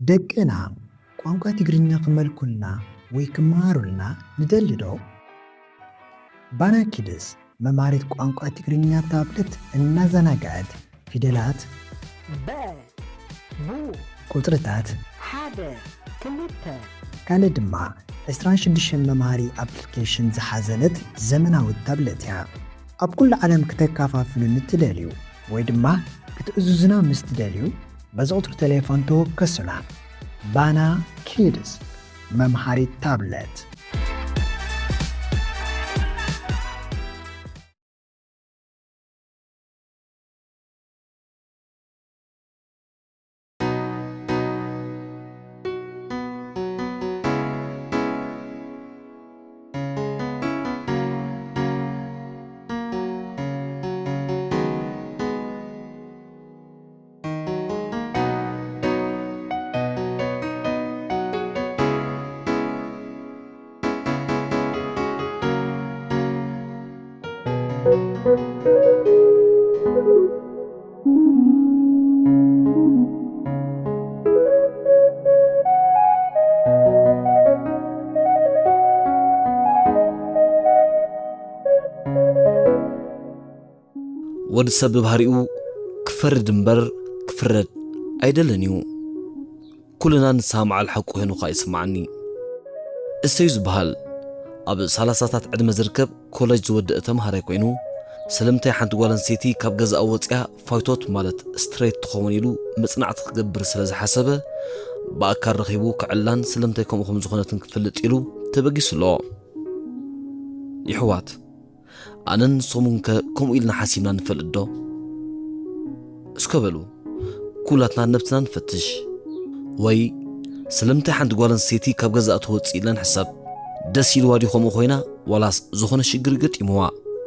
ደቅና ቋንቋ ትግርኛ ክመልኩልና ወይ ክመሃሩልና ንደሊ ዶ? ባና ኪድስ መምሃሪት ቋንቋ ትግርኛ ታብለት እናዘናግዐት ፊደላት፣ በ፣ ቡ፣ ቁጽርታት፣ ሓደ፣ ክልተ፣ ካልእ ድማ ዕስራን ሽዱሽተን መምሃሪ ኣፕሊኬሽን ዝሓዘለት ዘመናዊት ታብለት እያ። ኣብ ኩሉ ዓለም ክተከፋፍሉኒ ትደልዩ ወይ ድማ ክትእዝዙና ምስ ትደልዩ፣ በዚ ቁጽሪ ቴሌፎን ተወከሱና። ባና ኪድስ መምሃሪት ታብለት። ወዲ ሰብ ብባህሪኡ ክፈርድ እምበር ክፍረድ ኣይደልን እዩ። ኩልና ንስሃም ዓል ሓቁ ኮይኑ ከኣ ይስምዓኒ። እሰዩ ዝበሃል ኣብ ሰላሳታት ዕድመ ዝርከብ ኮለጅ ዝወደአ ተምሃራይ ኮይኑ፣ ስለምንታይ ሓንቲ ጓል ኣንስተይቲ ካብ ገዛኣ ወጺኣ ፋይቶት ማለት ስትሬት ትኸውን ኢሉ መጽናዕቲ ክገብር ስለ ዝሓሰበ፣ ብኣካል ረኺቡ ክዕላን ስለምንታይ ከምኡ ከም ዝኾነትን ክፈልጥ ኢሉ ተበጊሱ ኣሎ። ይሕዋት፣ ኣነን ንሶምን ከ ከምኡ ኢልና ሓሲብና ንፈልጥ ዶ? እስከ በሉ፣ ኩላትና ነብስና ንፈትሽ። ወይ ስለምንታይ ሓንቲ ጓል ኣንስተይቲ ካብ ገዛኣ ትወጽእ ኢልና ንሕሰብ። ደስ ኢልዋ ድዩ ከምኡ ኮይና፣ ዋላስ ዝኾነ ሽግር ገጢምዋ?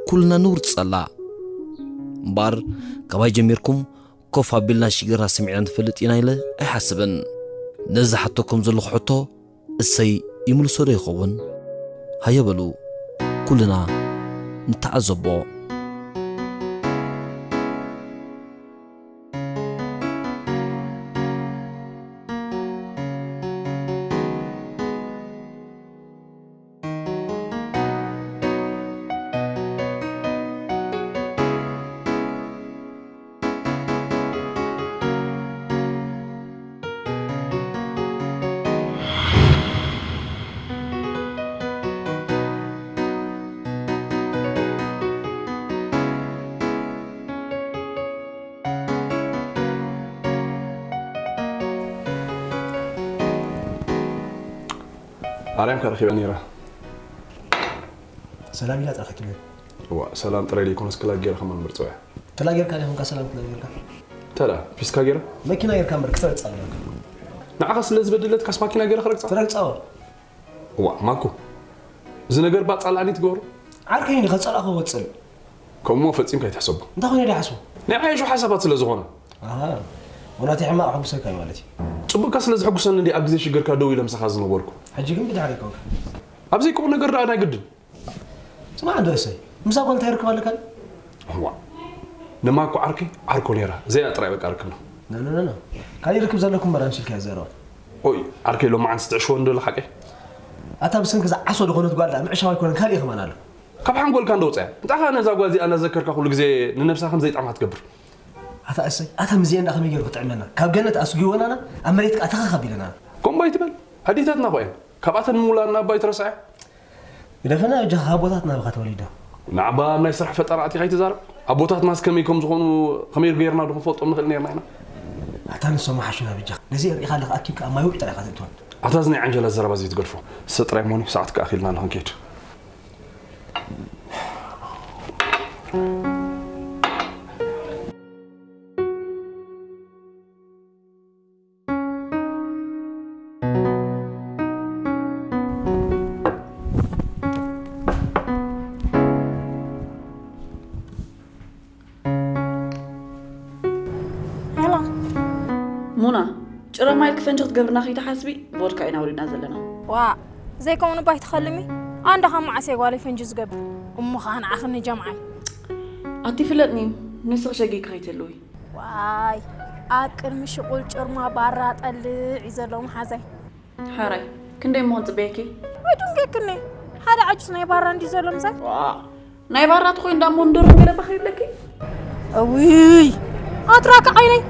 ኩልና ንውርጸላ። እምበኣር፣ ካባይ ጀሚርኩም ኮፍ ኣቢልና ሽግርና ሰሚዕና ንፈልጥ ኢና ኢለ ኣይሓስብን። ነዚ ዝሓተኩም ዘለኹ ሕቶ፣ እሰይ ይምልሶ ዶ ይኸውን? ሃየ በሉ፣ ኩልና ንተዓዘቦ። ኣርያም ከረኺበ ነይራ። ሰላም ኢላ ጥራሕ ክትብል። እዋ፣ ሰላም ጥራይ ዘይኮነስ ክላግ ገይረ ከማን ምርጽው እያ። ክላግ ጌርካ ዲኻ ሰላም ክላግ ጌርካ? ተላ፣ ፒስካ ገይረ? መኪና ጌርካ እምበር ክተረግጻ ጌርካ። ንዓኻ ስለ ዝበደለትካስ ማኪና ገይረ ክረግጻ? ትረግጻ። እዋ፣ ማኩ። እዚ ነገር ባጻልኣኒ ትገብሮ? ዓርከይ እንዲ ከጸላእኹ ወጽል። ከምኡ ፈጺምካ ኣይትሕሰቦ። እንታይ ኾነ ዲሓስቦ? ናይ ዓያሹ ሓሳባት ስለ ዝኾነ። ኣሃ። ወናቲ ሕማቕ ኣሕጉሰካ እዩ ማለት እዩ። ጽቡቕካ ስለ ዝሕጉሰኒ እንዲ ኣብ ግዜ ሽግርካ ደው ኢለ ምሳኻ ዝነበርኩ። ሕጂ ግን ብድሕሪ ኮንካ። ኣብ ዘይከውን ነገር ደኣ ናይ ግድን። ስማዕ እንዶ እሰይ፣ ምሳ ጓል እንታይ ርክብ ኣለካ? እዋ። ንማኮ ዓርከይ ዓርኮ ነይራ። ዘይኣ ጥራይ በቃ ርክብና። ኖ፣ ኖ፣ ኖ፣ ኖ። ካልእ ርክብ ዘለኩም እምበር ኣምሲልካ ዘረባ። ኦይ፣ ዓርከይ ሎማዓንቲ ትዕሽዎ እንዶ ሓቀይ? ኣታ ብስንኪ እዛ ዓሶ ዝኾነት ጓል ደኣ ምዕሻው ኣይኮነን ካልእ ከማን ኣሎ። ካብ ሓንጎልካ እንዶ ውጻያ። እንታይ ኸኣ ነዛ ጓል እዚኣ እናዘከርካ ኩሉ ግዜ ንነብሳ ከም ዘይጥዕማ ትገብር? ኣታ እሰይ፣ ኣታ ምዚኤን ደኣ ከመይ ገይሩ ክጥዕመና? ካብ ገነት ኣስጊወናና ኣብ መሬት ከኣ ተኸኽ ኣቢለና። ከምኡ ኣይትበል። ኣዴታትና እኮ እየን። ካብኣተን ምውላድና እባ ኣይትረስዐ። ግደፈና በጃኻ፣ ኣቦታትና ብኻ ተወሊዶም። ናዕባ ኣብ ናይ ስራሕ ፈጠራ ኣቲኻ ኣይትዛረብ። ኣቦታትናስ ከመይ ከም ዝኾኑ ከመይ ጌርና ዶ ክንፈልጦም ንኽእል ኔርና ኢና? ኣታ ንሶም ሓሹና በጃኻ። ነዚ ርኢኻ ኣለኻ ኣኪብካ ኣብ ማይ ውዒ ጥራይ ኢኻ ተእትወን። ኣታ እዚ ናይ ዓንጀላት ዘረባ ዘይትገድፎ። ንሰ ጥራይ እሞኒ ሰዓት ከኣ ኣኺልና ንኽንከይድ። ሙና፣ ጭረ ማይ ኢልኪ ፈንጂ ክትገብርና ከይትሓስቢ ቮድካ ኢና ኣውሪድና ዘለና። ዋእ፣ ዘይከውን እባ ኣይትኸልሚ። ኣንዳ ካብ መዓስ እየ ጓለይ ፈንጂ ዝገብር? እሞ ኸኣ ንዓኽኒ ጀምዓይ። ኣቲ ፍለጥኒ፣ ንስኺ ሸጊግኪ ከይትህልዊ። ዋይ፣ ኣብ ቅድሚ ሽቁል ጭርማ ባራ ጠልዕ እዩ ዘሎ መሓዛይ። ሓራይ ክንደይ እሞ ክንጽበየኪ? ኣይድንገክኒ። ሓደ ዓጁስ ናይ ባራ እንዲ ዘሎ ምሳይ። ዋ፣ ናይ ባራ ተኾይኑ ዳሞ እንደርም ገለ ባኽ ይብለኪ? እውይ ኣትራካ ዓይነይ፣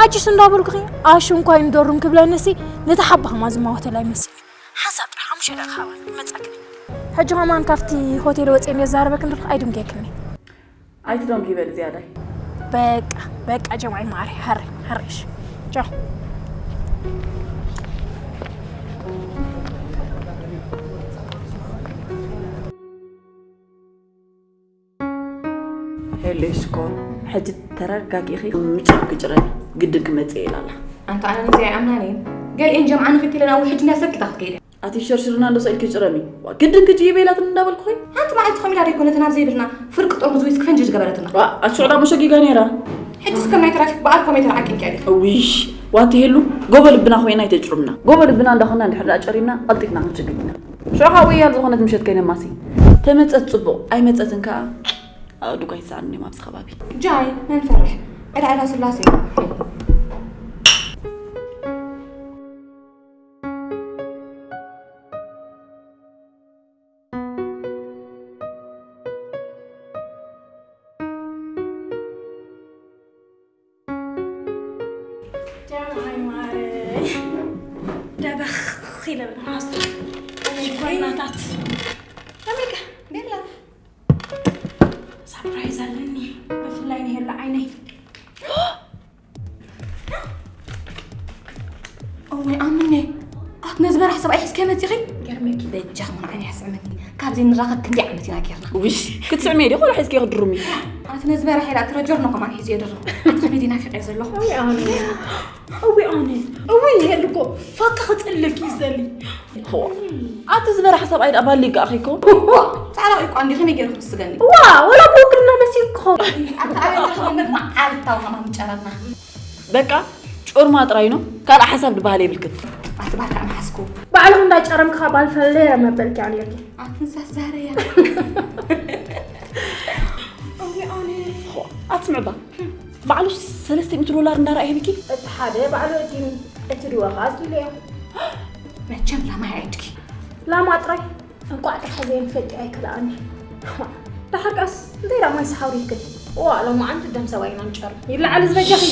ዓጁስ እንዳበልኩኺ ኣሽንኳይ እንደርም ክብለንሲ፣ ነቲ ሓባኽማ ዝማወተላ ይመስል። ሓንሳብ ጥራሕ ሓሙሽተ ደቂቃ ሃባ ይመጻክኒ። ሕጂ ከማን ካብቲ ሆቴል ወጺኤ እንደ ዛረበክ እንደርክ ኣይድንገክኒ። ኣይትደንጉ ይበል ዝያዳይ። በቃ በቃ ጀማይ ማሪ፣ ሃረ ሃረ እሺ። ቻው። ሄሎ ሽኮር፣ ሕጂ ተረጋጊኺ ምጫፍ ክጭረኒ ግድን ክመጽእ ኢላ ኣላ። ኣንታ ኣነ ነዚ ኣይኣምናን እየ። ገሊኤን ጀምዓ ንኽትለና ውሕጅ እንዳሰብ ክታኽት ከይደ። ኣቲ ሸርሽርና እንዶ ሰኢልኪ ጭረሚ። ዋ፣ ግድን ክጂ ይበላትን እንዳበልኩ ኸይ? ሓንቲ መዓልቲ ኮሚላ ደይኮነትን ኣብ ዘይብልና ፍርቂ ጥርሙዝ ዊስኪ ፈንጂ ዝገበረትና። ዋ፣ ኣቲ ሽዑ ዳሞ ሸጊጋ ነይራ። ሕጂስ ከም ናይ ትራፊክ በዓል ኮሜተር ዓቂንኪ ኣሊኺ። እዊሽ፣ ዋቲ ሄሉ፣ ጎቦ ልብና ኮይና ኣይተጭሩምና። ጎቦ ልብና እንዳኾና እንድሕር ደኣ ጨሪምና፣ ቀልጢፍና ክንሽግር ኢና። ሽዑ ካብ ወያል ዝኾነት ምሸት ከይነማሲ። ተመጸት ጽቡቕ፣ ኣይመጸትን ከኣ፣ ኣእዱግ ኣይሰኣንን እዮም ኣብዚ ከባቢ። ጃይ፣ መን ፈርሕ? ዕዳ ዕዳ ስላሴ። ጀምዓይ ማረይ። ደበኽ ኢለ ብናስ። ሽኮሪናታት። ከመይ ከ? ቤላ። ሳፕራይዝ ኣለኒ። ብፍላይ ንሄሉ ዓይነይ። እወይ ኣምኔ፣ ኣት ነዝበራሕ ሰብኣይ ሒዝከ መጺኺ? ገርመኪ በጃኽ ምን ዓይኒ ያስዕመኒ። ካብዚ ንራኸብ ክንደይ ዓመት ኢና ጌርና? ውሽ፣ ክትስዕሚ ዲኹ ወላ ሒዝኪ ክድሩሚ? ኣት ነዝበራሕ ኢላ ትረጀር ነው ከማን ሒዝ የድሩ። ኣት ከመይ ዲና ፊቀ ዘለኹ? እወይ ኣነ፣ እወይ ኣነ፣ እወይ የልኮ፣ ፋካ ክጽልክ ይዘሊ። ሆ፣ ኣቲ ዝበራሕ ሰብኣይ ደኣ ባሊ ይጋኣኺ እኮ። ዋ፣ ጻዕዳ ቆይ ቋንዲ ከመይ ጌርኩ ትስገኒ? ዋ፣ ወላ ብውክልና መሲልኩ። ኣታ ኣበይ ትረኽቦ መዓልታዊ ከማን ምጨረትና። በቃ ጮርማ ጥራይ ነው፣ ካልእ ሓሳብ ዝበሃል የብልክን። ኣቲ ባካ ኣምሓስኩ። ባዕልኹ እንዳጨረምካ ባል ፈለየ መበልኪ ኣነ ጌርኪ። ኣቲ እንሳስ ዛረያ። እወ ኣነ። ሆ፣ ኣትስምዕባ። ባዕሉ ሰለስተ ሚእቲ ዶላር እንዳረኣ ይህብኪ። እቲ ሓደ ባዕሉ እዲኒ፣ እቲ ድወ ኸዓ ኣዝሊለዮ። መቸም ላማ ይዕድኪ። ላማ ጥራይ። እንቋዕ ጥራሕ ዘይንፈልጥ ኣይክልኣኒ። ደሓር ቀስ እንታይ ደኣ ማይ ሰሓውሪትክን? ዋ፣ ሎማዓንቲ ደም ሰባይ ኢና ንጨርም። ይለዓል ዝበጃኺ።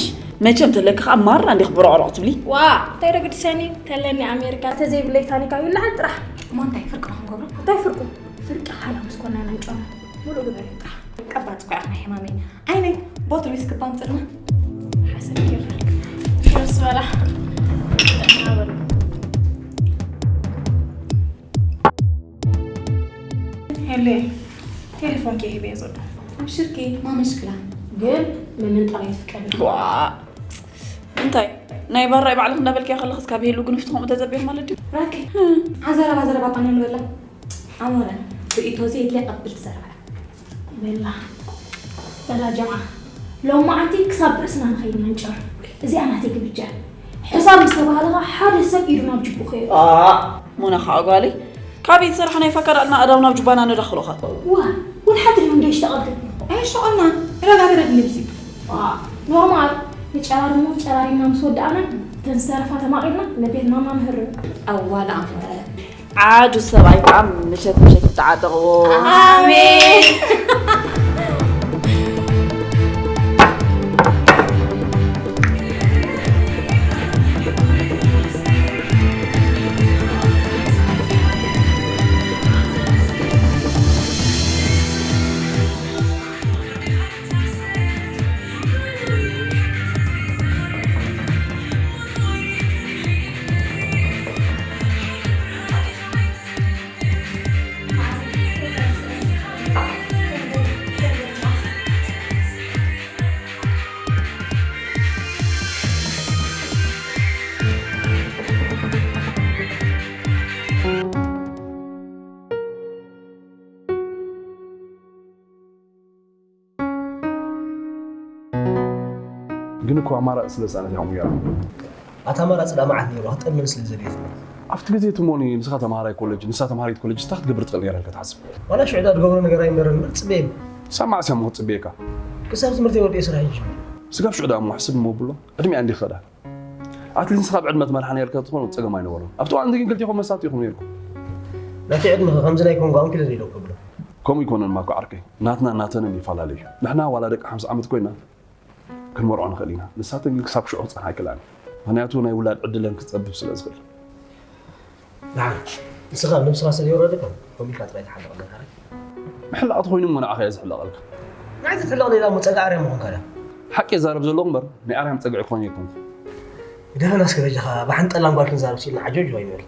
መቸም ተለኪ ከኣ ማራ እንዲኽ ብሮዕሮዕ ትብሊ። ዋ፣ እንታይ ዶ ግድሰኒ? ተለኒ ኣሜሪካ፣ ተዘይብለይ ታኒካ ይለዓል ጥራሕ። እሞ እንታይ ፍርቂ ዶ ክንገብሮ? እንታይ ፍርቁ? ፍርቂ ሓላ ምስ ኮና ኢና ንጨርም። ሙሉእ ግበሪ ጥራሕ። ቀባጽ እኮ ኢኻ ናይ ሕማመይ። ዓይነይ፣ ቦትል ዊስኪ እባ ኣምጽእልና። ሓሰብ ጌርና። ቸርስ በላ። ጥዕና በሉ። ሄሌ፣ ቴሌፎን ከ ሂበ ዘሎ። ኣብሽርኪ፣ ማመሽክላ። ግን ምምንጣል ኣይትፍቀድ። ዋ፣ እንታይ? ናይ ባራይ ባዕልኽ እንዳበልክያ ከለኽስ ካብ ሄሉ ግንፍቲ ከምኡ ተዘብዮም ማለት ድዩ? ራኪ፣ ዓዘረባ ዘረባ እኳ ንበላ። ኣሞረ፣ ርእይቶ ዘየድልያ ቀብልቲ ዘረባ። በላ፣ በላ ጀምዓ። ሎማዓንቲ ክሳብ ርእስና ንኸይድ መንጨር። እዚኣ ናተይ ግብጃ። ሕሳብ ምስ ተባህለ ኸዓ ሓደ ሰብ ኢዱ ናብ ጅቡ ከይዱ። ኣ፣ ሙና ኸዓ ጓለይ። ካብ ኢድ ሰራሕ ናይ ፋካ ዳልና ኣእዳው ናብ ጁባና ነዳኽሎኻ። ዋ፣ ወላ ሓንቲ ድዩ እንደ ይሽተቐልክን? ኣይሸቐልና፣ ረጋ በለ ድንብዚ። ዋ፣ ኖርማል። ንጨራርሞ ጨራሪምና ምስ ወዳእና፣ እተን ዝተረፋ ተማቒልና ንቤት ማማ ንህርብ። ኣዋላ ኣሞረ። ዓዱ ሰብኣይ ከዓ ምሸት ምሸት ይተዓጠቕዎ። ኣሜን። ግን እኮ ኣማራፂ ስለ ዝሰኣነት እያ ከምኡ ገይራ። ኣታ ኣማራፂ ደኣ መዓት ነይሩ፣ ክትጠልመኒ ስለ ዝደለየት እያ። ኣብቲ ግዜ እቲ እሞኒ ንስኻ ተምሃራይ ኮለጅ፣ ንሳ ተምሃሪት ኮለጅ፣ እንታይ ክትገብር ትኽእል ነይራ ኢልካ ትሓስብ? ዋላ ሽዑ ደኣ ዝገብሮ ነገር ኣይንበረን እምበር፣ ጽበየኒ። ክሳብ መዓስ እያ እሞ ክትጽበየካ? ክሳብ ትምህርተይ ወዲኤ ስራሕ ይጅምር። ስጋብ ሽዑ ደኣ እሞ ሕስብ እሞ ብሎ፣ ዕድሚኣ እንዲ ኸዳ። ኣትሊስት ካብ ዕድመ ትመርሓ ነርካ ትኾኑ ጸገም ኣይነበሮን። ኣብቲ እዋን ግን ክልቲኹም መሳት ኢኹም ነርኩም። ናተይ ዕድመ ከምዚ ናይ ኮንጎ ኣንኪለ ዘይዶ ከብሎ። ከምኡ ይኮነን ማኮ ዓርከይ፣ ናትና ናተንን ይፈላለ እዩ። ንሕና ዋላ ደቂ ሓምሳ ዓመት ኮይና ክንመርዖ ንኽእል ኢና። ንሳተን ግን ክሳብ ሽዑ ክጸንሓ ኣይክእላን። ምኽንያቱ ናይ ውላድ ዕድለን ክጸብብ ስለ ዝኽእል። ደሓን ንስኻ ኣብ ነብስኻ ስለ ይወረደካ ከምኡ ኢልካ ጥራይ ተሓልቕ ኣለካ። ምሕላቕ ተኾይኑ እሞ ንዓኻ እየ ዝሕለቐልካ። ንዓይ ዘትሕልቕ ሌላ እሞ ጸጋ ኣርያ ምኾንካ ዳ። ሓቂ እዛረብ ዘለኹ እምበር ናይ ኣርያም ጸግዒ ክኾን ኣይኮንኩ። ደህና እስከ በጃኻ ብሓንጠላም ጓል ክንዛረብ ሲልና ዓጆጆ ኣይንበል።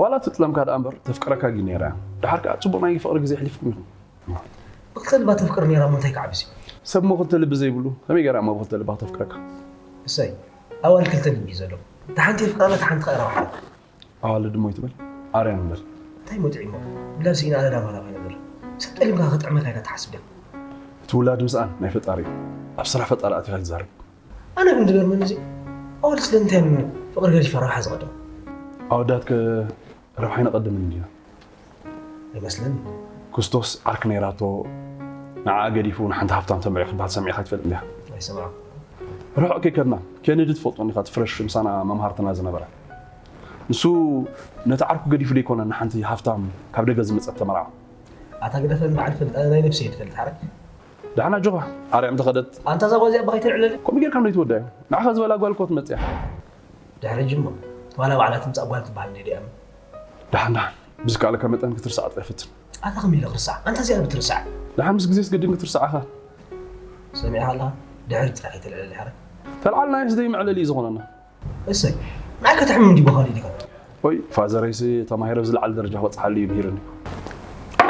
ዋላ ትጥለምካ ደኣ እምበር ተፍቅረካ ግን ነይራ እያ። ደሓር ከኣ ጽቡቕ ናይ ፍቕሪ ግዜ ኣሕሊፍኩም ኢኹም። ብክልተ ልባ ተፍቅር ነይራ እሞ እንታይ ክዓብስ እዩ? ሰብ እሞ ክልተ ልቢ ዘይብሉ ከመይ ገይራ እሞ ብክልተ ልባ ክተፍቅረካ? እሰይ ኣዋልድ ክልተ ልቢ እዩ ዘለዎም። እታ ሓንቲ የፍቅራ እታ ሓንቲ ከኣ ረብሓት። ኣዋልድ እሞ ኣይትበል ኣርያም በል። እንታይ ሞጢዕ እሞ ውላድ ስኢና ኣነ ዳማላ ኮይነ ዘሎ ሰብ ጠሊምካ ክጥዕመካ ኢልካ ትሓስብ ዲኻ? እቲ ውላድ ምስኣን ናይ ፈጣሪ እዩ። ኣብ ስራሕ ፈጣሪ ኣቲኻ ኣይትዛረብ። ኣነ ግን ዝገርመኒ እዚ ኣዋልድ ስለምንታይ እዮም ፍቕሪ ገዲፋ ረብሓ ዝቐድማ? ኣወዳት ከ ረብሓ ኣይነቐድምን እንዲና። ኣይመስለኒ። ኩስቶስ ዓርኪ ነይራቶ ንዓኣ ገዲፉ ንሓንቲ ሃፍታም ሰሚዑ ክበሃል ሰሚዕካ ኣይትፈልጥን ዲኻ? ኣይሰማዕኩ። ርሑቕ ከይከድና ኬነዲ ትፈልጦ እንዲኻ እቲ ፍረሽ ምሳና መምሃርትና ዝነበረ ንሱ ነቲ ዓርኩ ገዲፉ ደይኮነ ንሓንቲ ሃፍታም ካብ ደገ ዝመጸት ተመርዓወ። ኣታ ግደፈኒ በዓል ፈልጥ ኣነ ናይ ነብሰይ እየ ዝፈልጥ ሓረግ። ደሓን ኣጆኻ ኣርያም ተኸደት። ኣንታ እዛ ጓል እዚኣ ኣባ ከይተልዕለለይ። ከምኡ ጌርካ እንዶ ይትወዳ እዩ። ንዓኻ ዝበላ ጓል እኮ ትመጽእ እያ። ድሕሪ ሕጂ እሞ ዋላ ባዕላ ትምጻእ ጓል ትበሃል እንድያ ደኣ እሞ። ደሓን ደሓን ብዝከኣለካ መጠን ክትርሳዓ ጥራይ ፈትን። ኣታ ከመይ ኢለ ክርሳዕ ኣንታ እዚኣ ብትርሳዕ። ደሓን ምስ ግዜስ ግድን ክትርሳዕ ኢኻ። ሰሚዕካ ኣለኻ ድሕሪ ጥራሕ ይተልዕለለይ ሓረግ። ተልዓልና እየስ ደይ መዕለሊ እዩ ዝኾነና። እሰይ ንዓይ ከተሕምም እንዲ ጓል ኢልካ። ኦይ ፋዘረይሲ ተማሂረ ኣብ ዝለዓለ ደረጃ ክበጽሓሉ እዩ ምሂሩኒ።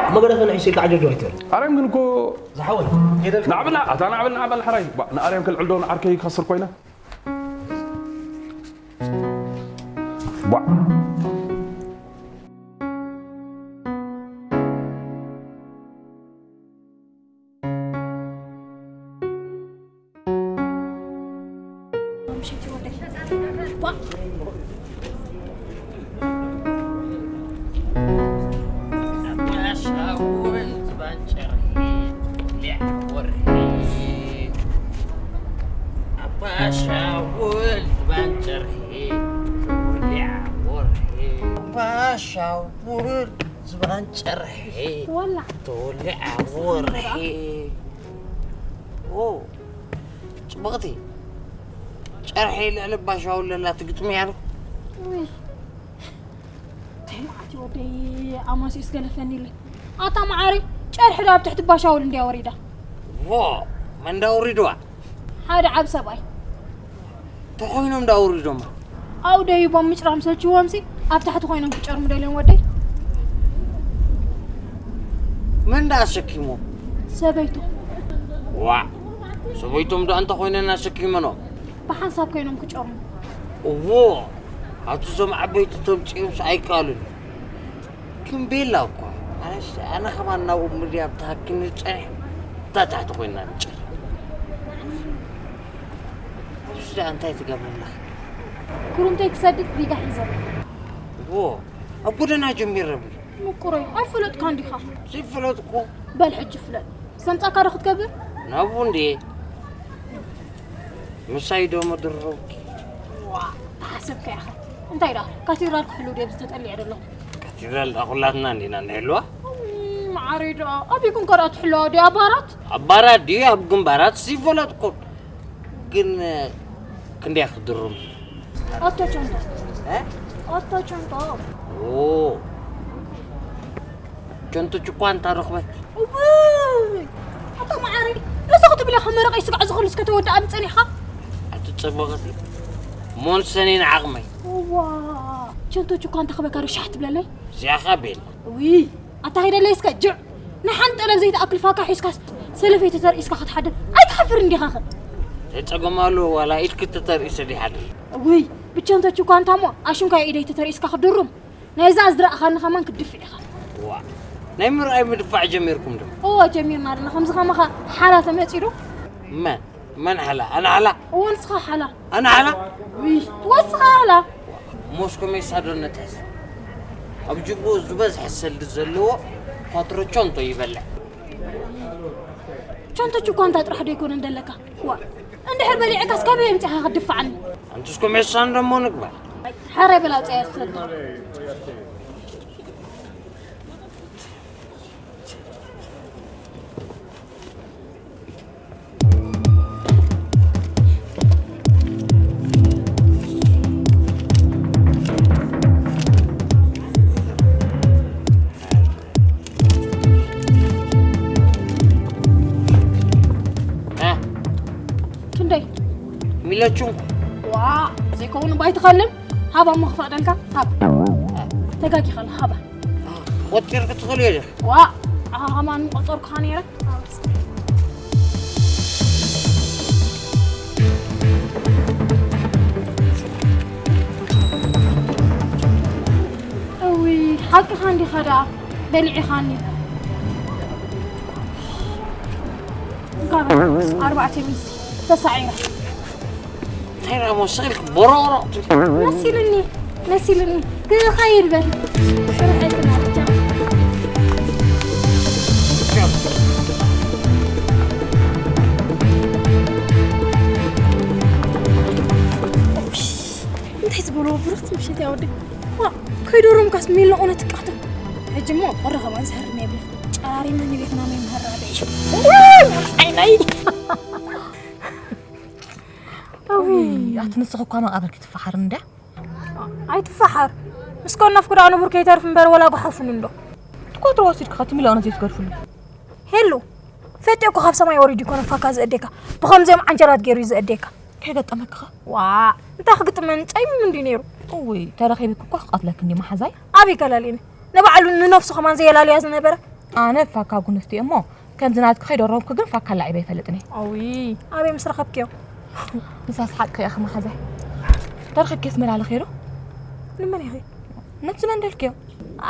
እሞ ገለ ከንዕሽ ኢልካ ዓጀውጀው ኣይትበል። ኣርያም ግን እኮ ዝሓወይ ሄደልካ። ናዕብላ ኣታ ናዕብል ናዕበል ሕራይ ባ- ንኣርያም ከልዕል ዶ ንዓርከይ ክኸስር ኮይነ ቧዕ ሻውል ዝባን ጨርሒ ተወሊዓ ወርሒ ባሻውል ዝባን ጨርሒ ወላ ተወሊዓ ወርሒ ኦ ጽብቕቲ ጨርሒ ልዕሊ ባሻውል ለላ ትግጥሚ ያሉ እንታይ መዓት ወደይ ኣማሲስ ገለፈኒ ኢለ ኣታ መዓረይ ጨርሒ ዶ ኣብ ትሕቲ ባሻውል እንድያ ወሪዳ ዎ መን ዳ ወሪድዋ ሓደ ዓብ ሰብኣይ ተኾይኖም ዳ ወሪዶማ ኣው ደይቦም ምጭራም ሰልችዎም ሲ ኣብ ታሕቲ ኮይኖም ክጨርሙ ደልዮም ወደይ መን ዳ ኣሸኪሞ ሰበይቱ ዋ ሰበይቶም ዳ እንተ ኮይነን ኣሸኪመኖም ብሓንሳብ ኮይኖም ክጨርሙ እዎ ኣቱዞም ዓበይቲ ተምፅኦምስ ኣይከኣሉን ግን ቤላ እኳ ኣነስ ኣነ ከማን ናብኡ ምድያብ ተሃኪኒ ፀኒሕ እታ ታሕቲ ኮይና ንጨር እሱ ደኣ እንታይ ትገብር ኣለኻ ኩሩምተይ ክሰድድ ሪጋ ሒዘ እዎ ኣብ ጎደና ጀሚረ ብል ምቁረይ ኣይፈለጥካ እንዲኻ ዘይፈለጥኩ በል ሕጂ ፍለጥ ሰምፃካ ዶ ክትገብር ናብኡ እንድየ ምሳይ ዶ ምድርብኪ ተሓሰብካ ኢኻ እንታይ ደኣ ካቴድራል ክሕሉ ድየ ዝተጠሊዐ ደለኹ ካቴድራል ደኣ ኩላትና እንዲና ንሕልዋ መዓረይ ደኣ ኣበይ ኩንካ ደኣ ትሕለዋ ድያ ኣባራት ኣባራት ድዩ ኣብ ግንባራት ሲፈለጥኩ ግን ክንደያ ክድርም ኣቶ ቸንቶ ኣቶ ቸንቶ ቸንቶ ችኳ እንታ ረኽበት ኣታ መዓረይ እዚ ክትብል ኢኻ መረቐይ ስጋዕ ዝኽልስ ከተወድኣኒ ጸኒሕኻ ኣቲ ጽቡቕቲ ሞንሰኒ ንዓቕመይ ዋ ቸንቶ ችኳ እንታ ክበካ ዶ ሻሕ ትብለለይ እዚኣኻ ቤላ ውይ ኣታ ሂደለይ እስከ ጅዕ ንሓንቲ ጠለብ ዘይትኣክል ፋካ ሒዝካ ሰለፈይ ተተርኢስካ ክትሓድር ኣይትሓፍር እንዲኻ ኸ ተጸገም ኣሎ ዋላ ኢድኪ ተተርኢሰ ዲሓድር ውይ ብቸንቶ ችኳ እንታ እሞ ኣሽንኳይ ኢደይ ተተርኢስካ ክድሩም ናይዛ ዝረኣኻኒ ከማን ክትድፍዕ ኢኻ። ዋ ናይ ምርኣይ ምድፋዕ ጀሚርኩም ዶ? እወ ጀሚርና ኣለና ከምዚ ከማኻ ሓላ ተመጺኡ ዶ? መን መን ሓላ ኣነ ሓላ? እወ ንስኻ ሓላ። ኣነ ሓላ? ውይ ወስኻ ሓላ። ሞስኮ ሜሳ ዶ ነጠስ ኣብ ጅብኡ ዝበዝሐ ሰልዲ ዘለዎ ኳትሮ ቾንቶ ይበልዕ። ቸንቶ ችኳ እንታ ጥራሕ ዶ ይኮነ እንደለካ ዋ እንድሕር በሊዕካስ ካበይ ኣምጺኻ ክትድፍዓኒ? ኣንቲ እስኮ ሜሳን ደሞ ንግበር። ሕራይ በል ኣውጽኣያ ትፈልጥ። እ? ክንደይ? ሚለቹ። ዋ፣ ዘይከውን እባ ኣይትኸልም። ሃባ እሞ ክፈቕደልካ፣ ሃባ። ተጋጊኻ ኣሎ፣ ሃባ። ቆጺርክ ትኽእል እየ። ዋ፣ ኣኻ ከማን ቆጸርኩኻ ነይረ። እውይ፣ ሓቅኻ እንዲኻ ደኣ፣ በሊዕኻኒ። ጋር ኣርባዕተ ሚስት ተሳዒራ። እንታይ ደኣ መሰልክ ቦሮሮ ትብል? መሲልኒ፣ መሲልኒ። ክኸይድ በል። ስርሐትና ብቻ። እንታይ ዝበልዎ ብሩኽቲ ምሸት እያ ወደይ። ዋ፣ ከይዶሮም ካስ ሚሎ እውነት ትቃተል። ሕጂ እሞ ቁሪ ከማን ዝህርም የብለን። ጨራሪመ ንቤትና ማይ ምህራበ እዩ። ዓይነይ። ኣቲ ንስኺ እኳ መቓብር ክትፈሓር እንድያ። ኣይትፈሓር። ምስ ኮነፍኩ ደኣ ንቡር ከይተርፍ እምበር ወላ ጓሓፉን እንዶ። ትኳትሮ ወሲድካ እቲ ሚልዮን ዘይትገድፍሉ። ሄሉ፣ ፈጢርኩ ካብ ሰማይ ወሪዱ ይኮነ ፋካ ዝእዴካ። ብኸምዚኦም ዓንጀላት ገይሩ እዩ ዝእዴካ። ከይገጠመክኻ? ዋ፣ እንታይ ክግጥመኒ ጸይሙ እንዲ ነይሩ። እውይ፣ ተረኺብክ እኳ ክቐትለክ እንዲ መሓዛይ። ኣበይ ከላልየኒ? ንባዕሉ ንነፍሱ ከማን ዘየላልያ ዝነበረ። ኣነ ፋካ ጉንፍቲ እሞ፣ ከምዚ ናትኪ ከይደረብኩ ግን ፋካ ላዒበ ኣይፈልጥን እየ። ኣውይ፣ ኣበይ ምስ ረኸብክዮ? ምስ ኣስሓቅኪ ኢኺ መሓዛይ። ተረኺብኪስ መላለኺ ዶ? ንመን ኢኺ? ነቲ ዝመንደልክዮ።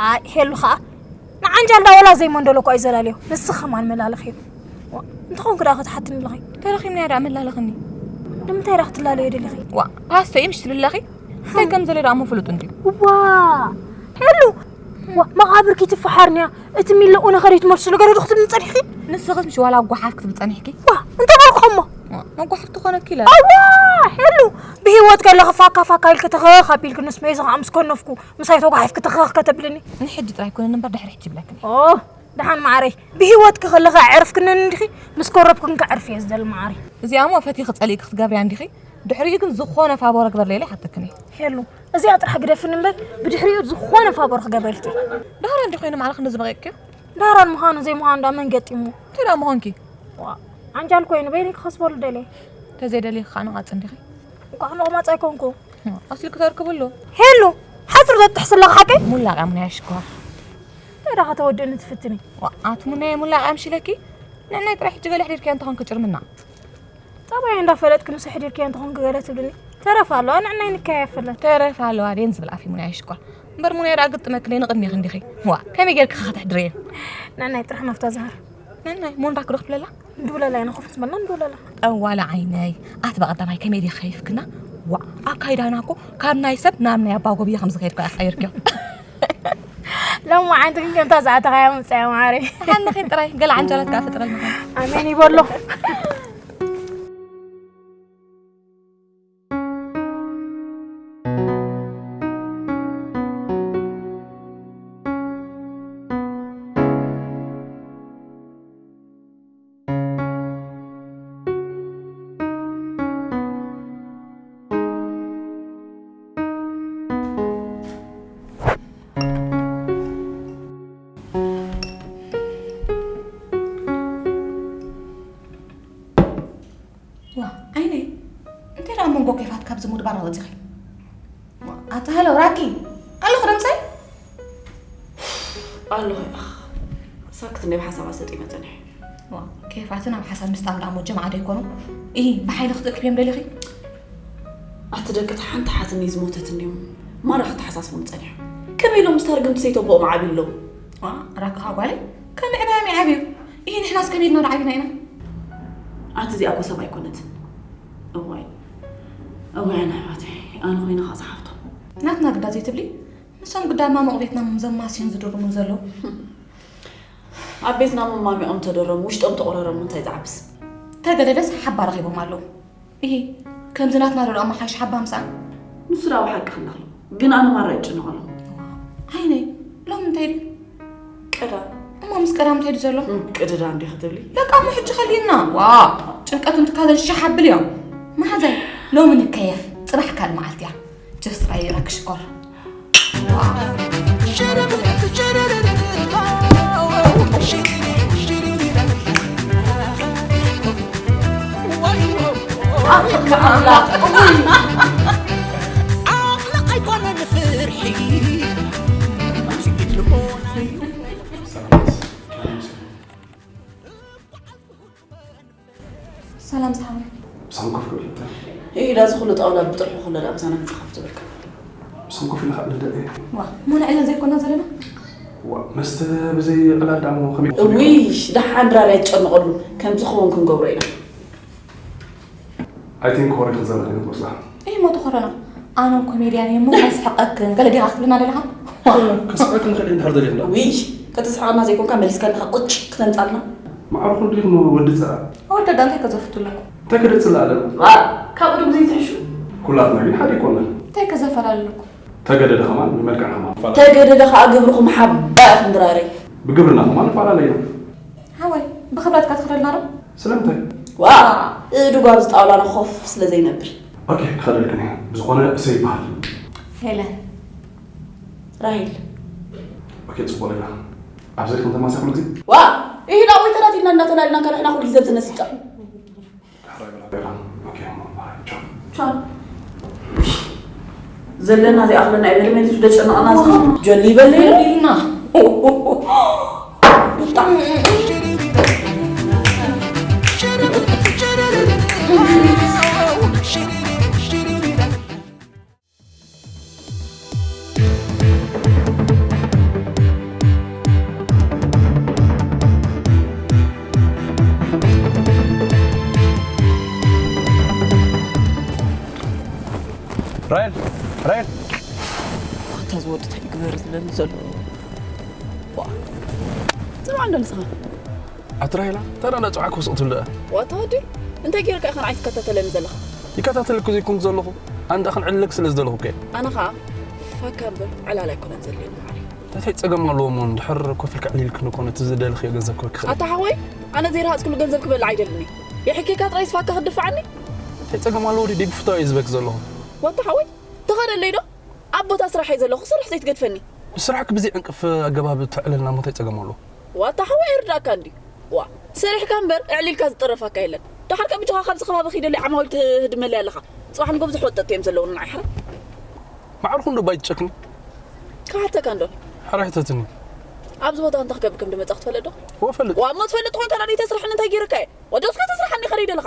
ኣይ፣ ሄሉ ኸኣ ንዓንጃል ዳ ወላ ዘይመንደሎ እኳ እዩ ዘላልዮ። ንስኺ ከማን መላለኺዮ። ዋ፣ እንተኾንኩ ደኣ ክትሓትኒ ኣለኺ። ተረኺብናዮ ደኣ መላለኽኒ። ንምንታይ ደኣ ክትላለዮ ደሊኺ? ዋ፣ ፓስቶ እዩ ምሽ ትብለኺ? እንታይ ከም ዘሎ ደኣ እሞ ፍሉጥ እንድዩ። ዋ፣ ሄሉ፣ ዋ፣ መቓብር ክትፈሓርንያ፣ እቲ ሚሎ ኡነ ኸደይ ትመልስሉ ገረዱ ክትብልኒ ጸኒሕኪ? ንስኽስ ምሽ ዋላ ጓሓፍ ክትብል ጸኒሕኪ? ዋ፣ እንታይ በልኩ እሞ? ዋ፣ መጓሓፍ ትኾነኪ ኢለ። ኣዋ፣ ሄሉ፣ ብህይወት ከለኺ ፋካ ፋካ ኢልኪ ተኸኽ ኣቢልኪ፣ ንስ መይዚ ኸዓ ምስ ኮነፍኩ፣ ምሳይ ተጓሒፍኪ ተኸኽ ከተብልኒ? ንሕጂ ጥራይ ኮነኒ እምበር ድሕሪ ሕጂ ይብለክን እየ። ኦ፣ ደሓን መዓረይ፣ ብህይወትኪ ከለኺ ኣዕርፍክንን እንዲኺ፣ ምስ ኮረብክን ከዕርፍ እየ ዝደሊ መዓረይ። እዚኣ እሞ ፈቲኺ ጸሊእኪ ክትገብርያ እንዲኺ፣ ድሕሪኡ ግን ዝኾነ ፋቦረ ግበርለይ ኢለ ይሓተክን እየ። ሄሉ፣ እዚኣ ጥራሕ ግደፍኒ እምበር፣ ብድሕሪኡ ዝኾነ ፋቦር ክገብረልኪ። ዳህራ እንዲ ኮይኑ ማዕረ ክንዲ ዝበቂዕክዮ? ዳህራን ምዃኑ ዘይምዃኑ ዳ መን ገጢሙ? እንታይ ደኣ ምዃንኪ? ዋ፣ ዓንጃል ኮይኑ በይነይ ክኸስበሉ ደልየ። ተዘይደልየ ከዓ ነቓጽ እንዲኺ? እንኳዕ ነቑማጽ ኣይኮንኩ። ኣስሊ ክተርክብሉ። ሄሉ፣ ሓጽር ዘትሕስ ኣለኻ ሓቀይ? ሙላቕ እያ ሙናየ ሽኮር። እንታይ ደኣ ከተወድእኒ ትፍትኒ? ዋ፣ ኣቲ ሙናየ ሙላቕ እያ ምሽ ኢለኪ? ንዕናይ ጥራይ ሕጂ ገለ ኣሕዲርክያ እንተኾንኪ ጭርምና። ጸባይ እንዳፈለጥኪ ምስ ኣሕዲርክያ እንተኾንኪ ገለ ትብልኒ። ተረፍ ኣለዋ፣ ንዕናይ ንካያ ይፈለጥ። ተረፍ ኣለዋ ደን ዝብል ኣፍ እዩ ሙናየ ሽኮር። እምበር ሙናየ ደኣ ግጥመኪ ደይ ንቕድሜኺ እንዲኺ። ዋ፣ ከመይ ጌርኪ ኸ ከተሕድርየን? ንዕናይ ጥራሕ ናብታ ዝሃር። ንዕናይ ሞንዳ ክዶ ክትብለላ? ንድውለላ ኢና ኮፍ ትበልና ንድውለላ። ጠዋለ ዓይነይ፣ ኣቲ በቐዳማይ ከመይ ዲኺ ከይፍክና? ዋ፣ ኣካይዳና እኮ ካብ ናይ ሰብ ናብ ናይ ኣባጎብየ ከም ዝኸይድ እኮ እያ ቀይርክዮ። ሎማዓንቲ ግን ከምታ ዝኣተኻያ ምውጻያ ማዕረ። ሓንኺ ጥራይ ገለ ዓንጃላት ከኣ ፍጥረልና። ኣሜን ይበሎ። ዋ፣ ዓይነይ፣ እንታይ ደኣ መንጎ ኬፋት ካብዚ ሙድ ባራ ወጺኺ? ዋ፣ ኣታ ሃሎ፣ ራኪ፣ ኣለኹ ድምፀይ? ኣለኹ፣ ኣኽ፣ ሳክት እንደ ብሓሳብ ኣሰጢመ ጸኒሐ። ዋ፣ ኬፋትን ኣብ ሓሳብ ምስጣም ደኣ እሞ ጀምዓ ዶ ይኮኑ? ኢሂ፣ ብሓይሊ ክትእክብዮም ደሊኺ? ኣቲ ደቂ፣ እታ ሓንቲ ሓትኒ ዝሞተት እንድዮም ማራ ክተሓሳስቦም ጸኒሖም። ከመይ ኢሎም ምስታ ርግምቲ ሰይተቦኦም ዓብዩ ኣለዉ? ዋ፣ ራክኻ ጓለይ፣ ከም ምዕባዮም ይዓብዩ። ኢሂ፣ ንሕናስ ከመይ ኢልና ዶ ዓቢና ኢና? ኣቲ እዚኣ እኮ ሰብ ኣይኮነትን። እዋይ፣ እዋይ ኣነ ኣሕዋተይ፣ ኣነ ኮይነ ኸኣ ዝሓፍቶም። ናትና ግዳ ዘይትብሊ? ንሶም ግዳ ማሞቕ ቤትና ዘማስዩን ዝድርሙን ዘለዉ። ኣብ ቤትና መማሚቖም ተደረሙ፣ ውሽጦም ተቑረረሙ እንታይ ዝዓብስ? ተገደደስ ሓባ ረኺቦም ኣለዉ። ከምዚ ናትና ዶ ኣመሓይሽ ሓባ ምሳኣ? ንሱ ዳኣ ሓቂ ክንዳሎ፣ ግን ኣነ ማራ ይጭነቕ ኣለኹ። ዓይነይ፣ ሎም እንታይ ድዩ? ቀዳም። እሞ ምስ ቀዳም እንታይ ድዩ ዘሎ? እም፣ ቅድዳ እንዲያ ክትብሊ? በቃ እሞ ሕጂ ከሊና። ዋ፣ ጭንቀት እንትካዘን ሻሕ ኣብልዮ። መሓዛይ፣ ሎሚ ንከየፍ፣ ጽባሕ ካልእ መዓልቲ እያ። ጀስ ጥራይ ይረክ ሽኮር። ሰላም ዝሓወይ። ምሳኹም ኮፍ ክብል ይኽእል? ኢዳ እዚ ኩሉ ጣውላ ብጥርሑ ከሎ ደኣ ምሳና ምጻ ከፍ ትብል ከ? ምሳኹም ኮፍ ኢለ ከዓ ንርዳእ እየ። ዋ፣ እሞ ንዕለል ዘይኮና ዘለና? ዋ፣ መስተ ብዘይ ዕላል ደኣ እሞ ከመይ? እውይ፣ ደሓን ድራር ኣይትጨነቐሉ። ከምዚ ክኸውን ክንገብሮ ኢና። I think ኮሪ ክትዘርግ እየ ዝመስላ። እይ፣ ሞቱ ኮረና። ኣነ ኮሜድያን እየ እሞ ከስሕቐክን ገለ ዲኻ ክትብልና ደለኻ? ከስሕቐክን ንኽእል እንድሕር ደሊኽና። ውይ፣ ከተስሕቐና ዘይኮንካ መሊስካ ንኻ ቁጭ ክተምጻልና። ማዕረ ኩሉ ዲኹም ወዲ ጸ-? ወዲ ኣዳ እንታይ ከዘፍቱ ኣለኩ? እንታይ ከደጽላ ኣለና? ዋ፣ ካብኡ ድም ዘይትሕሹ። ኩላትና ግን ሓደ ኣይኮናን። እንታይ ከዘፈላለኩ? ተገደደ ከማን ብመልክዕ ከማን ንፈላለ። ተገደደ ከኣ ግብርኹም ሓባ ኢኹም ድራረይ። ብግብርና ከማን ንፈላለ ኢና። ሓወይ፣ ብኽብረትካ ትኽደልና ዶ? ስለምንታይ? ዋ፣ እድጓ ኣብዚ ጣውላና ኮፍ ስለ ዘይነብር። ኦኬ፣ ክኸደልክን እየ። ብዝኾነ እሰይ ይበሃል። ሄለን። ራሄል። ኦኬ፣ ጽቡቕ ሌላ። ኣብ ዘድክም ተማሳይ ኩሉ ግዜ? ዋ፣ ኢሂዳ ወይ ተራቲልና እናተላልና ካልሕና ኩሉ ግዜ ኣብዚ ነስጫ። ዳሕራይ በላ ሌላ። ኦኬ፣ ቻው። ቻው። ዘለና ዘይኣኽለና እዩ። መሊሱ ደጨነቐና ዝኸውን ጀሊ ይበል ኢሉ። ጀሊና። ራይል፣ ራይል። ኣታ ዝወዲ እንታይ ይግበር ዝብለኒ ዘሎ? ዋ። ስማዕ እንዶ ንስኻ። ኣቲ ራሄላ፣ ተራ ነጽዋዕካ ክውስቕ ትብልኣ። ዋታ ወዲ፣ እንታይ ጌርካ ኢኻ ንዓይ ትከታተለኒ ዘለኻ? ይከታተለኩ ዘይኮንኩ ዘለኹ፣ ኣንዳ ክንዕልለክ ስለ ዝደለኹ እኮ እየ። ኣነ ኸኣ ፋካ እምበር ዕላል ኣይኮነን ዘድልየኒ ማዓረይ። እንታይ ጸገም ኣለዎ እሞ፣ እንድሕር ኮፍ ኢልካ ዕሊልክኒ እኮ ነቲ ዝደለኽዮ ገንዘብ ክበኪ ክእል። ኣታ ሓወይ፣ ኣነ ዘይረሃጽኩሉ ገንዘብ ክበልዕ ኣይደልን እየ። የሕኪካ ጥራይ ስፋካ ክትድፍዓኒ? እንታይ ጸገም ኣለዎ ድዩ? ደይ ብፍታው እየ ዝበክ ዘለኹ። ዋታ ሓወይ፣ ትኸደለይ ዶ? ኣብ ቦታ ስራሕ እየ ዘለኹ፣ ስራሕ ዘይትገድፈኒ። ብስራሕኪ ብዘይ ዕንቅፍ ኣገባብ ተዕልልና እሞ እንታይ ጸገም ኣለዎ? ዋታ ሓወይ ኣይርዳእካ እንድዩ። ዋ፣ ሰሪሕካ እምበር ኣዕሊልካ ዝጥረፋካ የለን። ደሓር ከ ብጃኻ ካብዚ ከባቢ ኪደለይ ዓማዊል ትህድመለይ ኣለኻ። ጽባሕ ንጎ ብዙሕ ወጠጥቲ እዮም ዘለውኒ ንዓይ ሕራይ። ማዕርኹ እንዶ ባይ ትጨክኒ? ክሓተካ እንዶ። ሕራይ ሕተትኒ። ኣብዚ ቦታ እንታይ ክገብር ከም ድመጻ ክትፈልጥ ዶ? እወ እፈልጥ። ዋ፣ እሞ ትፈልጥ ኮይንካ ናደይ ተስርሐኒ እንታይ ገይረካ እየ? ወዲ እስከ ተስርሓኒ ከደይ ደለኻ?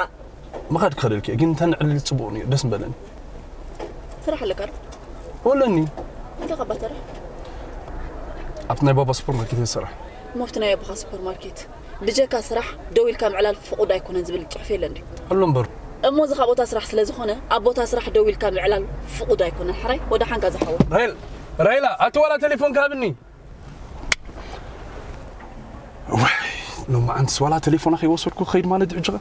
ምኻድ ክኸደልኪ እየ፣ ግን እንተ ንዕልል ጽቡቕ ነይሩ፣ ደስ ምበለኒ። ስራሕ ኣለካ ዶ? ወለኒ። እንታይ ካብ ባተራ? ኣብቲ ናይ ባባ ሱፐርማርኬት እየ ዝሰርሕ። እሞ ኣብቲ ናይ ኣቦኻ ሱፐርማርኬት ብጀካ ስራሕ ደው ኢልካ ምዕላል ፍቑድ ኣይኮነን ዝብል ጽሑፍ የለን ድዩ? ኣሎ እምበር። እሞ እዚ ካብ ቦታ ስራሕ ስለ ዝኾነ፣ ኣብ ቦታ ስራሕ ደው ኢልካ ምዕላል ፍቑድ ኣይኮነን። ሕራይ፣ ወደ ሓንካ ዝሓወ። ራሄል፣ ራሄላ፣ ኣቲ ዋላ ቴሌፎንካ ሃብኒ። ዋይ፣ ሎማዓንትስ ዋላ ቴሌፎና ከይወሰድኩ ክኸይድ ማለት እዩ ሕጂ ኸ?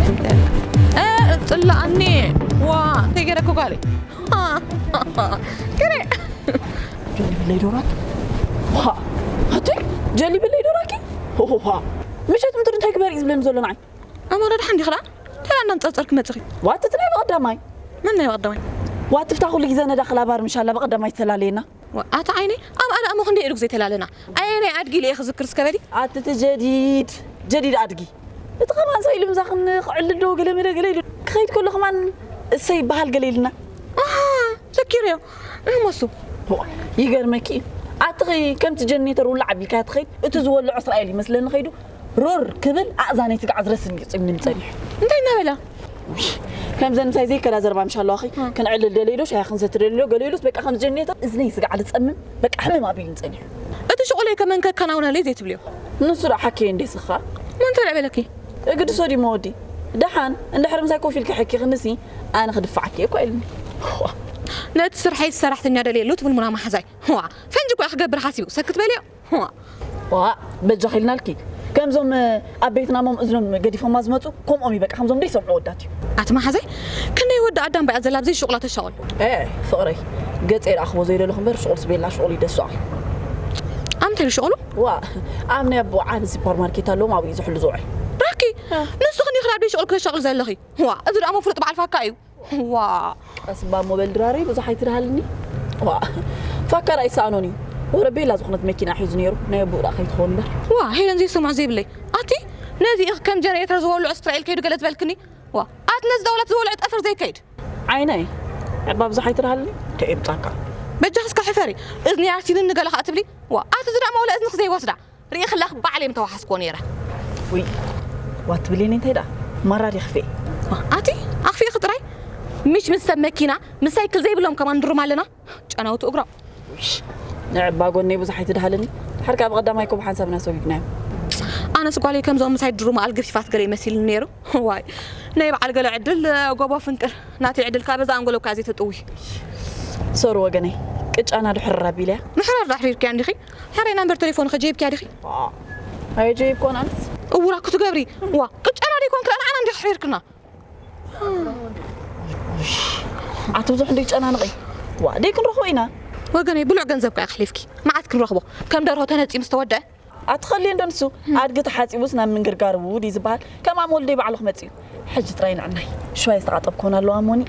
እ፣ ጽላኣኒ። ዋ፣ እንታይ ገይረኩ ጓለይ? ገረ። ጀሊብለይ ዶራኪ። ዋ፣ ኣቲ ጀሊብለይ ዶራኪ። ሆሆ፣ ምሸት ምድሪ እንታይ ግበሪ እዩ ዝብለኒ ዘሎ ንዓይ? ኣማራ ደሓን ዲኺ ደኣ? እንታይ ደኣ እንዳንጸርጸርኪ መጺኺ? ዋትት ናይ በቐዳማይ። መን ናይ በቐዳማይ? ዋትፍታ ኩሉ ግዜ ነዳ ክላባር ምሻላ በቐዳማይ ተላለየና። ዋ፣ ኣታ ዓይነይ፣ ኣብ ኣዳ እሞ ክንደይ ኢሉ ግዜ ተላለና? ኣየናይ ኣድጊ ኢለ እየ ክዝክር እስከ በሊ? ኣትቲ ጀዲድ፣ ጀዲድ ኣድጊ። እቲ ከማን ሰው ኢሉ ምሳኽን ክዕልል ዶ ገለ መለ ገለ ኢሉ ክኸይድ ከሎ ከማን እሰይ ይበሃል ገለ ኢልና። ኣሃ፣ ዘኪረዮ። እህ፣ መሱ። ዋ፣ ይገርመኪ። ኣቲ ኸይ ከምቲ ጀኔተር ውላዕ ኣቢልካ ትኸይድ፣ እቲ ዝወልዖ እስራኤል ይመስለኒ ኸይዱ። ሩር ክብል ኣእዛነይ ስጋዕ ዝረስን እዩ ጺምኒ ምጸኒሑ። እንታይ እናበላ? ውይ፣ ከምዘን ምሳይ ዘይከዳ ዘረባ ምሽ ኣለዋ ኸይ፣ እ። ክንዕልል ደለይሎ፣ ሻሂ ክንሰቲ ደለይሎ፣ ገለ ኢሉስ በቃ ከም ጀኔተር እዝነይ ስጋዕ ዝጸምም፣ በቃ ሕምም ኣቢሉኒ ጸኒሑ። እቲ ሽቑለይ ከመን ከከናውነለይ ዘይትብልዮ? ንሱ ደኣ ሓኪ እንዴ ስኻ? መን ተደኣ በለኪ? እግዲ ሶዲ መወዲ። ደሓን፣ እንድሕር ምሳይ ኮፍ ኢልኪ ሕኪኽንሲ፣ ኣነ ክድፍዓኪ እኮ ኢልኒ። ነቲ ስርሐይ ሰራሕተኛ ደልየሉ ትብል ሙና ማሕዛይ። ዋ፣ ፈንጂ እኮ እያ ክገብር ሓሲቡ። ሰክት በልዮ። ዋ። ዋ፣ በጃኺ ኢልናልኪ። ከምዞም ኣብ ቤትና ሞም እዝኖም ገዲፎማ ዝመፁ ከምኦም እዩ። በቃ ከምዞም ደይሰምዑ ወዳት እዩ። ኣቲ መሓዘይ፣ ክንደይ ወዲ ኣዳም ባያ ዘላ ብዘይ ሽቑላ ተሻቑል። ኤ ፍቕረይ፣ ገፀ ይረኣኽቦ ዘይደለኹ እምበር ሽቑል ስቤላ ሽቑል ይደስዋል። ኣምታይ ሽቑሉ? ዋ፣ ኣብ ናይ ኣቦ ዓቢ ሱፐርማርኬት ኣለዎም፣ ኣብኡ እዩ ዝሕሉ ዝውዕል። ራኪ፣ ንሱ ክንዲ ክላብ ደይ ሽቑል ክተሻቕል ዘለኺ? ዋ፣ እዚ ደኣ መፍርጥ በዓል ፋካ እዩ። ዋ፣ ቀስ እባ እሞ በል ድራረይ፣ ብዙሕ ኣይትድሃልኒ። ዋ፣ ፋካ ደኣ ይሰኣኖን እዩ። ወረ ቤላ ዝኾነት መኪና ሒዙ ነይሩ፣ ናይ ኣቦኡ ደኣ ከይትኸውን እምበር። ዋ፣ ሄለን ዘይሰምዖ ዘይብለይ። ኣቲ፣ ነዚ ኢኽ ከም ጀነሬተር ዝወልዑ እስራኤል ከይዱ ገለ ዝበልክኒ? ዋ፣ ኣት ነዚ ደውላት ዝወልዑ ጠፈር ዘይከይድ። ዓይነይ፣ ዕባ ብዙሕ ኣይትድሃልኒ፣ እንታይ እምጻካ? በጃኽስ ከ ሕፈሪ፣ እዝኒ ያሲንን ንገለ ከኣ ትብሊ? ዋ፣ ኣቲ እዚ ደኣ መውለ እዝንኽ ዘይወስዳ። ርኢኽላ ክበዓል እዮም ተዋሓስኮ ነይረ። ውይ፣ ዋ ትብልኒ እንታይ ደኣ? ማራ ዲኺ ክፌ? ኣቲ ኣኽፊእኺ ጥራይ። ምሽ ምስ ሰብ መኪና፣ ምስ ሳይክል ዘይብሎም ከማን ድሩም ኣለና። ጨናውቲ እግሮም። ንዕባ ጎነይ ብዙሕ ኣይትድሃልኒ። ድሓር ከኣ ብቐዳማይ እኮ ብሓንሳብ ኢና ሰጒግናዮ። ኣነስ ጓለይ ከምዞም ምሳይ ድሩም ኣልግፊፋት ገለ ይመሲልኒ ነይሩ። ዋይ፣ ናይ በዓል ገለ ዕድል፣ ጎቦ ፍንቅል። ናተይ ዕድል ከኣ በዛ ኣንጎሎ እኳ ዘይተጥዊ። ሶሪ ወገነይ፣ ቅጫና ድሕር ኣቢለያ። ምሕራር ዶ ኣሕሪርክያ እንዲኺ? ሕራይ ናምበር ቴሌፎንኺ ጀይብክያ ዲኺ? ኣየ ጀይብኮን ኣንስ። እውራ ክትገብሪ። ዋ፣ ቅጫና ደይኮንኪ ንዓና እንዲኺ ኣሕሪርክና። ኣቲ ብዙሕ እንዶ ይጨናንቕ። ዋ፣ ደይ ክንረኽቦ ኢና። ወገነይ፣ ብሉዕ ገንዘብ ከኣ ኣሕሊፍኪ። መዓት ክንረኽቦ። ከም ደርሆ ተነጺ ምስ ተወደአ። ኣትኸልዮ እንዶ ንሱ። ኣድጊ ተሓጺቡስ ናብ ምንግርጋር ውድ እዩ ዝበሃል። ከም ኣሞል ደይ ባዕሉ ክመጽእ እዩ። ሕጂ ጥራይ ንዕናይ። ሽዋይ ዝተዓጠብኮን ኣለዋ ሞኒ።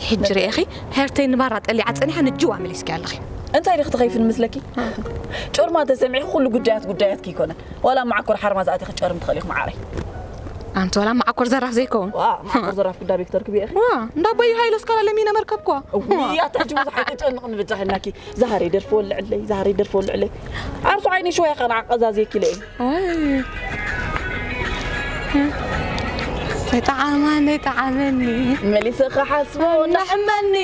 ሕጂ ርኤኺ፣ ሄርተይ ንባራ ጠሊዓ ጸኒሓ ንጅዋ መሊስኪ ኣለኺ። እንታይ ዲኺ ትኸይፊ ንመስለኪ? ጮርማ ተሰሚዒ ኩሉ ጉዳያት ጉዳያትኪ ይኮነን። ዋላ መዓኮር ሓርማዝ ኣቲኺ ጨርም ትኽእሊ ኢኺ መዓረይ። ኣንቲ ዋላ መዓኮር ዘራፍ ዘይከውን። ዋ፣ መዓኮር ዘራፍ ግዳ ቪክተር ክብኢ ኢኺ። ዋ፣ እንዳ ኣቦይ ሃይለ እስካላ ለሚነ መርከብ እኳ። እውይ፣ ኣታ ሕጂ ብዙሕ ኣይተጨንቕኒ በጃኺ እናኪ። ዛሃረይ ደርፊ ወልዕለይ፣ ዛሃረይ ደርፊ ወልዕለይ። ዓርሱ ዓይነይ ሽዋይ ኸና ዓቀዛዝየኪ ኢለ እየ። ወይ። ጠዓማ ነይ ጠዓመኒ። መሊሰ ክሓስቦ እንዳሕመኒ።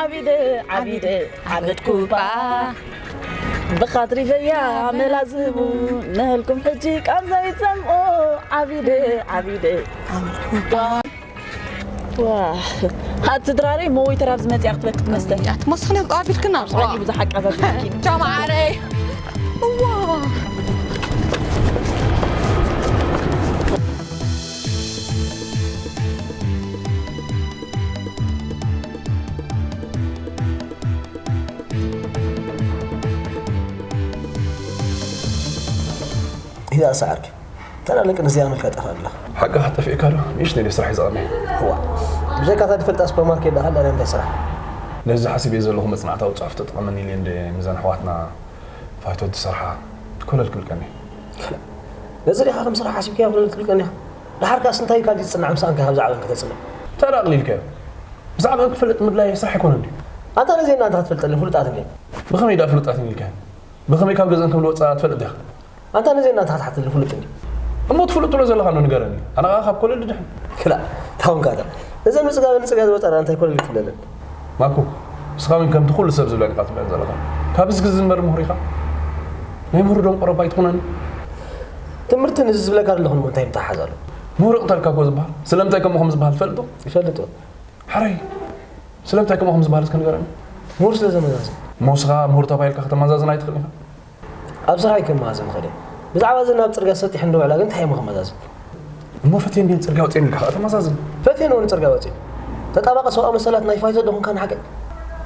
ዓቢደ፣ ዓቢደ፣ ዓመት ኩባ። ብኻትሪፈያ መላ ዝህቡ። ነህልኩም ሕጂ ቃንዛ ይጸምኦ። ዓቢደ፣ ዓቢደ። ዓመት ኩባ። ዋ፣ ኣቲ ድራረይ መወይተር ኣብ ዝመጽእ ክትበኪ ትመስል። እያ፣ ትመስኽን እኮ ኣቢልክና። ኣብዚ ዓዲ ብዙሕ ኣቃዛዝምኪ። ቻው መዓረይ። እዋ። ኢዛ ሰዓርኪ። ተላ ለቅን እዚኣ መልካ ጠፋ ኣላ። ሓቅኻ ጠፊእካ ዶ? ንእሽተይ ድየ ስራሕ ይዘቐኒ። እዋ። ብዘይካ እታ ዝፈልጣ ሱፐርማርኬት ደኣ ካልእ እንታይ ስራሕ? ነዚ ሓሲበ ዘለኹ መጽናዕታዊ ጽሑፍ ተጠቐመኒ ኢለ እንደ ምዘን ኣሕዋትና ፋይቶት ዝሰርሓ ኮለል ክብል ቀንየ። ነዚ ዲኻ ከም ስራሕ ሓሲብካዮ ኮለል ክብል ቀንየ? ደሓር ከኣስ እንታይ እዩ ካልእ ዝጽናዕ ምሳኣንካ ካብዛ ዓለም ከተጽንዕ? እንታይ ደኣ ኣቕሊልካዮ? ብዛዕባን ክፈልጥ ምድላይ ስራሕ ኣይኮነን ድዩ? ኣንታ ነዚ እናንተ ክትፈልጠለይ ፍሉጣት እንዴ? ብኸመይ ደኣ ፍሉጣት ኢልካዮ? ብኸመይ ካብ ገዝአን ከም ዝወጻ ትፈልጥ ዲኻ? ኣንታ ነዚ እናንተ ክትሓተለይ ፍሉጥ እንዴ? እሞ ትፍሉጥ ትብሎ ዘለኻ ዶ ንገረኒ? ኣነ ኸኣ ካብ ኮለል ድድሕን። ክላ፣ ታውን ካታ። ነዘን ብጽጋበን ጽጋ ዝወጻ እንታይ ኮለል ክትብለለን? ማኩ፣ ንስኻ እውን ከምቲ ኩሉ ሰብ ዝብለን ኢኻ ትብለን ዘለኻ። ካብ ዝግዚ እምበር ምሁር ኢኻ? ናይ ምሁር ደንቆሮ እባ ኣይትኹነኒ። ትምህርቲ ንዚ ዝብለካ ዘለኹ እሞ እንታይ ምትሓሓዝ ኣሎ? ምሁር ይቕተልካ እኮ ዝበሃል። ስለምንታይ ከምኡ ከም ዝበሃል ትፈልጥ ዶ? ይፈልጥ እየ። ሓረይ፣ ስለምንታይ ከምኡ ከም ዝበሃል እስከ ንገረኒ። ምሁር ስለ ዘመዛዝን። እሞ ንስኻ ምሁር ተባሂልካ ከተመዛዝን ኣይትኽእልን ኢኻ? ኣብ ስራሐይ ከመዛዝን እኽእል እየ። ብዛዕባ እዘን ኣብ ጽርግያ ሰጢሐን ዝውዕላ ግን እንታይ እየ ከመዛዝን? እሞ ፈትየን ድየን ጽርግያ ኣውጺኤን ኢልካ ከተመዛዝን? ፈትየን እውን ጽርግያ ወጺኤን። ተጣባቂ ሰብኣዊ መሰላት ናይ ፋይቶ ዶ ኾንካ ንሓቀይ?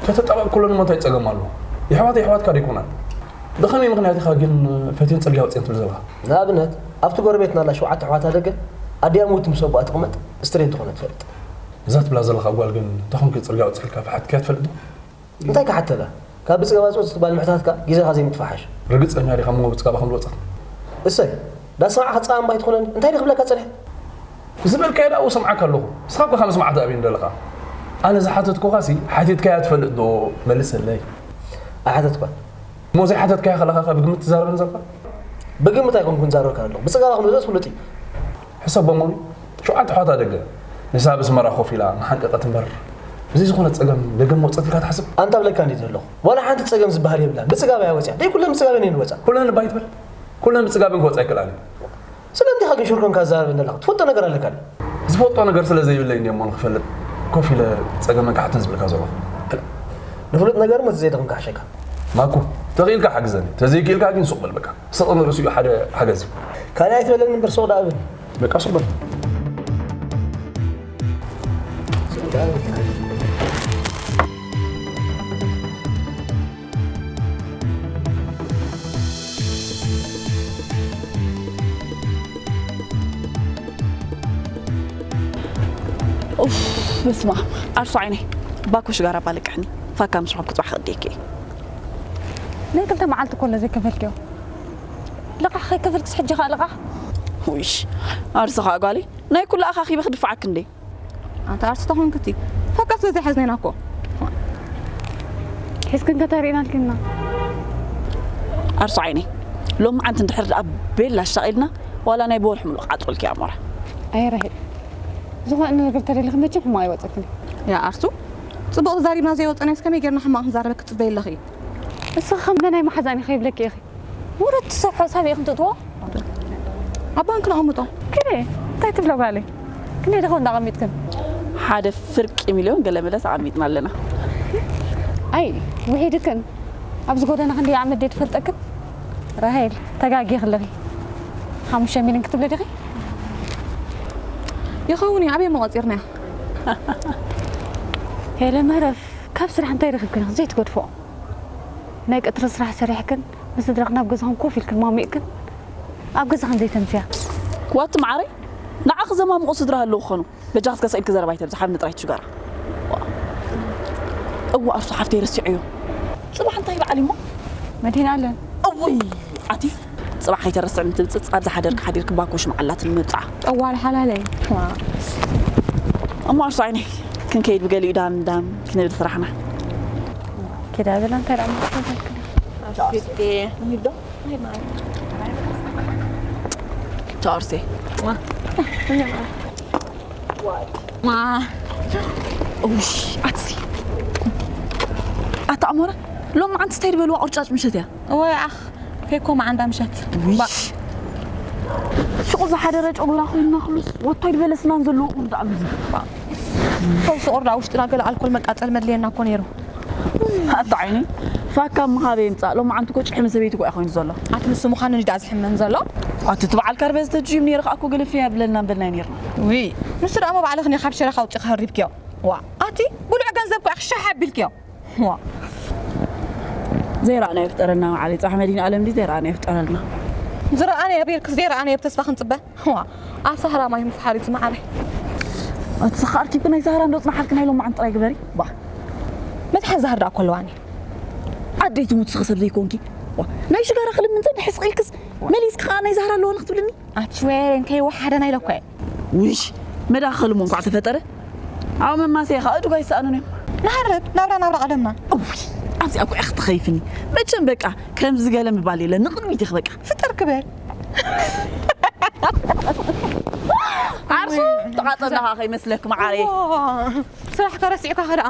ከተጣባቂ ከለኒ እሞ እንታይ ጸገም ኣለዎ? የሕዋት የሕዋትካ ዶ ኣይኮናን? ብኸመይ ምኽንያት ኢኻ ግን ፈትየን ጽርግያ ኣውጺኤን ትብል ዘለኻ? ንኣብነት፣ ኣብቲ ጎረቤትና ኣላ ሸውዓተ ኣሕዋት ኣደገ፣ ኣዲኣ ምውቲ ምስ ኣቦኣ ትቕመጥ፣ ስትሬት ዝኾነ ትፈልጥ። እዛ ትብላ ዘለኻ ጓል ግን እንታይ ኮንኪ ጽርግያ ኣውጺእልካ ፈሓትካያ ትፈልጥ ዶ? እንታይ ክሓተላ? ካብ ብጽጋብ ኣጽወት ትባል ምሕታትካ ግዜኻ ዘይምጥፋእ ሓሽ። ርግጸኛ ዲኻ እሞ ብጽጋባ ከም ዝወጸት? እሰይ፣ ዳሰማዕካ ጻም ባይትኾነኒ፣ እንታይ ድየ ክብለካ ጸኒሐ? ዝበልካዮ ደኣ እወ ሰምዓካ ኣለኹ። ንስኻ እኮ ካብ ምስማዕ ትኣብይ እንደለኻ። ኣነ ዝሓተትኩኻሲ ሓቲትካያ ትፈልጥ ዶ? መልሰለይ። ኣይሓተትኳን። እሞ ዘይሓተትካያ ከለኻ ከ ብግምት ትዛረበኒ ዘለኻ? ብግምት ኣይኮንኩን ዛረብካ ዘለኹ። ብጽጋባ ከም ዝወጸት ፍሉጥ እዩ። ሕሰቦ እሞኒ፣ ሸውዓተ ኣሕዋት ኣደገ፣ ንሳ ኣብ ኣስመራ ኮፍ ኢላ እናሓንቀቐት እምበር፣ ብዘይ ዝኾነ ጸገም ደገ መውጸት ኢልካ ትሓስብ? ኣንታ ብለካ እንዴት ዘለኹ? ዋላ ሓንቲ ጸገም ዝበሃል የብላን። ብጽጋብ እያ ወጺኣ። ደይ ኩለን ብጽጋበን እየን ዝወጻ። ኩለን እባ ኣይትበል። ኩለን ብጽጋበን ክወጻ ኣይክእላን እዩ። ስለምንታይ ኢኻ ግን ሽር ኮንካ ትዛረበኒ ዘለኻ? ትፈልጦ ነገር ኣለካ ድዩ? ዝፈልጦ ነገር ስለ ዘይብለይ እንድየ እሞ ንኽፈልጥ ኮፍ ኢለ ጸገመን ክሓትን ዝብለካ ዘለኹ። ንፍሉጥ ነገር እሞ እቲ ዘየድኽም ክሓሸካ። ማኩ፣ ተኽኢልካ ሓግዘኒ፣ ተዘይክኢልካ ግን ሱቕ በል በቃ። ስቕ ንርእሱ እዩ ሓደ ሓገዝ። ካልኣይ ኣይትበለኒ እምበር ሱቕ ደኣ በል። በቃ ሱቕ በል። ኡፍ፣ በስመ ኣብ። ዓርሶ ዓይነይ፣ ባኮ ሽጋራ ባልቅሕኒ። ፋካ ምስ ረኸብኩ ጽባሕ ክእድየኪ እየ። ናይ ክልተ መዓልቲ እኮ ኣሎ ዘይከፈልክዮ። ልቓሕ ከይከፈልክስ ሕጂ ኸኣ ልቓሕ? ውይሽ፣ ዓርሶ ኸኣ ጓለይ፣ ናይ ኩሉ ኣኻኺበ ክድፍዓኪ እንዴ? ኣንታ ዓርሶ ተኾንክቲ፣ ፋካ ስለ ዘይሓዝና ኢና እኮ። ሒዝክን ከተሪእና ኣልክና። ዓርሶ ዓይነይ፣ ሎሚ ዓንቲ እንድሕር ደኣ ቤላ ኣሻቒልና፣ ዋላ ናይ ብወርሒ ሙሉእ ቃጾልኪ ኣሞራ። ኣየ ራሄል፣ ዝኾነ ነገር ተደሊኺ መቸም ሕማቕ ኣይወጸክን። ያ ኣርሱ፣ ጽቡቕ ተዛሪብና ዘይወጸናስ ከመይ ጌርና ሕማቕ ክንዛረበኪ ትጽበይ ኣለኺ? ንስኺ ከም መናይ መሓዛኒ ከይብለኪ ኢኺ። ውርድ ትሰርሖ ሳብ ኢኽን ትእትዎ? ኣብ ባንክ ነቐምጦ። ክንደይ? እንታይ ትብሎ ጓለይ? ክንደይ ደኾን እንዳቐሚጥክን? ሓደ ፍርቂ ሚልዮን ገለ መለስ ኣቐሚጥና ኣለና። ኣይ ውሒድክን፣ ኣብዚ ጎደና ክንደይ ዓመት ድየ ትፈልጠክን? ራሄል፣ ተጋጊኺ ኣለኺ። ሓሙሽተ ሚልዮን ክትብሊ ዲኺ? ይኸውን እዩ፣ ኣበይ እሞ ቆጺርናዮ? ሄለ መረፍ፣ ካብ ስራሕ እንታይ ረኺብክን ኢኺ ዘይትገድፎ? ናይ ቀትሪ ስራሕ ሰሪሕክን ንስድራኽን ኣብ ገዛኹም ኮፍ ኢልክን ማሚቕክን ኣብ ገዛኽን ዘይተምስያ። ዋቲ መዓረይ፣ ንዓኺ ዘማምቑ ስድራ ኣለዉ ክኾኑ። በጃኺ እስከ ስቕ ኢልኪ ዘረባ ኣይተብዝሒ፣ ሓብኒ ጥራይ ትሽጋራ። እዋ ኣርሱ ሓፍተይ ረሲዐዮ። ጽባሕ እንታይ በዓል እሞ? መድህን ኣለን። እውይ ኣቲ ጽባሕ ከይተረስዕ ምትብጽጽ ኣብዚ ሓደርክ ሓዲርክ ባኮሽ መዓላት ንምብጻዓ። ጠዋል ሓላለይ። እሞ ኣርሱ ዓይነይ ክንከይድ ብገሊኡ ዳም ዳም ክንብል ስራሕና። ኪዳ ብላ እንታይ ደኣ ምስተፈልክ? ቻርሴ። ማ። ኡሽ ኣትሲ ኣታ ኣሞራ ሎም ዓንቲ ስታይ ዝበልዋ ቁርጫጭ ምሸት እያ። ወይ ኣኽ ፌኮ መዓንዳ ምሸት። ባ ሽቁ ዝሓደረ ጨጎራ ኮይንና ክሉስ ወታይ ዝበለስናን ዘለዎ ቁርዳ ኣብዚ። ፈውሲ ቁርዳ ውሽጥና ገለ ኣልኮል መቃጸል መድልየና እኮ ነይሩ። ኣታ ዓይኒ ፋካ ምሃበ ይምጻእ ሎም ዓንቲ ኮ ጭሕሚ ሰበይቲ ኮ ኮይኑ ዘሎ። ኣቲ ንሱ ምዃኑ ንዳ ዝሕመን ዘሎ። ኣቲ ትበዓል ካርበዝ ተጅም ነይሩ ከኣ እኮ ገለፍያ ብለና በልና ነይርና። ዊ ንሱ ደኣ ባዕልኽን ካብ ሸረኻ ኣውጺኻ ህሪብክዮ። ዋ ኣቲ ብሉዕ ገንዘብ ኮ ክሻሕ ኣቢልክዮ። ዋ ዘይረኣና ይፍጠረልና መዓለይ ጻሕ መዲና ዓለም ዲ ዘይረኣና ይፍጠረልና። ዝረኣነ የብርክስ ዘይረኣነ የብ ተስፋ ክንጽበ። ዋ ኣብ ሳህራ ማይ ምስ ሓሪት መዓለይ። ኣቲ ሰኻ ኣርኪብኪ ናይ ዛህራ እንዶ ጽናሓልኪ ናይ ሎም ዓንቲ ጥራይ ግበሪ። ባ መትሓን ዛህር ደኣ ኮለዋኒ። ዓደይ ትሙት ስኸ ሰብ ዘይኮንኪ። ዋ ናይ ሽጋራ ክልምን ዘን ሕስቕ ኢልክስ መሊስኪ ከኣ ናይ ዛህራ ኣለዋኒ ክትብልኒ። ኣቲ ሽወር እንከይ ወሓደ ናይ ለኮ። ውሽ መዳ ክኸልሞ እንኳዕ ተፈጠረ። ኣብ መማሰያ ከኣ እዱጋ ይሰኣኑን እዮም። ንሃርብ ናብራ ናብራ ቀደምና። እውይ ኣብዚኣ እኮ እያ ክትኸይፍኒ። መቸም በቃ ከምዚ ገለ ምባል የለ ንቕድሚት ኢኺ በቃ። ፍጥር ክበል። ዓርሱ ተቓጠልናኻ ከይመስለክ መዓረይ። ስራሕ ከረሲዕካ ከደኣ።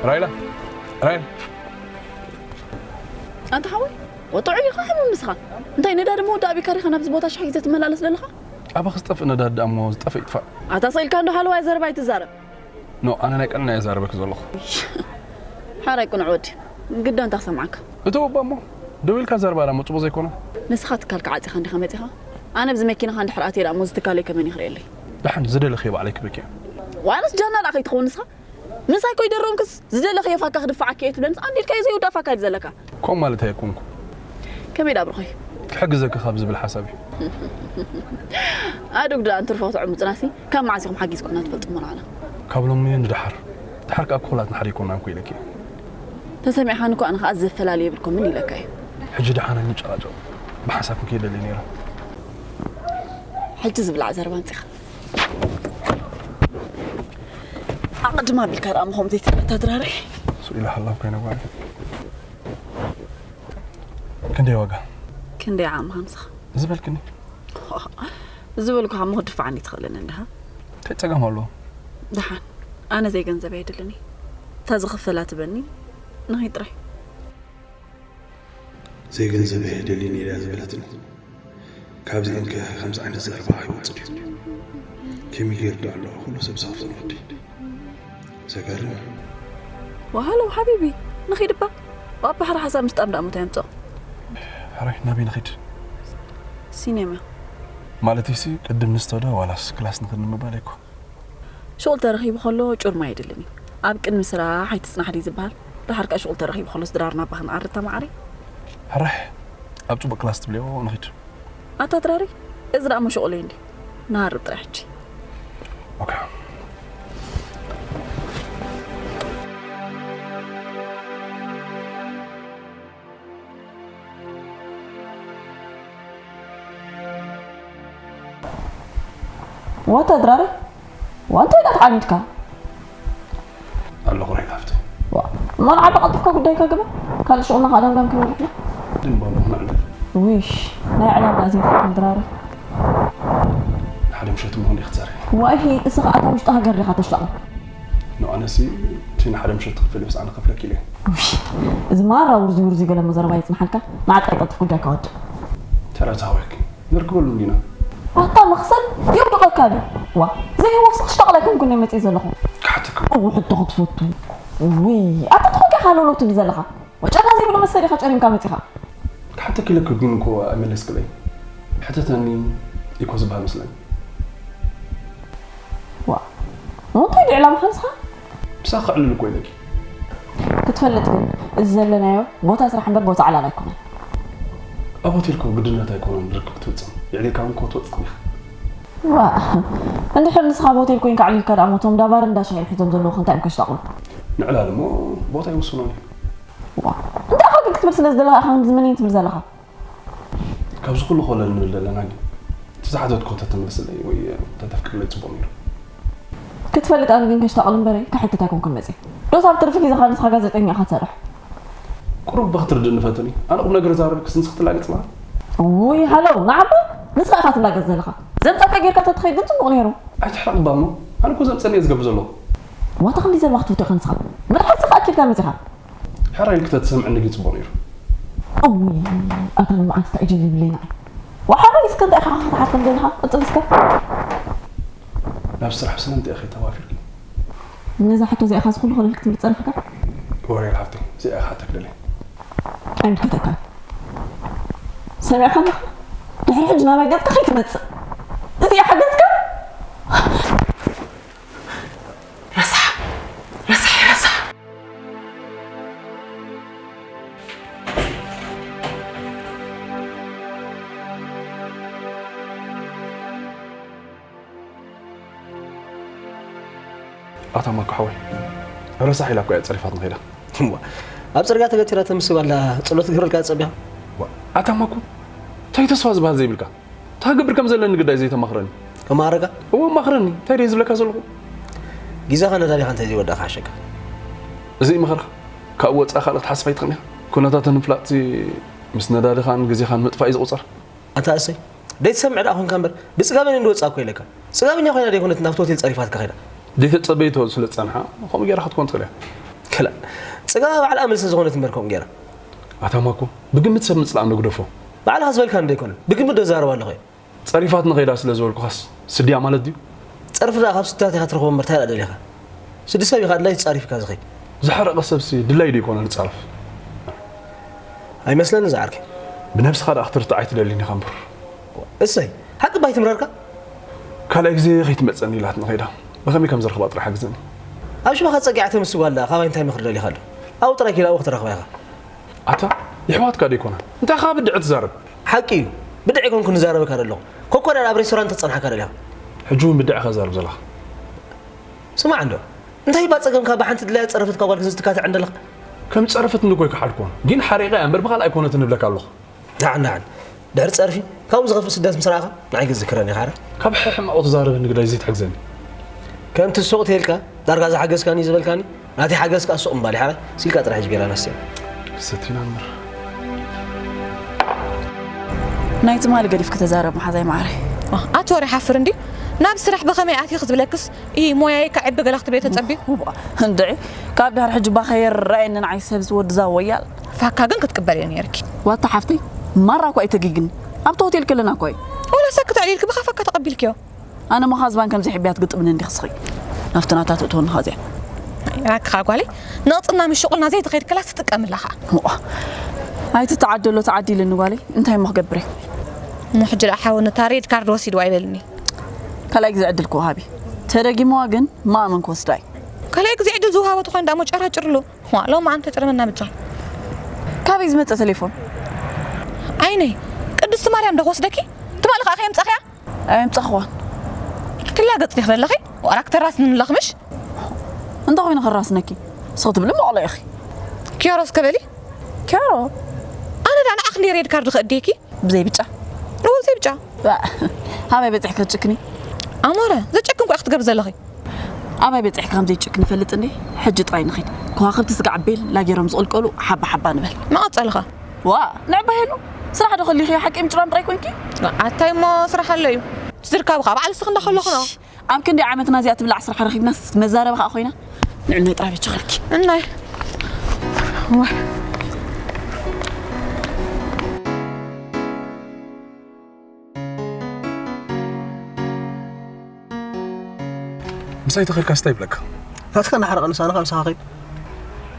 ራይላ፣ ራይላ። ኣንታ ሓወይ፣ ወጥዑ ኢኻ ሕሙም ንስኻ። እንታይ ነዳዲ ምውዳእ ቢካ ዲኻ ናብዚ ቦታ ሻሂ ዘትመላለስ ዘለኻ? ኣባኺ ዝጠፍእ ነዳዲ ደኣ እሞ ዝጠፍእ ይጥፋእ። ኣታ ስቕ ኢልካ እንዶ ሃለዋይ ዘረባ ኣይትዛረብ። ኖ፣ ኣነ ናይ ቀንና እየ ዛረበኪ ዘለኹ። ሓራይ ቅኑዕ ወዲ፣ ግዳ እንታይ ክሰምዓካ? እቶ እባ እሞ ደው ኢልካ ዘረባ ደኣ እሞ ጽቡቕ ዘይኮነ። ንስኻ ትካልካ ዓጺኻ እንዲኻ መጺኻ? ኣነ ብዚ መኪናኻ እንድሕር ኣትየ ደኣ እሞ እዚ ትካለይ ከመን ይኽርእየለይ? ደሓን ዝደለኽዮ ባዕለይ ክበኪ። ዋላስ ጃና ደኣ ከይትኸውን ንስኻ? ምሳይ ኮይ ደረምክስ ዝደለኽዮ ፋካ ክድፍዓካ እየ ትብለንስ ኣንዲድካዮ ዘይውዳእ ፋካ እዩ ዘለካ። ከምኡ ማለት ኣይኮንኩ። ከመይ ደኣ ብርኾይ? ክሕግዘኪ ካብ ዝብል ሓሳብ እዩ። ኣዱግ ደኣ እንትርፎ ተዕሙፅናሲ ካብ መዓስ ኢኹም ሓጊዝኩምና ትፈልጡ እሞ ንዓና? ካብ ሎሚ ንደሓር። ድሓር ከኣ እኩላት ንሓደ ኣይኮናን እኮ ኢለኪ እየ። ተሰሚዕኻኒ እኮ ኣነ ከኣ ዘፈላሊ የብልኩምን ኢለካ እየ። ሕጂ ደሓን ኣይንጨቓጨቕ። ብሓሳብ ክንከይድ ደልየ ነይረ። ሕጂ ዝብላዕ ዘረባ ኣምፂኻ። ኣቐድም ኣቢልካ ደኣ ምኾም ዘይትረታ ድራረይ። ስቕ ኢለ ሃላው ኮይነ ጓል። ክንደይ ዋጋ? ክንደይ ዓቕምኻ ንስኻ? ዝበልክኒ። ዝበልኩኻ እሞ ክትድፍዓኒ ትኽእልን እንዲኻ? እንታይ ጸገም ኣለዎ? ደሓን። ኣነ ዘይገንዘብ ኣየድልን እዩ። እታ ዝኽፈላ ትበኒ ንኸይ ጥራይ። ዘይገንዘብ እየ ደልየኒ ኢላ ዝበለትኒ። ካብዚኤን ከ ከምዚ ዓይነት ዘረባ ኣይወጽእ ድዩ? ከመይ ገይሩ ዶ ኣሎ ኩሉ ሰብ ዝኸፍተን ወዲ? ዘገርም። ዋሃለው ሓቢቢ ንኺድ እባ። ኣብ ባሕሪ ሓሳብ ምስጣም ደኣ ምታይ ኣምጽኦ? ሕራይ ናበይ ንኺድ? ሲኔማ። ማለተይሲ ቅድም ንስቶ ዶ ዋላስ ክላስ ንኺድ ንምባል እኮ። ሹቕል ተረኺቡ ከሎ ጩርማ የድልን እዩ። ኣብ ቅድሚ ስራሕ ኣይትጽናሕ ድዩ ዝበሃል? ደሓር ከኣ ሹቕል ተረኺቡ ከሎስ ድራር ናባ ክንዓርድ እታ መዓረይ? ሕራይ ኣብ ጽቡቕ ክላስ ትብልዮ ንኺድ። ኣታ ድራሪ እዚ ደኣ መሸቆለይ እንዲ ንሃርብ ጥራሕ ሕጂ። ኦኬ። ዋታ ድራሪ ዋንታ ኢላ ተዓኒድካ? ኣለኹ ራይት ሃፍተይ። ዋ፣ እሞ ንዓባ ቀልጢፍካ ጉዳይካ ግበር። ካልእ ሽቕና ከኣ ዳንጋን ክንብል ኢና። ድንባ ምኽንዕለል። ውይሽ፣ ናይ ዕላል ደኣ ዘይትኽእል ድራሪ። ሓደ ምሸት እሞ እንዲኺ ትዛረቢ። ዋሂ፣ እስኻ ኣታ ውሽጢ ሃገር ዲኻ ተሽታቕል? ንኣነሲ እቲ ንሓደ ምሸት ትኽፍል ምስ ኣነ ከፍለኪ ኢለ። ውይ፣ እዚ ማራ ውርዚ ውርዚ ገለ እሞ ዘረባ የጽንሓልካ። ንዓ ቀልጠፍ ጉዳይካ ወድእ። ተረታወኪ ንርክበሉ እንዲና። ኣታ መኽሰብ የውድቐካ ድዩ? ዋ ዘይህወኽሲ ክሽጠቕል ኣይኮንኩን እየ መፅእ ዘለኹ። ክሓተካ እው ሕቶ ክትፈቱ። ውይ ኣታ ተኾንካ ኢኻ ሃለውለው ትብል ዘለኻ። ወጨና ዘይብሉ መስተ ዲኻ ጨሪምካ መፂኻ። ክሓተኪ ኢለኪ ግን እኮ ኣይመለስክለይ። ሕተተኒ ኢኮ ዝበሃል መስለኒ። ዋ እንታይ ድዩ ዕላማኻ ንስኻ? ምሳኺ ከዕልል እኮ ኢለኪ። ክትፈልጥ ግን እዚ ዘለናዮ ቦታ ስራሕ እምበር ቦታ ዕላል ኣይኮነን። ኣብ ሆቴል እኮ ግድነት ኣይኮነን ርክብ ክትፍፅም። የዕሊልካ እውን እኮ ትወፅእ ኢኻ። ዋ እንድሕር ንስኻ ኣብ ሆቴል ኮይንካ ኣዕሊልካ ደኣ እሞ እቶም እንዳ ባር እንዳ ሻሂ ሒዞም ዘለዉ ከ እንታይ እዮም ከሽጣቕሉ? ንዕላል እሞ ቦታ ይውስኖ እዩ። ዋ እንታይ ኢኻ ግን ክትብል ስለ ዝደለኻ ኢኻ ክንድዚ ምኒን ትብል ዘለኻ? ካብዚ ኩሉ ኮለል ንብል ዘለና ግን እቲ ዝሓተትኩ እንተትምልስለይ ወይ እንተተፍቅድለይ ጽቡቕ ነይሩ። ክትፈልጥ ኣነ ግን ከሽታቕል እምበረይ ክሕትት ኣይኮንኩን መጽየ። ዶስ ኣብ ትርፊ ግዜኻ ንስኻ ጋዜጠኛ ኢኻ ትሰርሕ። ቁሩብ እባ ክትርድእኒ ፈትን እዩ። ኣነ ቁም ነገር እዛረበክስ ንስኺ ትላገጺ ማለት። ውይ ሃለው ንዓባ ንስኻ ኢኻ ትላገጽ ዘለኻ። ዘምጻካ ጌርካ ተትኸይድ ግን ጽቡቕ ነይሩ። ኣይትሕረቕ እባ እሞ ኣነ እኮ ዘምጸኒ እየ ዝገብር ዘለኹ። ዋታ ክንደይ ዘረባ ክትፍቶ ኢኻ ንስኻ። መርሓትካ ኣኪብካ መጺኻ። ሕራይ ኢልኪ ተትሰምዕኒ ግን ጽቡቕ ነይሩ። እውይ ኣታ ንመዓስ እንታይ ዕድል ይብለይ ንዓይ። ወሓራይ እስከ እንታይ ኢኻ ክትሓቶም ዘለኻ ቅጽል እስከ። ናብ ስራሕ ስለምንታይ ኢኺ ተዋፊርኪ? ነዛ ሕቶ እዚኣ ኢኻ ዝኹሉ ክልል ክትብል ዝጸናሕካ? ወሬ ሓፍተይ እዚኣ ኢኻ ተክልለይ። ኣይምልከተካን። ሰሚዕካ ኣለኻ? ድሕሪ ሕጂ ናባይ ገጽካ ከይትመጽእ። እዚኣ ሓገዝካ? ረሳሕ ረሳሕ ረሳሕ። ኣታ ማኮ ሓወይ ረሳሕ ኢላ እኮ እያ ጸሪፋት ንኸይዳ። እዋ ኣብ ጽርግያ ተገቲራ ተምስብ ኣላ። ጸሎት ትገብረልካ ጸቢኻ። ኣታ ማኮ እንታይ ተስፋ ዝበሃል ዘይብልካ? እንታይ ክገብር ከም ዘለኒ ግዳይ ዘይተማኽረኒ። ከማረጋ? እወ ማኽረኒ። እንታይ ድየ ዝብለካ ዘለኹ? ግዜኻ ነዳዲኻ እንታይ ዘይወዳእካ ሓሸካ? እዚ እዩ ምኽርኻ? ካብኡ ወጻኢ ካልእ ክትሓስብ ኣይትኽእልን ኢኻ። ኩነታተን ምፍላጥሲ ምስ ነዳድኻን ግዜኻን ምጥፋእ እዩ ዝቑጸር። ኣንታ እሰይ ደይትሰምዕ ደኣ ኾንካ እምበር ብጽጋበን እንዶ ወጻእኮ ኢለካ። ጽጋበኛ ኮይና ደይኮነት ናብቲ ሆቴል ጸሪፋትካ ከይዳ። ደይተጸበይቶ ስለ ዝጸንሓ ከምኡ ገይራ ክትኮን ትኽእል እያ። ጽጋባ ባዕላ ኣመል ስለ ዝኾነት እምበር ከምኡ ገይራ። ኣታ ማኮ፣ ብግምት ሰብ ምጽላእ እንዶ ግደፎ። ባዕልኻ ዝበልካኒ ዶ ኣይኮነን? ብግምት ዶ እዛረብ ኣለኹ እየ? ጸሪፋትኒ ከይዳ ስለ ዝበልኩኻስ ስድያ ማለት ድዩ? ጸርፊ ደኣ ካብ ስድታት ኢኻ ትረኽቦ እምበር፣ እንታይ ደኣ ደሊኻ? ስዲ ሰብ ኢኻ ኣድላይ ጸሪፍካ ዝኸይድ። ዝሓረቐ ሰብሲ ድላይ ዶ ይኮነ ንጸርፍ? ኣይመስለኒ ዝዓርከይ። ብነብስኻ ደኣ ክትርታዕ ኣይትደልን ኢኻ እምበር። እሰይ፣ ሓቂ ባይ ትምረርካ? ካልኣይ ግዜ ከይትመጸኒ ኢላትኒ ከይዳ። ብኸመይ ከም ዝረኽባ ጥራሕ ሓግዘኒ። ኣብ ሽባኻ ጸጊዓ ተምሲ ጓል ደኣ ካባይ እንታይ ምኽሪ ደሊኻ ኣሎ? ኣብኡ ጥራይ ኪድ ኣብኡ ክትረኽባ ኢኻ። ኣታ፣ የሕዋትካ ዶ ይኮና? እንታይ ኻብ ብድዐ ትዛረብ? ሓቂ እዩ። ብድዐ ኣይኮንኩን ንዛረበካ ዘለኹ። ኮኮ ደኣ ኣብ ሬስቶራንት ትጸንሓካ ደሊኻ። ሕጂ እውን ብድዐ ኻዛርብ ዘለኻ። ስማዕ እንዶ፣ እንታይ እባ ጸገምካ ብሓንቲ ድላያ ዝጸረፈትካ ጓል ክንዚ ትካትዕ እንደለኻ? ከም ዝጸረፈትኒ እኮ ኣይከሓድኩን። ግን ሓሪቐያ እምበር ብኻልእ ኣይኮነትን እብለካ ኣለኹ። ደሓን፣ ደሓን። ድሕሪ ጸርፊ፣ ካብኡ ዝኸፍእ ስደት ምስ ረኣኻ፣ ንዓይ ግን ዝክረኒ ኢኻ፣ ሓራይ። ካብ ሕማቕ ትዛረበኒ ግዳይ ዘይትሕግዘኒ። ከምቲ ሱቕ ተይልካ፣ ዳርጋ ዝሓገዝካኒ ዝበልካኒ፣ ናተይ ሓገዝ ከኣ ሱቕ ምባል እዩ፣ ሓራይ። ሲልካ ጥራሕ ሕጂ ጌራ ናስያ። ሰቲና እምበር። ናይ ትማሊ ገዲፍኪ ተዛረብ፣ መሓዛይ ማዕረይ። ኣቲ ወረ ሓፍር እንድዩ። ናብ ስራሕ ብኸመይ ኣትዩ ክትብለክስ፣ ኢ ሞያይ ከዕቢ ገለ ክትብለይ ተጸብዩ። እዋ፣ እንድዒ፣ ካብ ድሕሪ ሕጂ ባኸ የረኣየኒ ንዓይ ሰብ ዝወድዛ ወያል። ፋካ ግን ክትቅበልዮ ነይርኪ። ዋታ ሓፍተይ፣ ማራ እኮ ኣይተጊግኒ። ኣብቲ ሆቴል ከለና እኮ እዩ። ወላ ሰክት ኣዕሊልኪ ብኻ ፋካ ተቐቢልክዮ። ኣነ መኻዝባን ከምዚ ሕብያት ግጥምን እንዲኽ ስኺ። ናብቲ ናታ ትእትወኒ ኸዚኣ። ኣክኻ ጓለይ፣ ንቕጽና ምሽቑልና ዘይትኸይድ ከላስ ትጥቀምላ ኸኣ። እዋ፣ ኣይትተዓደሎ ተዓዲልኒ ጓለይ፣ እንታይ እሞ ክገብር እየ? እሞ ሕጂ ደኣ ሓው ነታ ሬድ ካርድ ወሲድዋ ይበልኒ። ካልኣይ ግዜ ዕድል ክወሃብ እዩ። ተደጊምዋ ግን ማእመን ክወስዳ እዩ። ካልኣይ ግዜ ዕድል ዝወሃቦ ተኾይኑ ደኣ እሞ ጨራጭርሉ። ዋ፣ ሎማዓንቲ ተጨረመና ብቻ። ካበይ ዝመጸ ቴሌፎን? ዓይነይ፣ ቅድስቲ ማርያም ዶ ክወስደኪ? ትማሊ ኸኣ ከየምጻኽያ? ኣየምጻኽዋን። ትላገጽ ዲኺ ዘለኺ? ዋላ ክተራስኒ ንለኽምሽ? እንታይ ኮይኑ ከራስነኪ? ንስኺ ትብሊ መቕሎ ኢኺ። ኪያሮ እስከ በሊ። ኪያሮ? ኣነ ደኣ ንዓኽ እንድየ ሬድ ካርድ ከእድየኪ? ብዘይ ብጫ? እወ፣ ብዘይ ብጫ። ዋ፣ ሃበይ በጺሕኪ ክትጭክኒ? ኣሞረ፣ ዘጨክን እኮ ኢኺ ትገብሪ ዘለኺ። ኣባይ በጺሕካ ከም ዘይጭክን እፈልጥ እንዴ? ሕጂ ጥራይ ንኺድ። ከዋኽብቲ ስጋዕ ቤል ላጌሮም ዝቕልቀሉ ሓባ ሓባ ንበል። መቐጸልኻ? ዋ፣ ንዕባ ሄሉ፣ ስራሕ ዶ ከሊኺ? ሓቂ ምጭራም ጥራይ ኮንኪ? ኣታይ እሞ ስራሕ ኣሎ እዩ። ዝርካቡ ካብ በዓል ንስኺ እንዳኸለኹ ነው። እሽ፣ ኣብ ክንደይ ዓመትና እዚኣ ትብላዕ ስራሕ ረኺብናስ መዛረቢ ከኣ ኮይና? ንዕናይ ጥራይ በጃ ኸልኪ። እናይ። ዋይ። ምሳይ ተኸድካስ እንታይ ይብለካ? ናትካ እናሓረቐ ንሳንኻ ምሳኻ ኸይድ።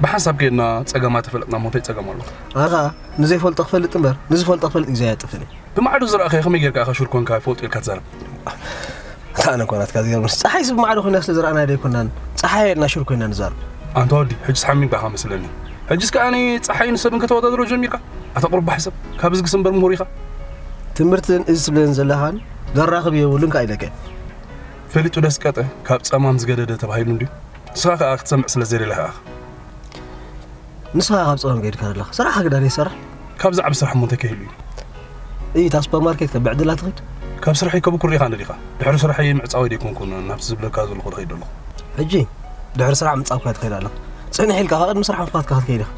ብሓንሳብ ከይድና ጸገማ ተፈለጥና እሞ እንታይ ጸገም ኣሎ? ኣኻ ንዘይፈልጦ ክፈልጥ እምበር፣ ንዝፈልጦ ክፈልጥ ግዜ ኣየጥፍእን እዩ። ብማዕዶ ዝረኣኻዮ ከመይ ጌርካ ኢኻ ሹር ኮንካ ይፈልጦ ኢልካ ትዛረብ? ኣታ ኣነ እኮ ናትካ ዝገርምስ፣ ጸሓይስ ብማዕዶ ኮይና ስለ ዝረኣናያ ዶ ኣይኮናን፣ ጸሓይ ኢልና ሹር ኮይና ንዛረብ። ኣንታ ወዲ፣ ሕጅስ ሓሚምካ ኢኻ መስለኒ። ሕጅስ ከኣ ጸሓይን ሰብን ከተወዳድሮ ጀሚርካ? ኣታ ቁሩብ ባሕ ሰብ፣ ካብ እዝግስ እምበር ምሁር ኢኻ። ትምህርትን እዚ ትብለን ዘለኻን ዘራኽብ የብሉን ከኣ ኢለካ። ፈሊጡ ደስቀጠ ካብ ጸማም ዝገደደ ተባሂሉ እንድዩ። ንስኻ ከኣ ክትሰምዕ ስለ ዘይደለኻ ኢኻ። ንስኻ ካብ ጸማም ገይድካ ዘለኻ። ስራሕካ ግዳ ዘይትሰርሕ? ካብ ዝዓቢ ስራሕ እሞ እንታይ ከይህሉ እዩ? እይ፣ እታ ሱፐርማርኬት ከ ብዕድላ ትኸይድ? ካብ ስርሐይ ከብኩር ኢኻ ንዲኻ? ድሕሪ ስርሐይ ምዕጻወይ ደይኮንኩን ናብቲ ዝብለካ ዘለኹ ዝኸይድ ዘለኹ። ሕጂ ድሕሪ ስራሕ ምጻውካ ትኸይድ ኣለኻ። ጽንሕ ኢልካ ከኣ ቅድሚ ስራሕ ምኽፋትካ ክትከይድ ኢኻ።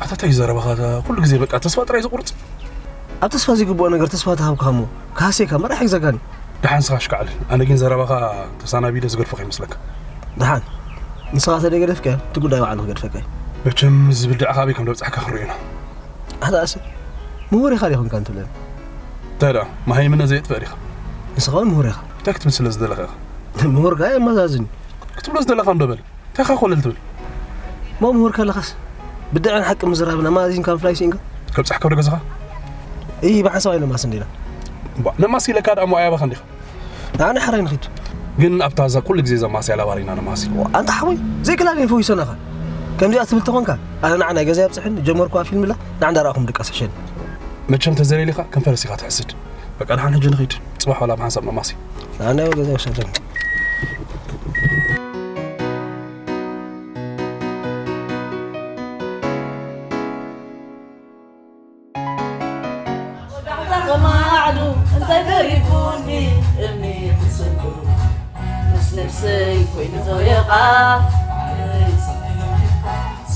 ኣታ ታይ ዘረባኻ ኩሉ ግዜ በቃ ተስፋ ጥራይ ዝቑርጽ? ኣብ ተስፋ ዘይግብኦ ነገር ተስፋ ተሃብካ እሞ ክሃስየካ እምበር ኣይሕግዘካን እዩ። ደሓን ንስኻ ሽካዕልል። ኣነ ግን ዘረባኻ ተሳናቢደ ዝገድፎ ከይመስለካ። ደሓን ንስኻ ተደይገደፍካዮ እቲ ጉዳይ ባዕሉ ክገድፈካ እዩ። መቸም ዝብል ድኣ ካበይ ከም ደብጻሕካ ክንሪኦ ኢና። ኣታ ኣሰይ ምሁር ኢኻ ዲኹም ካን ትብለኒ? እንታይ ደኣ መሃይምነት ዘየጥፍእ ዲኻ? ንስኻ እውን ምሁር ኢኻ። እንታይ ክትብል ስለ ዝደለኻ ኢኻ? ምሁር ከኣ የመዛዝን እዩ። ክትብሎ ዝደለኻ እንዶ በል። እንታይ ኢኻ ኮለል ትብል? እሞ ምሁር ከለኻስ ብድዐን ሓቂ ምዝራብን ኣማዚንካ ምፍላይ ስኢንካ? ከብጻሕካ ወደ ገዛኻ? እይ፣ ብሓንሳብ ኣይነማስን ዲና። እባ፣ ነማሲ ኢለካ ደኣ እሞ ኣይ ኣባኻ እንዲኻ? ንዓና ሓራይ ንኺድ። ግን ኣብታ እዛ ኩሉ ግዜ ዘማስያ ላባሪና ነማሲ። ዋ፣ ኣንታ ሓወይ፣ ዘይክላ ግን ፈዊሰናኻ። ከምዚኣ ትብል ተኾንካ፣ ኣነ ንዓ ናይ ገዛይ ኣብጽሕኒ፣ ጀመርኩዋ ፊልም ኣላ፣ ንዓ እንዳረኣኹም ድቃስ ሕሸኒ። መቸም ተዘለሊኻ፣ ከም ፈረስ ኢኻ ትሕስድ። በቃ፣ ደሓን ሕጂ ንኺድ። ጽባሕ ዋላ ብሓንሳብ ነማሲ። ንዓና ገዛይ ውሰደኒ። ወዳሕታ ከማዕዱ እንታይ ተሪፉኒ እምኒ ክስንኩ ምስ ነብሰይ ኮይኑ ተወየቓ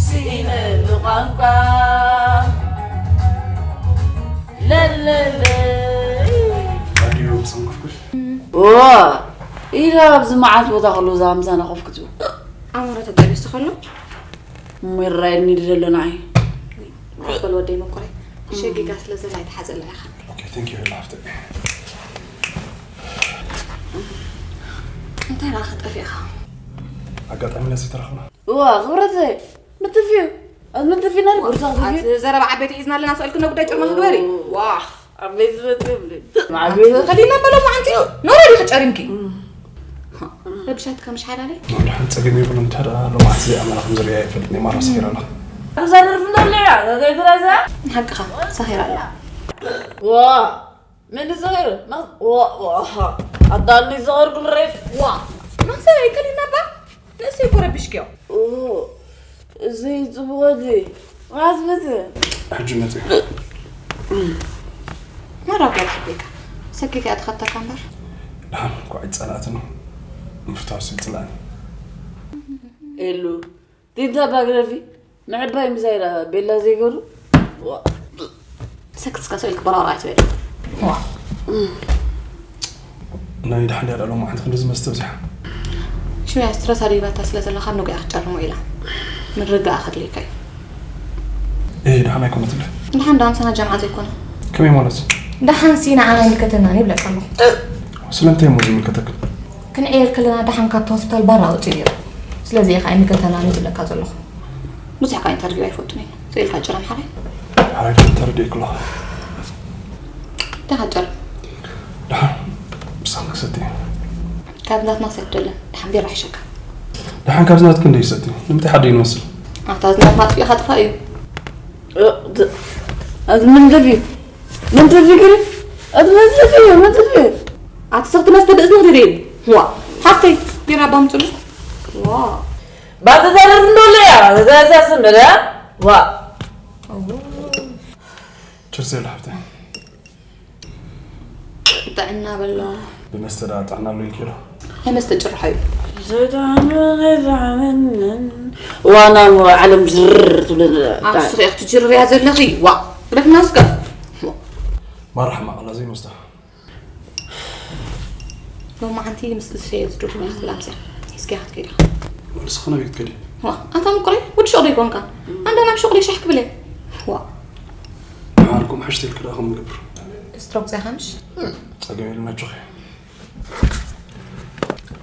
ስኢነሉ ቋንቋ ለለለይ ኣዲኡ ብሰንኩፍኩሽ ዋ ኢላ ኣብዚ መዓት ቦታ ከሎ እዛ ምሳና ኮፍ ክትብል ኣሞራ ተጠቢስ ተኸሎ እሞ ይረኣየኒ ድደሎ ንዓይ። ሓፍ በል ወደይ መኮረይ። ሸጊጋ ስለ ዘላ ኣይትሓዘላ ኢኻ። Okay, thank you, ላፍተ። እንታይ ራኸ ጠፊእኻ? ኣጋጣሚ ነዚ ተረኽና። ዋ ክብረተይ፣ ምትፍዩ። ኣብ ምትፊና ንቁርሳ ክትፍዩ። ዘረባ ዓበይቲ ሒዝና ኣለና። ሰልክና ጉዳይ ጭርማ ክግበሪ። ዋ ኣብ ቤት ዝመፅእ እብሊ። ዓበይቲ ከሊና በሎ ማዓንቲ ኖረ ዲኺ ጨሪምኪ። ረብሻትካ ምሽ ሓላለይ። ንድሓን ጸገም የብሉን። እንተ ደኣ ሎማዓንቲ ዘይኣመና ከም ዝርያ ይፈልጥ ናይ ማራ ሰኺራ ኣለኻ። እዛ ደርፊ እንደልያ ዘይትረሳ። ሓቅኻ ሳኺራ ኣላ። ዋ ምን ዝኸር ኣዳኒ ዝኸር ጉሬት። ዋ ማሰይ ከሊና ባ። ንእሰይ እኮ ረቢሽክዮ። እዚ ጽቡቐቲ ማስበት። ሕጂ መጽእ። መራብ ያልሓቤካ ሰኪት እያ ትኸተካ እምበር። ደሓን እኳ ኣይጸላእትን። ምፍታው ስልጥላን። ኤሉ ዲንታ ባግራፊ ምዕባይ ምሳይ ኢላ ቤላ ዘይገሩ። ሰክትስካ ሰው ኢልክ በራራ ኣይትበል። ናይ ደሓን ድያ ዳሎ ማዓንቲ ክንዲ ዝመስተ ብዚሓ። ሽያ ስትረስ ኣሪባታ ስለ ዘለኻ ንጉያ ክትጨርሞ ኢላ። ምርጋእ ከድልየካ እዩ። እይ ደሓን ኣይኮነትለ። ደሓን ዳምሳና ጀምዓ ዘይኮነ። ከመይ ማለት? ደሓን ሲ ንዓና ይምልከተና ይብለካ ኣለኹ። ስለምንታይ እሞ ዝምልከተክ? ክንዕየል ከለና ደሓን ካብቲ ሆስፒታል ባራ ወፂኡ ነይሩ። ስለዚ እየ ከዓ ኣይምልከተና ዝብለካ ዘለኹ። ብዙሕ ከዓ ኢንተርቪው ኣይፈቱን እዩ። ስኢልካ ጭረም ሓራይ። ሓራይ ደሓን ተረዲእክ ኣለኹ። ደሓን ጭረም። ደሓን ብሳም ክሰቲ። ካብ ናትና ሰትደለን ደሓን ቢራ ሕሸካ። ደሓን ካብ ዝናትክ እንደ ይሰቲ ንምንታይ ሓደ ይመስል? ኣታ ዝናት ማጥፊእኻ ጥፋእ እዩ። ኣዝምን ደፊ ምን ትፍክሪ? ኣዝምን ደፊ ምን ትፍክሪ? ኣቲ ሰኽቲ መስተ ብእዝንኽ ደደይቡ። ዋ ሓፍተይ ቢራ ባምፅሉ። ዋ ባትተርፍ እንደሎ እያ ዘያሳስን በለ። ዋ ችርስ የለ ሓፍተ። ጥዕና በሎ። ብመስተ ደኣ ጥዕና ኣሎ ኢልኪ ዶ? ኣይመስተ ጭርሖ እዩ። ዘዳመ ዘዳመንን ዋና ዓለም ዝርር ትብል። ኣብ ስኺ ክትጅርር እያ ዘለኺ። ዋ ግደፍና እስከ። ማራ ሕማቕ ኣላ ዘይመስተ። ሎማዓንቲ ምስ እዝፈየ ዝድርኩ ኢኻ ትላምፅያ። እስኪ ኢኻ ትከይድ ኢኻ። ንስኺ ናበይ ክትከዲ? ዋ ኣታ ምቁረይ ወዲ ሸቕዶ ይኮንካ። ኣንዳ ናብ ሸቕዶ ሻሕ ክብል እየ። ዋ ንዓልኩም ሓሽተ ኢልክ ደኣ ከም ንገብር። ስትሮክ ፃይኻ ምሽ? ጸገም የለን ኣጆኺ።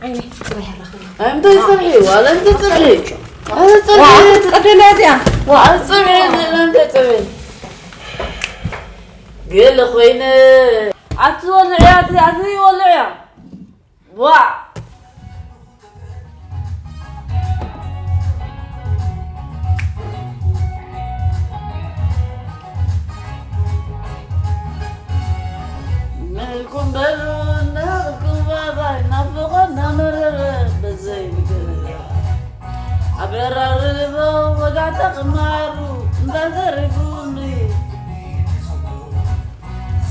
ዓይኒ ፅባሕ ያረኽና። እንታይ ጽብሒ ዋላ እንታይ ጽብሒ? ኣይ ጽብሒ ቀደላ እዚኣ። ዋ ጽብሒ እንታይ ጽብሒ? ገለ ኮይነ ኣቲ ወልዕያ ኣቲ ኣቲ ወልዕያ ዋ መልኩም በሉ እናቕኩም ባባይ ናፍቖና መረረ በዘይ ምግር ኣብ ዕራርቦ ወጋዕታ ቅማሩ እንዳተሪፉኒ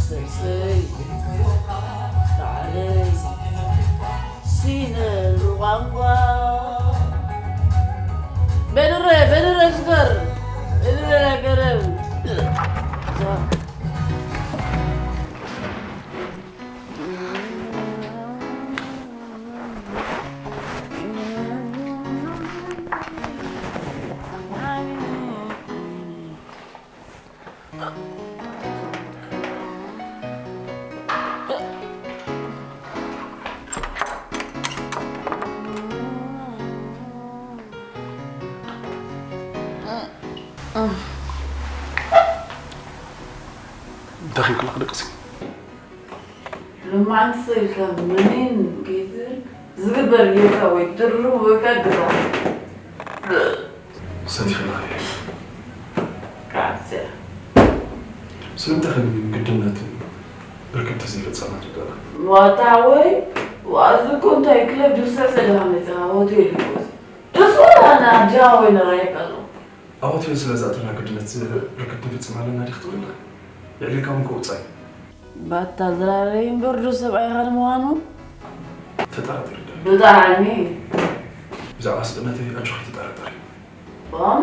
ሰብሰይ ባዕለይ ሲነሉ ቋንቋ በድረ በድረ ሽገር በድረ ገረብ ደኺምክላ ክደቅሲ ሎማዓንቲ ስኢልካ ምኒን ከይትብል ዝግበር ጌርካ ወይ ትድርቡ ወይ ከኣ ግዛ ሰቲኽላ ከዓብስያ ስለምንታይ ከም ግድነት ርክብ ተዘይፈጸማ ትደላ ዋታ ወይ ዋዚ እኮ እንታይ ክለብ ድርሰ ሰደኻ መጽኻ ሆቴል ይኮስ ደስ ወላና ጃወይ ንራይ ቀሎ ኣብ ሆቴል ስለ ዝኣተና ግድነት ርክብ ክንፍጽም ኣለና ዲኽ ትብልና? የዕሊልካ እውን ከውጻእ እዩ። ባታ ዝራረይ እምበር ዶ ሰብኣይኻ ንምዃኑ? ተጠራጠሪ ዶ? ብጣዕሚ ብዛዕባ ስእነተይ ኣጆኺ ተጠራጠሪ።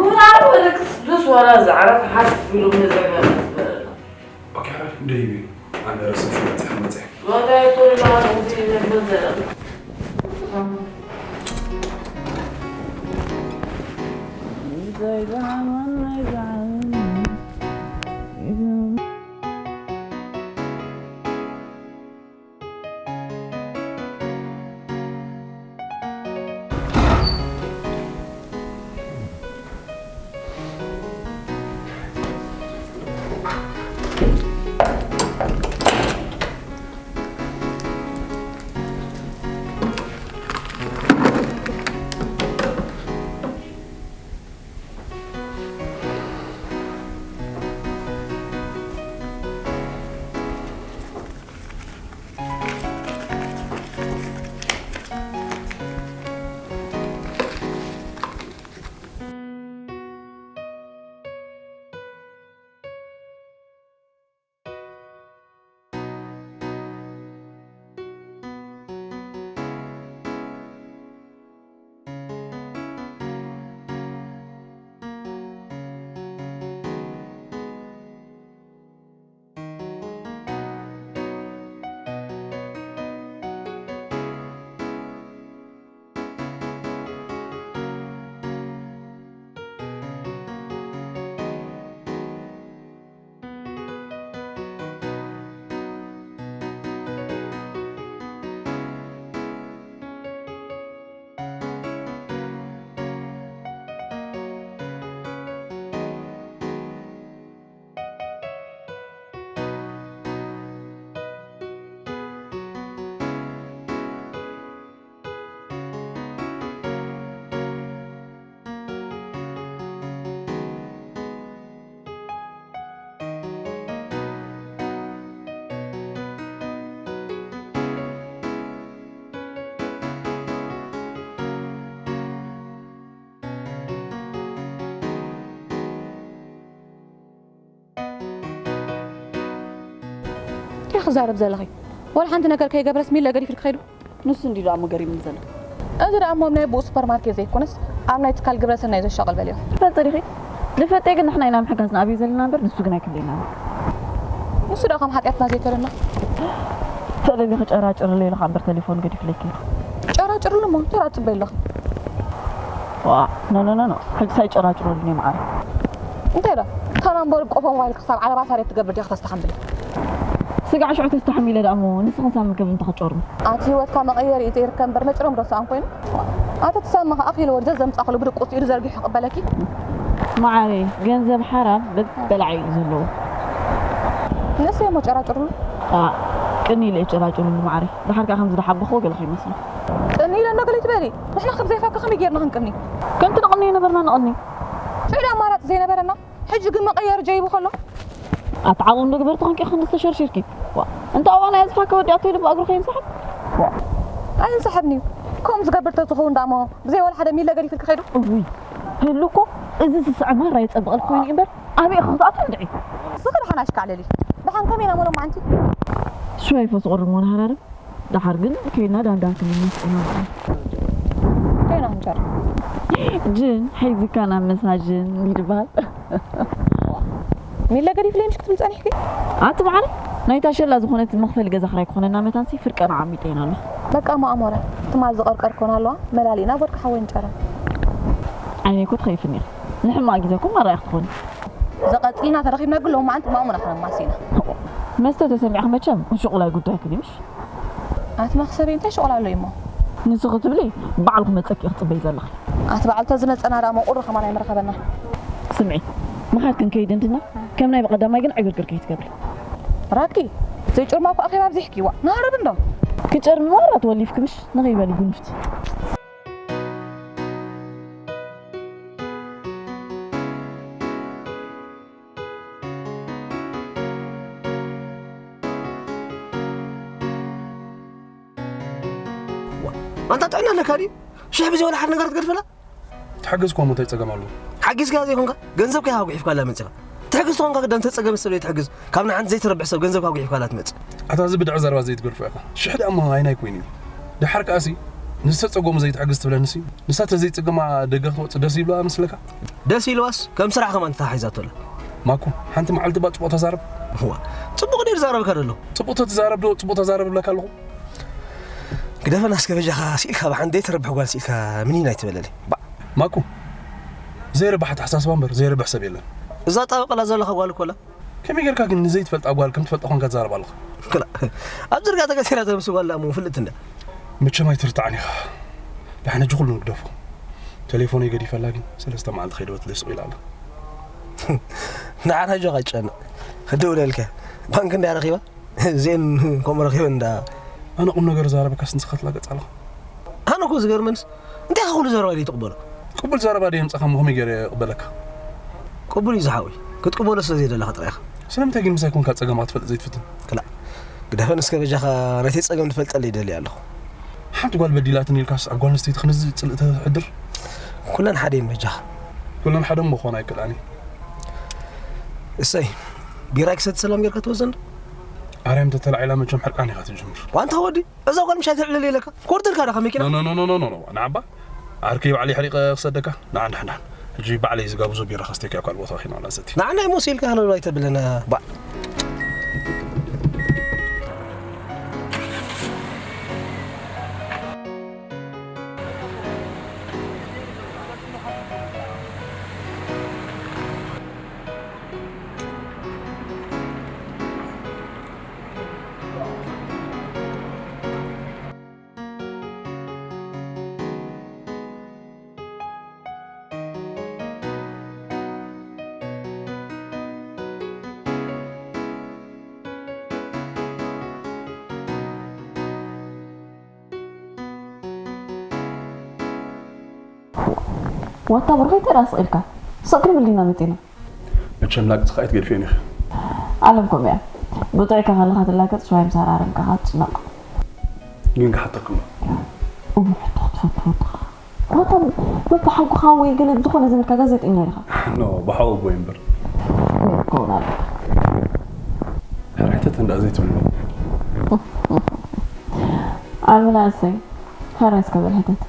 ምናልባት ደቅስ ዱስ ዋላ ዝዓረፍ ሓፍ ኢሉ መዘጋገ ዝበለና ኦኬ፣ ደይቢ ኣነ ረሰብ ሽመጽ ሓመጽ ዋጋ ይኮልላ ከምዚ ይነግር ዘረብ እንታይ ትዛረብ ዘለኺ? ወላ ሓንቲ ነገር ከይገብረስ ሚለ ገዲፍልኪ ከይዱ? ንሱ እንዲ ደኣ እሞ ገሪምኒ ዘሎ። እዚ ደኣ እሞ ናይ ብኡ ሱፐርማርኬት ዘይኮነስ ኣብ ናይ ትካል ግብረ ሰናይ ዘሻቕል በልዮ። ትፈልጢ ዲኺ? ንፈልጤ ግን ንሕና ኢና ምሕጋዝና ኣብዩ ዘለና እምበር ንሱ ግን ኣይክብለና። ንሱ ደኣ ከም ሓጢኣትና ዘይተረና። ተደሊኺ ጨራጭርለይ ኢልካ እምበር ተሌፎን ገዲፍለይ ከይዱ። ጨራጭርሉ እሞ ጨራጭበይ ኣለኺ። ዋ፣ ኖ፣ ኖ፣ ኖ፣ ኖ። ሕጂ ሳይጨራጭረሉኒ ማዓረ። እንታይ ዶ? እታ ናምበር ቆፎ ሞባይል ክሳብ ዓለባ ሳሬት ትገብር ዲኻ ተስተኻምብል? ስጋዕ ሽዑ ተስተሓሚለ ደኣ እሞ ንስኽን ሳምን ከም እንተ ክጨርሙ። ኣቲ ህይወትካ መቐየሪ እዩ ዘይርከብ እምበር መጭረም ዶ ሰኣን ኮይኑ? ኣቲ ትሳሚ ከኣ ኣኺሉ ወዲ ዘምጻእክሉ ብድቁስ ኢዱ ዘርጊሑ ክቕበለኪ? ማዓረይ፣ ገንዘብ ሓራም በበላዒ እዩ ዘለዎ። ንእሰይ እሞ ጨራጭርሉ። ኣ፣ ቅኒ ኢለ እየ ጨራጭርሉ ማዓረይ። ደሓር ከኣ ከምዚ ደሓበኽዎ ገለ ከይመስሎ። ቅኒ ኢለ እንዶ ገለ ይትበሊ? ንሕና ከም ዘይፋካ ከመይ ጌርና ክንቅኒ? ከምቲ ንቕንዮ ነበርና ንቕኒ። ሽዑ ዶ ኣማራጺ ዘይነበረና? ሕጂ ግን መቐየሪ ጀይቡ ከሎ? ኣቲ ዓቕሚ ዶ ግበር ተኾንኪ ክንዲ ዝተሸርሽርኪ? ዋ፣ እንተ ኣብኣ ናይ ኣዝፋካ ወዲኣቶ ኢሉ ብእግሩ ከይንሰሓብ? ዋ። ኣይንሰሓብን እዩ። ከምኡ ዝገብር ተዝኸውን ደኣ እሞ ብዘይ ወላ ሓደ ሚለ ገዲፍልኪ ከይዱ? እውይ፣ ህሉ እኮ እዚ ስስዐ ማራ የጸብቐልኪ ኮይኑ እዩ እምበር ኣበይ ኢኺ ክትኣትዊ እንድዒ? እስኺ ደሓን ኣሽካዕለሊ። ደሓን ከመይ ኢና መሎማዕንቲ? ሽወይ ፈስቑሪ እሞ ንሃራርም። ደሓር ግን ከይድና ዳንዳን ክንምስ ኢና። ከይና ክንጨር። ጅን፣ ሒዝካ ናብ መሳጅን ይድበሃል። ሚለ ገዲፍለይ ምሽ ክትብል ጸኒሕኪ? ኣቲ በዓል ናይታ ሸላ ዝኾነት መኽፈሊ ገዛ ክራይ ክኾነና መታንሲ ፍርቀና ዓሚጠ ኢና ኣሎ። በቃ እሞ ኣሞራ፣ ትማል ዝቐርቀር ኮን ኣለዋ፣ መላሊእና ቦድካ ሓወይ ንጨራ። ዓይነይ እኮ ትኸይፍኒ ኢኻ። ንሕማቕ ግዜ እኮ ማራ ኢኻ ትኾኒ። ዘቐጽልና ተረኺብና ግን ሎማዓንቲ ማእሙና ከነማሲና። መስተ ተሰሚዕኺ መቸም ሹቑላይ ጉዳይኪ ድዩ ምሽ? ኣቲ መኽሰበይ እንታይ ሸቕላ ኣሎ እሞ? ንሱ ክትብሊ ባዕልኹ መጸኪ ክትጽበይ ዘለኺ። ኣቲ በዓል ተዝመጸና ደኣ መቑሩ ከማን ኣይምረኸበና። ስምዒ፣ ምኻድ ክንከይድ እንድና፣ ከም ናይ ብቐዳማይ ግን ዕግርግር ከይትገብሪ። ራኪ፣ ዘይጭርማ እኮ ኣኼባ ኣብዚሕኪዋ። ንሃረብ እንዶ። ክጨርሚ ማራ ተወሊፍኪ ምሽ? ንኸይበሊ ጉንፍቲ። ኣንታ ጥዕና ኣለካ ድዩ? ሽሕ ብዘይ ወላ ሓደ ነገር ትገድፈላ? ተሓገዝኳ እሞ እንታይ ጸገም ኣለዎ? ሓጊዝካ ዘይኮንካ፣ ገንዘብካ ኢኻ ኣጉሒፍካላ መጺኻ። ትሕግዝ ተኾንካ ክዳን ተጸገመ ሰብ ዘይትሕግዝ፣ ካብ ንሓንቲ ዘይትረብሕ ሰብ ገንዘብካ ኣጉሒፍካላ ትመጽእ። ኣታ እዚ ብድዐ ዘረባ ዘይትገድፎ ኢኻ። ሽሕ ደኣ እሞ ኣይናይ ኮይኑ እዩ። ደሓር ከኣሲ፣ ንዝተጸገሙ ዘይትሕግዝ ትብለንሲ፣ ንሳ ተዘይጽገማ ደገ ክትወጽእ ደስ ይብላ መስለካ? ደስ ኢልዋስ፣ ከም ስራሕ ከማን ተታሓሒዛቶ ኣላ። ማኩ፣ ሓንቲ መዓልቲ እባ ጽቡቕ ተዛረብ። እዋ፣ ጽቡቕ ድዩ ዝዛረበካ ዘሎ? ጽቡቕ ተትዛረብ ዶ ጽቡቕ ተዛረብ እብለካ ኣለኹ? ግደፈና እስከ በጃኻ፣ ስኢልካ ብሓንቲ ዘይትረብሕ ጓል ስኢልካ ምን ኢና ኣይትበለለይ። ባዕ። ማኩ፣ ዘይረብሕ ኣተሓሳስባ እምበር ዘይረብሕ ሰብ የለን። እዛ ጣበቃላ ዘለኻ ጓል እኮ ኣላ። ከመይ ጌርካ ግን ንዘይትፈልጣ ጓል ከም ትፈልጣ ኮንካ ትዛረብ ኣለኻ? ክላ፣ ኣብ ዝርጋ ተገቲራ ተምስ ጓል ደኣ እሞ ፍልጥቲ እንዳ። መቸም ኣይትርትዓን ኢኻ። ደሓን ሕጂ ኩሉ ንግደፎ። ቴሌፎነይ ገዲፈላ ግን ሰለስተ መዓልቲ ከይደወለትለይ ስቕ ኢላ ኣላ። ደሓን ኣጆኻ ኣይትጨነቕ። ክድውለልካ። ባንክ እንዳ ረኺባ? እዚኤን ከምኡ ረኺበን እንዳ። ኣነ ቁም ነገር ዛረበካስ ንስኻ ትላገጽ ኣለኻ። ኣነ እኮ ዝገርመንስ እንታይ ኢኻ ኩሉ ዘረባ ዘይትቕበሎ? ቅቡል ዘረባ ደየምጻኻ እሞ ከመይ ገይረ እቕበለካ? ቅቡል እዩ ዝሓወይ። ክትቅበሎ ስለ ዘይደለኻ ጥራይ ኢኻ። ስለምንታይ ግን ምሳይ ኮንካ ጸገማት ትፈልጥ ዘይትፍትን? ክላእ። ግደፈን እስከ በጃኻ ናተይ ጸገም ትፈልጠለይ ይደሊ ኣለኹ። ሓንቲ ጓል በዲላትኒ ኢልካስ ኣብ ጓል ኣንስተይቲ ክንዚ ጽልኢ ተሕድር? ኩለን ሓደ እየን በጃኻ። ኩለን ሓደ እሞ ክኾና ኣይክእላን እዩ። እሰይ። ቢራ ክሰቲ ሰላም ጌርካ ትወስድ እንዶ? ኣርያም ተተላዒላ መቸም ሕርቃን ኢኻ ትጅምር። ዋንታ ወዲ፣ እዛ ጓል ምሽ ኣይተልዕለለይ ኢለካ። ኮርተልካ ዳ ካብ መኪና? ኖ፣ ኖ፣ ኖ፣ ኖ፣ ኖ፣ ኖ፣ ንዓባ። ዓርከይ ባዕለይ ሕሪቐ ክሰደካ። ንዓ፣ ንዓ፣ ንዓ። ሕጂ ባዕለይ ዝጋብዞ ቢራ ከስተካ እኳ ቦታ ኺና ወላ ሰቲ። ንዓና ይሞስ ኢልካ ሃለሎ ኣይተብለና። ባዕ። ዋታ ብሩኸይ፣ እንታይ ደኣ ስቕ ኢልካ? ስቕ ክንብል ዲና መጺና? መቸም ላግጺ ከኣ ኣይትገድፍዮን ኢኺ። ዓለም ከምኡ እያ። ብጥዑይካ ከለኻ ትላገጽ፣ ሽዋይ ምስ ኣራረምካ ከኣ ትጭነቕ። ግን ክሓተኩም። እሞ ሕቶ ክትፈቱ ወድኻ። ዋታ በብሓውካ ወይ ገለ ብዝኾነ ዘመድካ ጋዜጠኛ ኢኻ። ኖ፣ ብሓው ኣቦይ እምበር። እሞ ክኸውን ኣለካ። ሕርሕተት እንዳ ዘይትብሉ። ኣምላ እሰይ፣ ሕራይ እስከ በል ሕተት።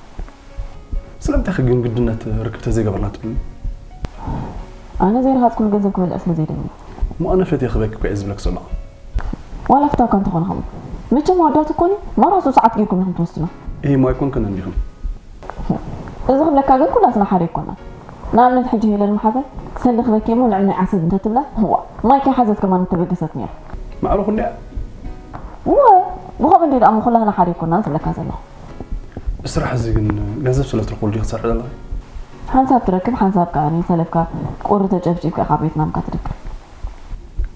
ስለምንታይ ግን ግድነት ርክብ ተዘይገበርና ትብልኒ? ኣነ ዘይረሃፅኩሉ ገንዘብ ክበልዕ ስለ ዘይደሊ። እሞ ኣነ ፈትየ ክበኪ እኮ እየ ዝብለኪ ዘለኹ። ዋላ ፍታውካ እንተኾነ ከምኡ። መቸም ኣወዳት እኮ ማራ ሱብ ሰዓት ጌርኩም ኢኹም ትወስኑና። እሂ እሞ ኣይኮንክን እንዲኹም። እዚ ክብለካ ግን ኩላትና ሓደ ኣይኮናን። ንኣብነት ሕጂ ሄለን መሓዛይ ሰሊ ክበኪ እሞ ንዕናይ ዓሰብ እንተትብላ፣ እዋ፣ ማይ ከይሓዘት ከማን ምተበገሰት ነይራ። ማዕረ ኩሉ እያ። እወ፣ ብኸምኡ እንዲ ደኣ እሞ ኩላትና ሓደ ኣይኮናን ዝብለካ ዘለኹ። ብስራሕ እዚ ግን ገንዘብ ስለ ትረኽበሉ ዲኺ ትሰርሒ ዘለኺ? ሓንሳብ ትረክብ፣ ሓንሳብ ከኣ ንሰለፍካ ቁሪ ተጨብጪብካ ኢኻ ቬትናምካ ትድቅር።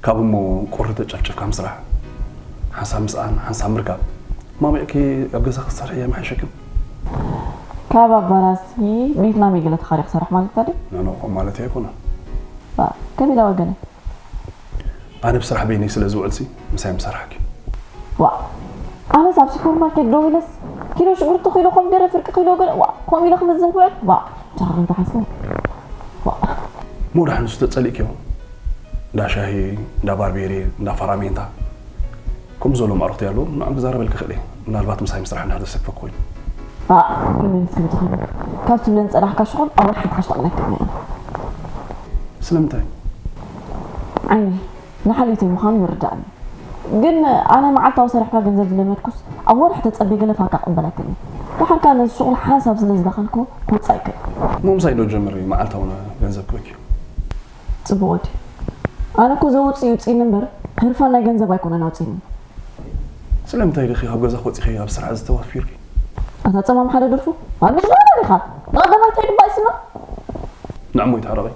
ካብ እሞ ቁሪ ተጨፍጭፍካ ምስራሕ፣ ሓንሳብ ምስኣን ሓንሳብ ምርካብ። ማሚቕኪ ኣብ ገዛ ክትሰርሒ እየ መሓሸክን። ካብ ኣባራሲ ቬትናም ይግለ ተኻሪ ክሰርሕ ማለት ድዩ? ኖኖ፣ ከምኡ ማለት ኣይኮነን። ከቢዳ ወገነ። ኣነ ብስራሕ በይነይ ስለ ዝውዕልሲ ምሳይ ምሰርሓኪ። ዋ፣ ኣነስ ኣብ ሱፐርማርኬት ደው ኢለስ ኪሎ ሽጉርቲ ኪሎ ኮሚደረ ፍርቂ ኪሎ ገለ ዋ፣ ከምኡ ኢለ ክምዝን ክውዕል ዋ፣ ጃኻ ከይትሓስቡ። ዋ። ሞዳሕ ንሱ ተጸሊእክዮ እንዳ ሻሂ እንዳ ባርቤሬ እንዳ ፋራሜንታ ከምኡ ዘሎ ማዕርኽቲ ኣለዎም ንዖም ክዛረበልኪ ክእል እየ ምናልባት ምሳይ ምስራሕ እንድሕር ዘሰክፈኪ ኮይኑ። ዋ፣ ከመይ ምስ ትብል ትኽእል ካብ ትብለን ጸናሕካ ሽኹል ኣብ ወርሒ ሓሽተ ቅለክኒ። ስለምንታይ? ዓይኒ ንሓልዮተይ ምዃኑ ይርዳእኒ። ግን ኣነ መዓልታዊ ሰሪሕካ ገንዘብ ዝለመድኩስ ኣብ ወርሒ ተጸብየ ገለ ፋካ ክቕበል ኣይክእልን። ደሓር ከኣ ነዚ ሽቑል ሓንሳብ ስለ ዝደኸልኩ ክወጽእ ኣይክእልን። እሞ ምሳይ ዶ ጀምሪ መዓልታዊ ገንዘብ ክበኪ። ጽቡቕ ወዲ። ኣነ እኮ ዘውጽእ ይውጽእኒ እምበር ህርፋን ናይ ገንዘብ ኣይኮነን ኣውጺእኒ። ስለምንታይ ዲኺ ካብ ገዛ ክወጺኺ ኣብ ስራሕ ዝተዋፊርኪ? ኣታ ጸማም ሓደ ደርፉ ኣብ ምሽማና ዲኻ? ንቐዳማይ እንታይ ድባ ይስማ? ንዕሞ ይትዓረቐይ።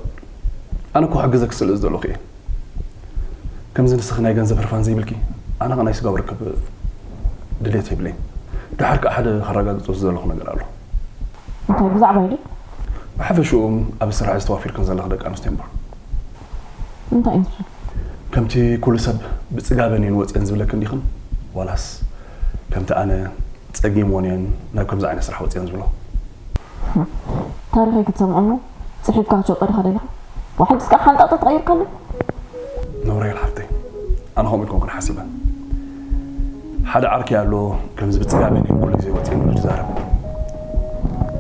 ኣነ እኮ ክሕግዘኪ ስለ ዝደለኹ እየ። ከምዚ ንስኺ ናይ ገንዘብ ህርፋን ዘይብልኪ ኣነ ኸ ናይ ስጋ ርክብ ድሌት የብለይን። ድሓር ከኣ ሓደ ከረጋግጾ ዝደለኹ ነገር ኣሎ። እንታይ ብዛዕባ ኢሉ? ብሓፈሽኡ ኣብ ስራሕ ዝተዋፊርክን ዘለኺ ደቂ ኣንስትዮ እምበር። እንታይ እዩ ንሱ? ከምቲ ኩሉ ሰብ ብጽጋበን እየን ወጽየን ዝብለክን ዲኽን ዋላስ ከምቲ ኣነ ጸጊሞን እየን ናብ ከምዚ ዓይነት ስራሕ ወጽየን ዝብሎ? ታሪኸይ ክትሰምዖ እሞ ጽሒፍካ ክትሸጦ ዲኻ ደሊኻ? ዋሕድ እስካ ሓንጣጣ ትቐይርካለይ? ነውረይ ሓፍተይ ኣነ ከምኡ ኢልኩም ክንሓስበን ሓደ ዓርኪ ኣሎ ከምዚ ብጽጋበን እየን ኩሉ ግዜ ወጽየን ኢሉ ዝዛረብ።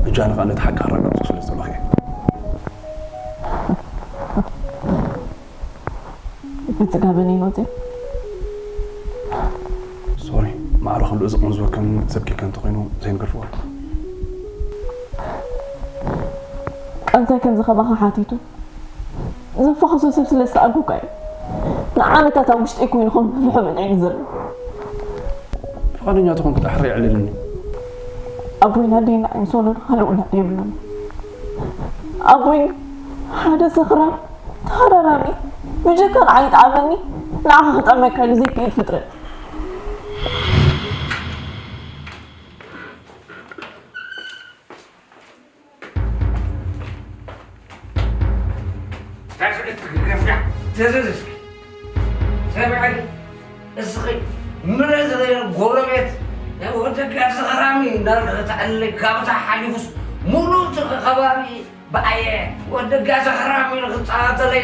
ሕጂ ኣነ ከኣ ነቲ ሓቂ ከረጋግጾ ስለ ዝደለኹ እየ። ብጽጋበን እየን ወጽየን። ሶሪ ማዕረ ክንድኡ ዝቕንዝወክን ዘብኪከ እንተኾይኑ ዘይንገድፎ። ቃንዛይ ከምዚ ከማኻ ሓቲቱ ዘፋኽሶ ሰብ ስለ ዝሰኣንኩካ እዩ። ንዓመታት ኣብ ውሽጠይ ኮይኑ ከም ፍልሖ በሊዕኒ ዘሎ። ፍቓደኛ ተኾንኩ ዳሕር የዕልልኒ። ኣቦይን ኣደይን ንዓይ ምስ ወለዱ ካልእ ውላድ የብሉን። ኣቦይ ሓደ ሰኽራም ተሃራራሚ ብጀካ ንዓይ ይጥዓመኒ ንዓኻ ክጥዕመካ ኢሉ ዘይክእል ፍጥረት። ተዘዝስኪ ሰብዐ እስኺ ምረ ዝለየ ጎረቤት ወደጋ ሰኽራሚ እንዳልክ ተዕልለይ ካብታ ሓሊፉስ ሙሉእ እቲ ከባቢ ብኣየ ወደጋ ሰኽራሚ ክፃወተለይ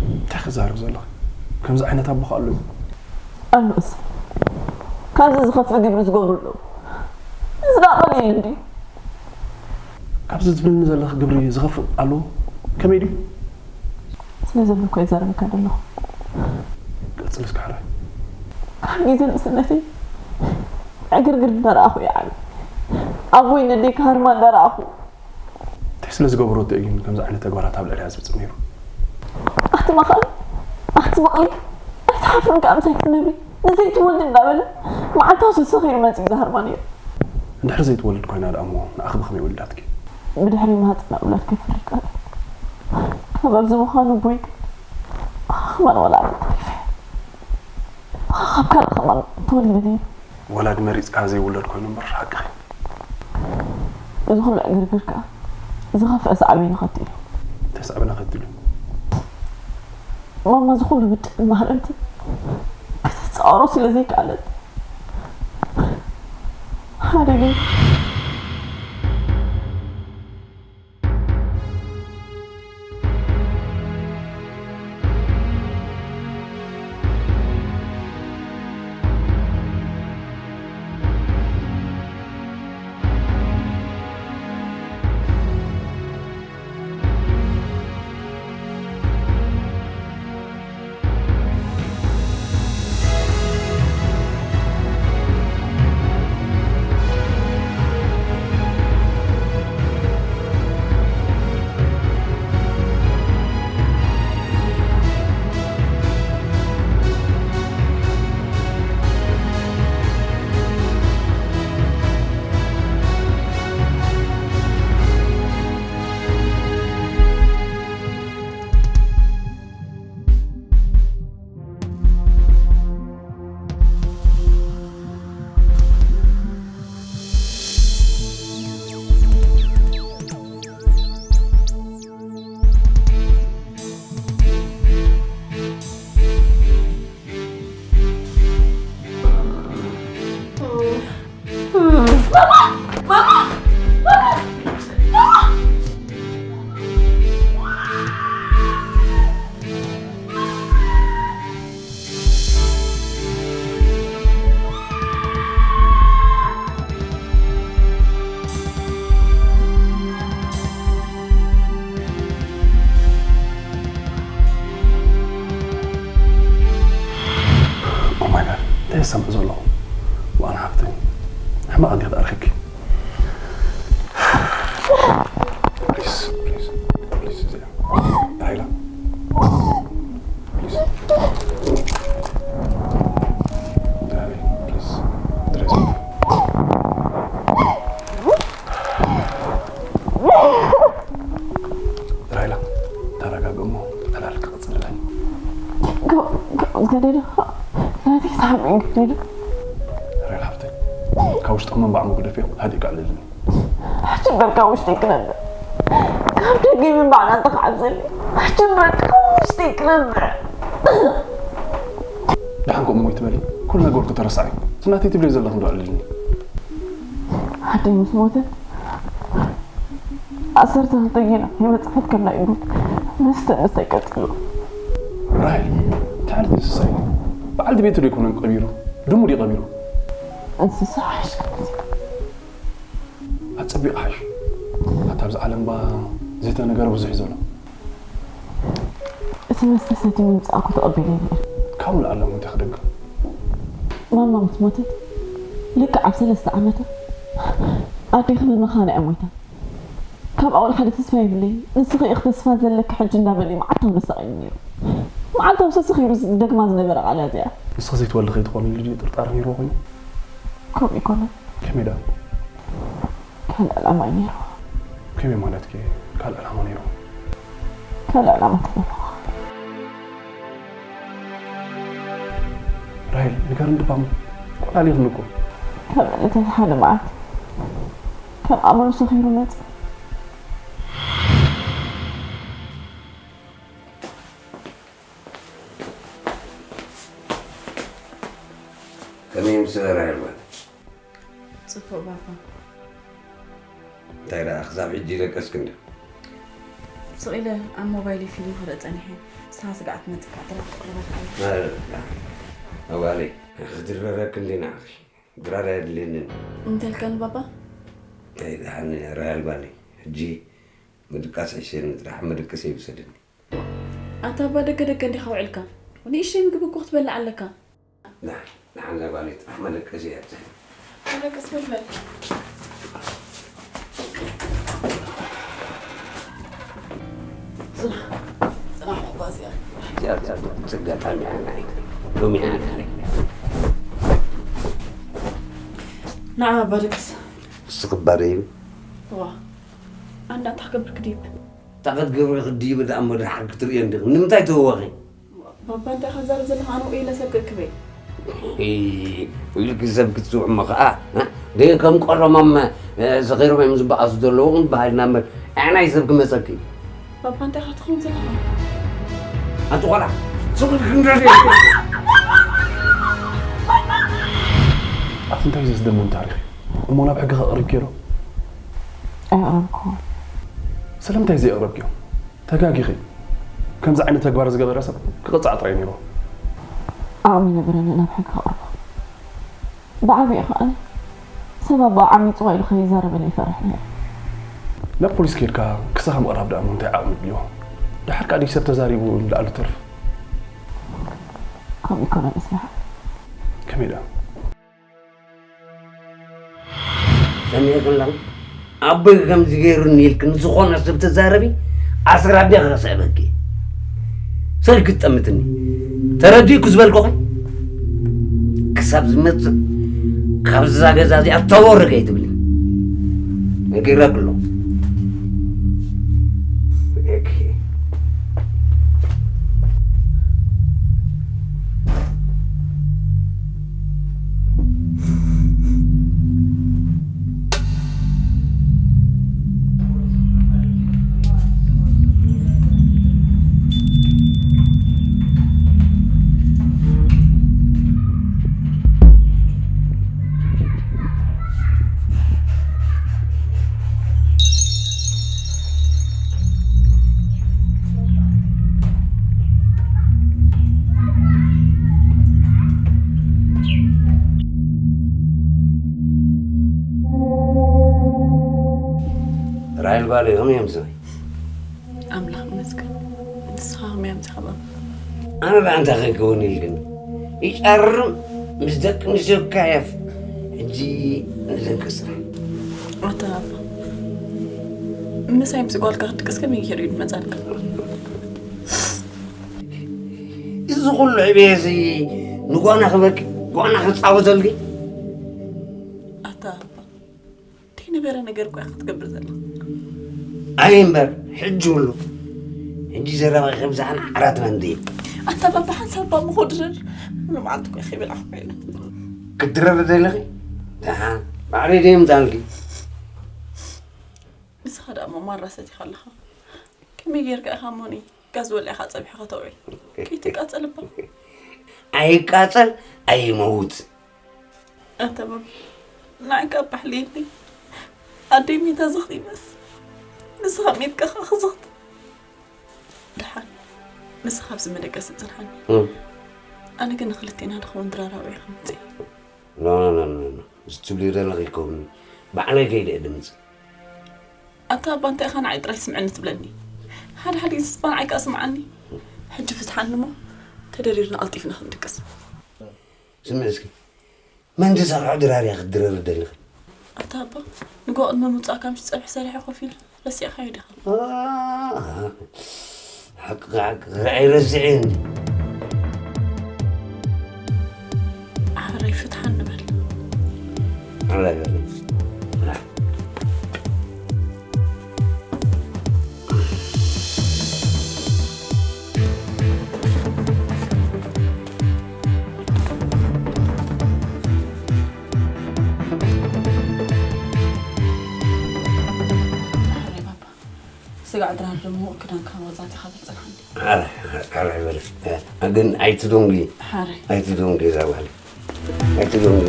እንታይ ክዛረብ ዘለኹ? ከምዚ ዓይነት ኣቦ ከ ኣሎ እዩ? ኣሉስ ካብዚ ዝኸፍእ ግብሪ ዝገብሩ ኣለዉ። እዚ ደኣ ቀሊል እንድዩ። ካብዚ ትብልኒ ዘለኺ ግብሪ ዝኸፍእ ኣለዎ? ከመይ ድዩ? ስለ ዘብልኮ እየ ዛረበካ ዘለኹ። ቀጽሊ እስከ ሕራይ። ካብ ግዜ ንእስነተይ ዕግርግር እንዳረኣኹ እየ ዓብየ። ኣቦይ ነደይ ክሃርማ እንዳረኣኹ እንታይ ስለ ዝገበረቶ እዩ ግን ከምዚ ዓይነት ተግባራት ኣብ ልዕሊኣ ዝፍጽም ነይሩ? ኣቲ መኻን ኣቲ በቕሊ ኣይትሓፍርን ከኣ ምሳይ ክትነብሪ ንዘይትወልዲ እንዳበለ መዓልታዊ ሰሰኺሩ መጺኡ ዝሃርማ ነይሩ። እንድሕር ዘይትወልድ ኮይና ደኣ እሞ ንዓኺ ብኸመይ ወሊዳትኪ? ብድሕሪ ማህጸና ውላድ ከይፈሪካ ካብ ኣብዚ ምዃኑ ኣቦይ ግን ኣኻ ከማን ወላ ኣነ ተሪፈ። ካብ ካልእ ከማን ተወሊደ ነይሩ። ወላዲ መሪጽካ ዘይውለድ ኮይኑ እምበር ሓቅኺ። እዚ ኩሉ ዕግርግር ከኣ ዝኸፍአ ሳዕቤን ከትኢሉ። እንታይ ሳዕቤን ከትኢሉ? ማማ እዚ ኩሉ ብድዕን ማህረምትን ክትጻወሮ ስለ ዘይከኣለት፣ ሓደ ግዜ Oh my God፣ እንታይ ይሰምዕ ዘለኹ? ዋን ሃብተይ፣ ሕማቕ እንዲኻ ኣርኪብኪ። Please, please, please፣ እዚኣ ራይላ። Please. Darling, please. Dress. ራይላ፣ ተረጋግእ እሞ ዕላል ክቕጽልለይ። ካብ፣ ካብ ገደደ፣ ናተይ ሳሚ ገደደ። ራይላ ሓፍተይ፣ ካብ ውሽጢ መንባዕ መጉደፊ ሃዲእካ ኣዕልልኒ። ሕጂ እምበር ካብ ውሽጠይ ክነብዕ፣ ካብ ደገይ ምንባዕና እንተኽዓብዘኒ፣ ሕጂ እምበር ካብ ውሽጠይ ክነብዕ። ደሓን ከምኡ ሞይ ትበሊ፣ ኩሉ ነገርኩ ተረሳዒ። እቲ ናተይ ትብለይ ዘለኺ እንዶ ኣዕልልኒ። ኣደይ ምስ ሞተት፣ ዓሰርተ ክልተ ጊና ናይ መጽሓት ከም ናይ ጉድ መስተ መስተ ቀጺሉ። ራሄል፣ እንታይ ዓይነት እንስሳ እዩ? በዓልቲ ቤቱ ዶ ኣይኮነን ቀቢሩ? ድሙ ድዩ ቀቢሩ? እንስሳ ሓይሽ ክመጽእ። ኣጸቢቑ ሓይሽ። ኣታ ኣብዚ ዓለም ባ ዘይተነገረ ብዙሕ እዩ ዘሎ። እቲ መስተ ሰትዩ ምምጻእኩ ተቐቢለኒ እየ። ካብኡ ንላዕሊ እውን እንታይ ክደግም? ማማ ምስ ሞተት፣ ልክዕ ኣብ ሰለስተ ዓመታ ኣዴኺ ብመኻንያ እያ ሞይታ። ካብ ኣወል ሓደ ተስፋ የብለይ። ንስኺ ኢኺ ተስፋ ዘለኪ ሕጂ እንዳበለ መዓልታዊ ዘሳቕየኒ ነይሩ። መዓልታዊ ሰስኺ ኢሉ ዝደግማ ዝነበረ ቃል እያ እዚኣ። ንስኺ ዘይትወልዲ ከይትኾኒ ኢሉ ድዩ ጥርጣረ ነይርዎ ኮይኑ? ከምኡ ኣይኮነን። ከመይ ደኣ? ካልእ ዕላማ እዩ ነይርዎ። ከመይ ማለትኪ ካልእ ዕላማ ነይርዎ? ካልእ ዕላማ እንታይ ኣለዎ? ራሄል፣ ንገርኒ ድባሞ። ቆላሊኽኒ እኮ። ካብ ዕለታት ሓደ መዓልቲ፣ ካብ ኣእምሮ ሰኺሩ መጸ። ከመይ ምስ ራሄል ማለት? ጽቡቕ ባባ። እንታይ ደኣ ክሳብ ሕጂ ደቀስኪ እንዶ? ስቕ ኢለ ኣብ ሞባይለይ ፊልም ክርኢ ጸኒሐ። ንስኻ ስጋዕ ትመጽእ ከዓ ድራር ትቕርበልካ እየ። ኣረ፣ ኣዋለይ፣ ክትድረረኪ እንዲ ንዓኺ። ድራር ኣየድልየንን። እንተልካኒ ባባ? እንታይ ደሓን ራሄል ጓለይ፣ ሕጂ ምድቃስ ሕሸኒ ጥራሕ፣ መደቀሲ ይውሰደኒ። ኣታ ኣባ ደገ ደገ እንዲኻ ውዒልካ? ንእሽተይ ምግቢ እኮ ክትበልዕ ኣለካ። ንዓ፣ ንዓ፣ እዛ ጓለይ ጥራሕ መደቀሲ እያ ትስሕብ። መደቀሲ በል በል። ጽናሕ፣ ጽናሕ፣ መጓዝያ። እዚኣ፣ እዚኣ፣ እዚኣ፣ ጸጋ ጣሚያ ናይ ሎሚ እያ ናይ። ንዓ፣ ኣባ ደቅስ። ንስኺ ባደይን? እዋ። ኣንዳ እንታይ ክገብር ክድይብ? እንታይ ክትገብሪ ክድይብ ደኣ እሞ ድሓር ክትርእዮ እንዲኺ። ንምንታይ ትህወኺ? ባባ እንታይ ኢኻ ትዛረብ ዘለኻ? ኣነ ውዒለ ሰብ ክእክበይ። ኢልኪ ሰብ ክትስውዕ እሞ ኸዓ፣ እ? ደይ ከም ቀደሞም፣ እ፣ ሰኺሮም እዮም ዝበኣሱ ዘለዉ ባህልና እምበር፣ ኣዕናይ ሰብ ክመጸኪ። ባባ እንታይ ኢኻ ትኸውን ዘለኻ? ኣቲ ቆልዓ፣ ስቕ ኢልኪ ክንደርየ። ኣቲ እንታይ እዩ ዘስደምም ታሪኽ እዩ? እሞ ናብ ሕጊ ከቕርብኪ ዶ? ኣየቕረብኩዎን። ስለምንታይ ዘየቕረብኪዮ? ተጋጊኺ። ከምዚ ዓይነት ተግባር ዝገበረ ሰብ ክቕጻዕ ጥራይ ነይሩ። ዓቕሚ ነበረኒ ናብ ሕጊ ከቕርቦ። ብዓቢኡ ከኣ ሰብ ኣቦ ዓሚጽዋ ኢሉ ከይዛረበለይ ይፈርሕ ነይረ። ናብ ፖሊስ ኬድካ ክሳኻ ምቕራብ ደኣ እሞ እንታይ ዓቕሚ ድልዮ? ደሓር ከኣ ድዩ ሰብ ተዛሪቡ ንላዕሊ ተርፍ? ከምኡ ይኮነ መስለሓ። ከመይ ደኣ? ሰሚዕክላ? ኣቦይ ከምዚ ገይሩኒ ኢልኪ ንዝኾነ ሰብ ተዛረቢ፣ ኣስራቢያ ከስዕበኪ። ሰልኪ ትጠምትኒ። ተረዲእኩ ዝበልኩኺ? ክሳብ ዝመጽእ ካብዛ ገዛ እዚኣ ተወርድ ኣይትብልን። ነጊረክሎ። ኦኬ። ራሄል ጓለይ፣ ከመይ እዮም ስመይ? ኣምላኽ ይመስገን። ንስኻ ከመይ ኣምሳኻ ባባ? ኣነ ደኣ እንታይ ከይከውን ኢልክኒ? ይጨርም ምስ ደቂ ኣንስትዮ ይካየፍ። ሕጂ ንዘንቀስራ። ኣታ ባባ፣ ምሳይ ምስ ጓልካ ክትድቅስ ከመይ ገይሩ እዩ ዝመጻልካ? እዚ ኩሉ ዕብየሲ ንጓና ክበኪ፣ ጓና ክጻወተልኪ? ኣታ ባባ፣ ዘይነበረ ነገር እኮ ኢኻ ክትገብር ዘለኻ። ኣይ እምበር፣ ሕጂ ኩሉ። ሕጂ ዘረባ ከብዝሓና ዓራት መንድየ። ኣታ ባባ፣ ሓንሳብ ባባ ምኾ ድረር። ሙሉ መዓልቲ እኮ ኢኻ ይበላዕኹ ኮይነ። ክትድረሪ ደለኺ? ደሓን፣ ባዕለይ ደይ ምጻልኪ። ንስኻ ደኣ እሞ ማራ ሰቲኻ ኣለኻ። ከመይ ጌርካ ኢኻ እሞኒ ጋዝ ወሊዕኻ ጸብሒ ከተውዒ? ከይትቃጸል እባ። ኣይቃጸል፣ ኣይመውት። ኣታ ባባ፣ ንዓይ ካብ ባሕሊ የለይ። ኣደይ ሜታ ዝኽቲ ይመስ። ንስኻ ሜትካ ኸዓ ክዝኽቲ። ደሓን፣ ንስኻ ኣብዚ መደቀሲ ጽንሓኒ። እም። ኣነ ግን ንኽልቴና ድኸውን ድራራዊ እየ ክምጽእ። ኖ፣ ኖ፣ ኖ፣ ኖ፣ ኖ። እዚ ትብልዮ ዘለኺ ይከውን። ባዕለይ ከይደ እየ ድምጽእ። ኣታ ኣባ፣ እንታይ ኢኻ ንዓይ ጥራይ ስምዐኒ ትብለኒ? ሓደ ሓደ ግዜ እባ ንዓይ ከኣ ስምዓኒ። ሕጂ ፍትሓኒ እሞ ተደሪርና ቀልጢፍና ክንድቅስ። ስምዒ እስኪ፣ መን ዝሰርሖ ድራር እያ ክትድረሪ ደሊኺ? ኣታ ኣባ፣ ንጎ ቅድሚ ምውጻእካ ምሽ ጸብሒ ሰሪሐ ኮፍ ኢለ ረሲዕካዮ ዲኻ? ኣሃ፣ ሓቂ፣ ሓቂ፣ ክርዓይ ረሲዐ እንዲ። ሓረይ ፍትሓ ንበል። ሓራይ በል። ሓረይ ባባ፣ ስጋዕ ድራር ድሙቕ ክዳንካ ወጻእቲ ካብ ጽንሓኒ። ሓራይ፣ ሓራይ በል። ግን ኣይትደንጉ። ሓራይ። ኣይትደንጉ እዛ ጓል። ኣይትደንጉ።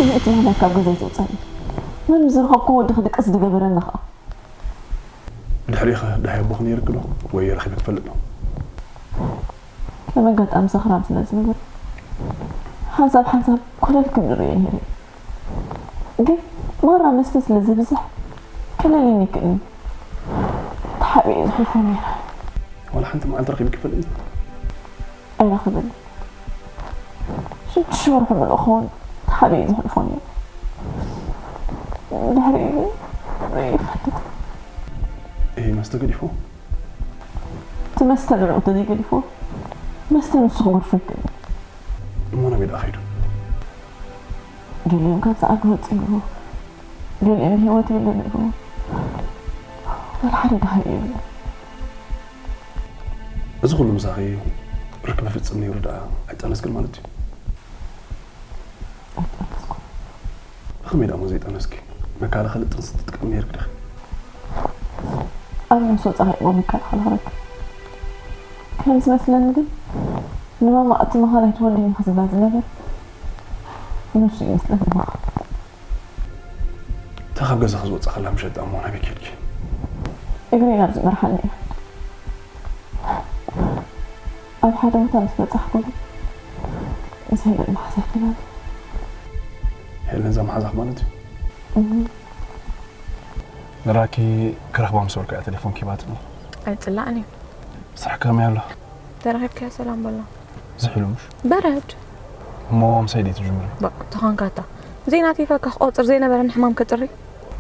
እዚ እቲ ምኽንያት ካብ ገዛይ ዘውፀኒ። መን ዝረኸብኩ ወዲ ክድቅስ ዝገበረኒ ኸዓ? ድሕሪኸ ደሃይ ኣቦኺ ነይርኪ ዶ? ወይ ረኺበ ትፈልጥ ዶ? ከም ኣጋጣሚ ሰኽራም ስለ ዝነበረ፣ ሓንሳብ ሓንሳብ ኮለል ክብል ርእዮ ነይረ። ግን ማራ መስተ ስለ ዘብዝሕ፣ ከለልኒ ይክእል እዩ። ተሓቢኤ ዝሕልፎ ነይረ። ዋላ ሓንቲ መዓልቲ ረኺብኪ ትፈልጥ ዶ? ኣይረኸበኒ። ሽዱሽተ ወርሒ ምሉእ ክኸውን ተሓቢኤ ዝሕልፎ ነይረ። ድሕሪኡ ግን ርእየ ይፈልጥ። ይሄ መስተ ገዲፎ እቲ መስተ ገለ እንተዘይገዲፎ መስተ ንሱ ክገድፎ ይክእል እዩ። እሞ ናበይ ደኣ ኸይዱ? ገሊኦም ካብ ሰዓት ክወፅእ ይብሉ፣ ገሊኦም ህይወት የለን ይብሉ። ወላ ሓደ ደሃይ የብሉ። እዚ ኩሉ ምሳኺ ርክብ ፍጽም ነይሩ ደኣ ኣይጠነስክን ማለት እዩ? ኣይጠነስኩን። ብኸመይ ደኣ እሞ ዘይጠነስኪ? መከላኸሊ ጥንሲ ትጥቀም ነይርክ ዲኺ? ኣብ ምስ ወፃኺ እሞ መከላኸሊ ክረክብ። ከም ዝመስለኒ ግን ንማማ እቲ መኻን ኣይትወልድን ኢኺ ዝብላ ዝነበር ንሱ ይመስለኒ ማማ። እታ ካብ ገዛኺ ዝወጻ ከላ ምሸት ደኣ እሞ ናበይ ከድኪ? እግረይ ናብ ዝመርሓኒ እየ። ኣብ ሓደ ቦታ ምስ በጻሕኩ ግን ምስ ሄለን መሓዛት ተላለ። ሄለን እዛ መሓዛኽ ማለት እዩ? እህ። ንራኪ ክረኽባ ምስ በልኩ እያ ቴሌፎን ኪባትኒ። ኣይጽላእን እዩ። ስራሕ ከመይ ኣሎ? ተረኺብካያ ሰላም በሎ። ዝሕሉ ምሽ? በረድ። እሞ ምሳይ ደይ ትጅምሪ? በቃ ተኾንካታ። ዘይናተይ ፈካ ክቆጽር ዘይነበረኒ ሕማም ከጥሪ።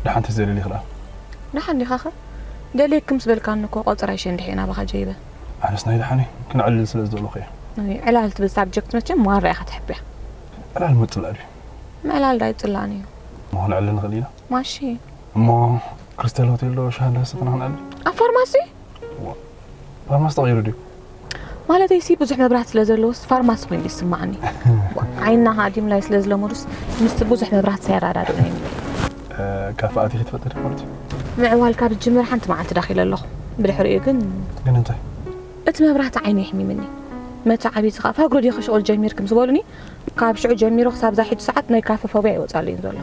ደሓን ተዘይደሊኺ ደኣ? ደሓን ዲኻ ኸ? ደልየኪ ምስ በልካኒ እኮ ቆጽር ኣይሸንድሕ እየ ናባኻ ጀይበ። ኣነስ ናይ ደሓን እየ። ክንዕልል ስለ ዝደለኹ እየ። ናይ ዕላል ትብል ሳብጀክት መቸም ዋራ ኢኻ ትሕብያ። ዕላል ምጽላእ ድዩ? ምዕላል ዳ ኣይጽላእን እዩ። እሞ ክንዕልል ንኽእል ኢና። ማሺ። እሞ ክሪስታል ሆቴል ዶ ሻሂ እንዳሰተና ክንዕልል? ኣብ ፋርማሲ? ፋርማሲ ተቐይሩ ድዩ? ማለተይ ሲ ብዙሕ መብራህቲ ስለ ዘለዎስ ፋርማሲ ኮይኑ ይስማዓኒ። ዓይንና ሃዲም ላይ ስለ ዝለመዱስ ምስቲ ብዙሕ መብራህቲ ሳይራዳድኡና ይምል። እ፣ ካፈ ኣቲኺ ትፈልጢ ዲኺ ማለት እዩ? ምዕዋል ካብ ዝጅምር ሓንቲ መዓልቲ ዳኺለ ኣለኹ። ብድሕሪኡ ግን ግን እንታይ? እቲ መብራህቲ ዓይኒ የሕሚምኒ። መተዓቢቲ ኸዓ ፋግሮ ዲኺ ሽቑል ጀሚርኪ ምስ በሉኒ ካብ ሽዑ ጀሚሩ ክሳብ ዛሒቱ ሰዓት ናይ ካፈ ፎብያ ይወፃለይ ዘሎ።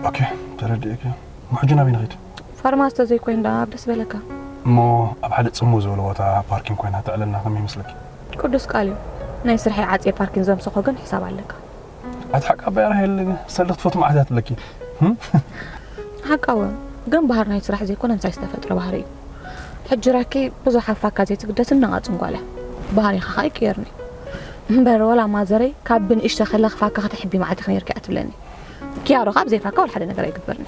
ኦኬ፣ ተረዲእኪ። እሞ ሕጂ ናበይ ንኸይድ? ፋርማሲ ተዘይኮይኑ ደኣ ኣብ ደስ በለካ። እሞ ኣብ ሓደ ጽምው ዝበለ ቦታ ፓርኪንግ ኮይና ተዕለልና ከመይ ይመስለኪ? ቅዱስ ቃል እዩ። ናይ ስርሐይ ዓጽየ ፓርኪንግ ዘምሰኾ ግን ሕሳብ ኣለካ። ኣቲ ሓቂ ኣባይ ራሄል ሰልዲ ክትፈቱ መዓት እያ ትብለኪ። ህም? ሓቃወ ግን ባህር ናይ ስራሕ ዘይኮነ ምሳይ ዝተፈጥረ ባህሪ እዩ። ሕጂ ራኪ ብዙሕ ኣፋካ ዘይትግደስ እናቓጽን ጓል እያ። ባህሪኻ ኸኣ ይቅየርኒ። እምበር ወላ ማዘረይ ካብ ብንእሽተ ከላ ክፋካ ከተሕቢ መዓት ኢኺ ነይርኪ እያ ትብለኒ። ኪያሮ ካብ ዘይፋካ ወላ ሓደ ነገር ኣይግበርኒ።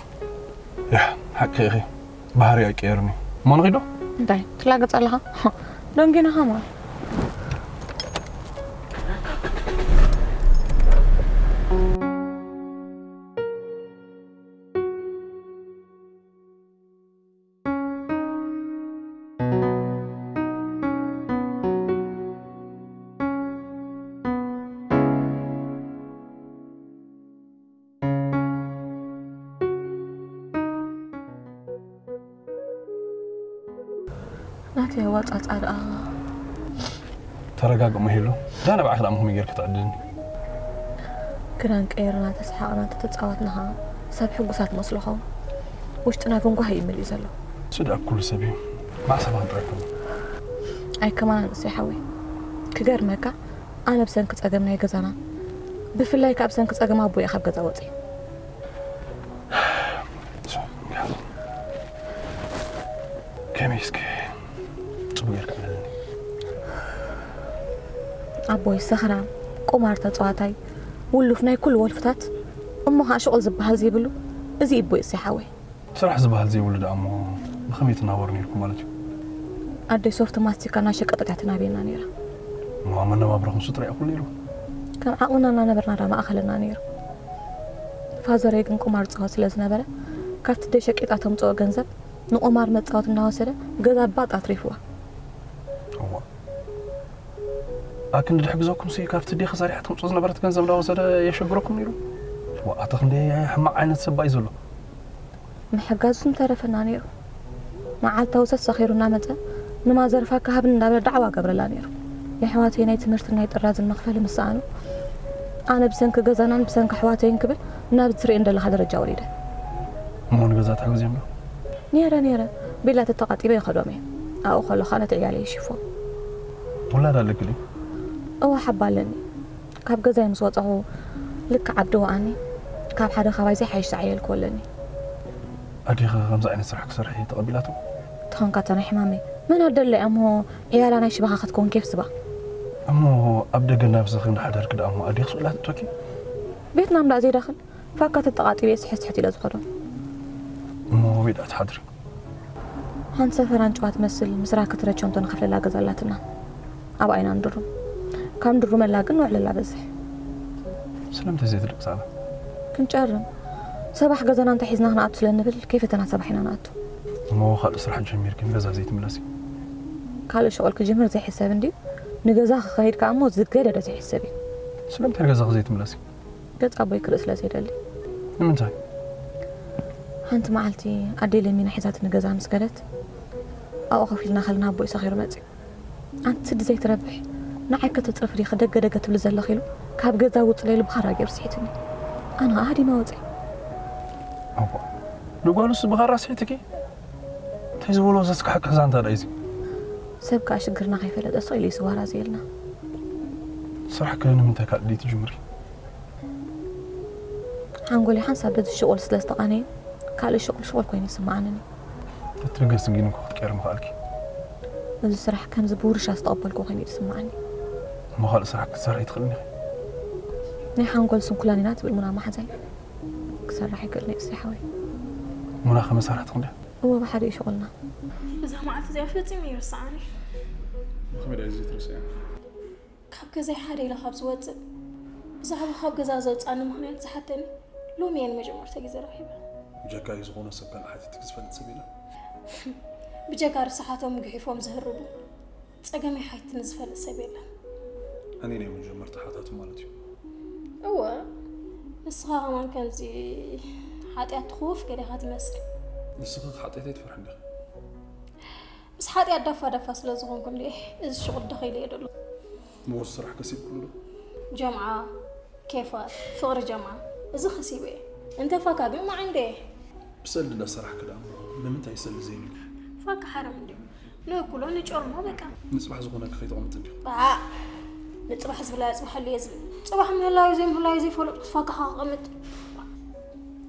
ያ፣ ሓቂ ኢኺ። ባህሪ ኣይቀየርኒ። እሞ ንኺዶ? እንታይ ትላገጽ ኣለኻ? ደንጊና ኸማ። ናተይ ኣዋጻጻ ደኣ ተረጋግእ ሄሉ። እዛ ንባዕኺ ደኣ ከመይ ጌርኪ ትዕድልኒ? ክዳን ቀይርና ተሰሓቕና እንተተጻወትና ኸኣ ሰብ ሕጉሳት መስሎ ኸውን። ውሽጥና ግን ጓሂ እዩ መሊኡ ዘሎ። እሱ ደኣ ኩሉ ሰብ እዩ። ማዕሰባ ክንጥረኩም። ኣይከማናን እሰይ ሓወይ። ክገርመካ ኣነ ብሰንኪ ጸገም ናይ ገዛና ብፍላይ ካብ ሰንኪ ጸገም ኣቦ እየ ካብ ገዛ ወጺ። ከመይ እስኪ ጽቡቅ ጌርካ ኣለኒ። ኣቦይ ሰኽራም፣ ቁማር ተጻዋታይ፣ ውሉፍ ናይ ኩሉ ወልፍታት፣ እሞ ኸኣ ሽቁል ዝበሃል ዘይብሉ፣ እዚ ይቦይ እሰይ ሓወይ። ስራሕ ዝበሃል ዘይብሉ ደኣ እሞ ብኸመይ ትናበሩ ነይርኩም ማለት እዩ? ኣደይ ሶፍት ማስቲካ እናሸቀጠት እያ ትናብየና ነይራ። እሞ መነባብሮኹም ስጥሪ ይኹን ነይሩ? ከም ዓቕምና እናነበርና ዳ መኣኸለና ነይሩ። ፋዘረይ ግን ቁማር ጻወት ስለ ዝነበረ ካብቲ ደይ ሸቂጣ ተምጽኦ ገንዘብ ንቁማር መጻወት እናወሰደ ገዛ ባጥ ኣትሪፍዋ። እዋ ኣክንዲ ድሕግዘኩም ሲ ካብቲ ደይ ከሳሪሓ ተምጽኦ ዝነበረት ገንዘብ እናወሰደ የሸግረኩም ነይሩ? ዋ ኣታ ክንደይ ሕማቕ ዓይነት ሰብ እዩ ዘሎ። ምሕጋዙ ምተረፈና ነይሩ። መዓልታዊ ሰሰኺሩ እናመጸ ንማዘር ፋካ ሃብኒ እንዳበለ ዳዕዋ ገብረላ ነይሩ። የሕዋተይ ናይ ትምህርትን ናይ ጥራዝን መኽፈሊ ምስ ሰኣኑ ኣነ ብሰንኪ ገዛናን ብሰንኪ ኣሕዋተይን ክብል ናብ ትርእየን ዘለኻ ደረጃ ወሪደ። እሞ ንገዛ ትሕግዝዮም ዶ? ነይረ ነይረ ቢላ ተተቓጢበ ይኸዶም እየ። ኣብኡ ከለኹ ነቲ ዕያለይ ይሽፎ። ውላድ ኣለኪ ድዩ? እወ ሓባ ኣለኒ። ካብ ገዛይ ምስ ወጻኹ ልክዕ ዓዲ ወኣኒ ካብ ሓደ ካባይ ዘይሓይሽ ዝዓየልኩ ኣለኒ። ኣዴኺ ከምዚ ዓይነት ስራሕ ክሰርሒ ተቐቢላቶ? ተኾንካ እታ ናይ ሕማመይ መን ኣደለያ እሞ ዕያላ ናይ ሽባኻ ክትከውን ኬፍ ስባ። እሞ ኣብ ደገ እናብሰኺ እንዳሓደርኪ ደኣ እሞ ኣዴኺ ስኡላ ትእቶኪ? ቤትና ምዳእ ዘይዳኽል ፋካ ተጠቓጢበ ስሕት ስሕት ኢለ ዝኸዶ። እሞ ኣበይ ደኣ ትሓድሪ? ሓንቲ ሰፈር ኣንጭዋ ትመስል ምስ ራክት ረቸንቶ ንኸፍለላ ገዛ ኣላትና። ኣብኣ ኢና ንድሩ። ካብ ንድሩመላ ግን ንውዕለላ በዝሕ። ስለምንታይ ዘይትልቅ ሳባ? ክንጨርም። ሰባሕ ገዛና እንተሒዝና ክንኣቱ ስለ ንብል ከይፈተና ሰባሕ ኢና ንኣቱ። እሞ ካልእ ስራሕ ጀሚርክን ገዛ ዘይትምለሲ? ካልእ ሸቕል ክጅምር ዘይሕሰብ እንድዩ። ንገዛ ክኸይድ ከኣ እሞ ዝገደደ ዘይሕሰብ እዩ። ስለምንታይ ገዛኺ ዘይትምለሲ? ገጽ ኣቦይ ክርኢ ስለ ዘይደሊ። ንምንታይ? ሓንቲ መዓልቲ ኣደይ ለሚና ሒዛትኒ ገዛ ምስ ከደት ኣብኡ ኮፍ ኢልና ከለና ኣቦይ ሰኺሩ መጺኡ። ኣንቲ ስዲ ዘይትረብሒ ንዓይ ከተጽርፊ ዲኺ ደገ ደገ ትብሊ ዘለኺ ኢሉ ካብ ገዛ ውጽእ ኢሉ ብኻራ ገይሩ ስሒትኒ። ኣነ ከኣ ሃዲመ ወጺኤ። ኣቦ ንጓሉስ ብኻራ ስሒትኪ? እንታይ ዝበሎ ዘስካሕክሕ ዛንታ ደኣ እዚ? ሰብ ከኣ ሽግርና ከይፈለጠ ስቕ ኢሉ እዩ ዝዋራዘየልና። ስራሕ ከ ንምንታይ ካልእ ደይትጅምሪ? ሓንጎለይ ሓንሳብ በዚ ሽቑል ስለ ዝተቓነየ ካልእ ሽቑል ሽቑል ኮይኑ ይስምዓኒ። ተትርገስ ግን እኮ ክትቀይሪ ምኽኣልኪ። እዚ ስራሕ ከምዚ ብውርሻ ዝተቐበልኩ ኮይኑ እዩ ዝስምዓኒ። እሞ ካልእ ስራሕ ክትሰርሒ ትኽእልኒ ኢኺ። ናይ ሓንጎል ስንኩላን ኢና ትብል ሙና መሓዛይ። ክሰርሕ ይክእል ናይ እሰይ ሓወይ። ሙና ከመሳርሕቲ ክንደያ? እወ ብሓደ ይሽቑልና። እዛ መዓልቲ እዚኣ ፈጺሙ ይርስዓኒ። ብኸመይ ደኣ እዚ ትርስዕያ? ካብ ገዛይ ሓደ ኢለ ካብ ዝወፅእ ብዛዕባ ካብ ገዛ ዘውፃኒ ምኽንያት ዝሓተኒ ሎሚ እየ ንመጀመርታ ግዜ ረኺበ። ብጀካ እዩ ዝኾነ ሰብ ካልእ ሓቲትኪ ዝፈልጥ ሰብ የለን። ብጀካ ርስሓቶም ግሒፎም ዝህርቡ ፀገመይ ሓቲትኒ ዝፈልጥ ሰብ የለን። እኔ ናይ መጀመርታ ሓታቱ ማለት እዩ። እወ ንስኻ ከማን ከምዚ ሓጢኣት ትኽውፍ ገዲኻ ትመስል። ንስኺ ሓጢኣት ኣይትፈርሒ እንዲኺ። ምስ ሓጢኣት ዳፋ ዳፋ ስለ ዝኾንኩ እንዲ እዚ ሽቑል ደኺለ እየ ደሎ። ምወስ ስራሕ ከሲብክሉ ዶ? ጀምዓ ኬፋት ፍቕሪ ጀምዓ እዚ ከሲበ እየ። እንተ ፋካ ግን ማዓንደ እየ። ብሰልዲ እንዳሰራሕኪ ደኣ እሞ ንምንታይ ሰልዲ ዘይብልኪ? ፋካ ሓረም እንዲ ንእኩሎ ንጨርሞ በቃ። ንፅባሕ ዝኾነኪ ከይተቐምጥ እንዲኹ። ባእ ንፅባሕ ዝብላ እየ ፅባሕ ኣለየ ዝብል ፅባሕ ምህላዩ ዘይምህላዩ ዘይፈለጥኩ ፋካኻ ክቐምጥ።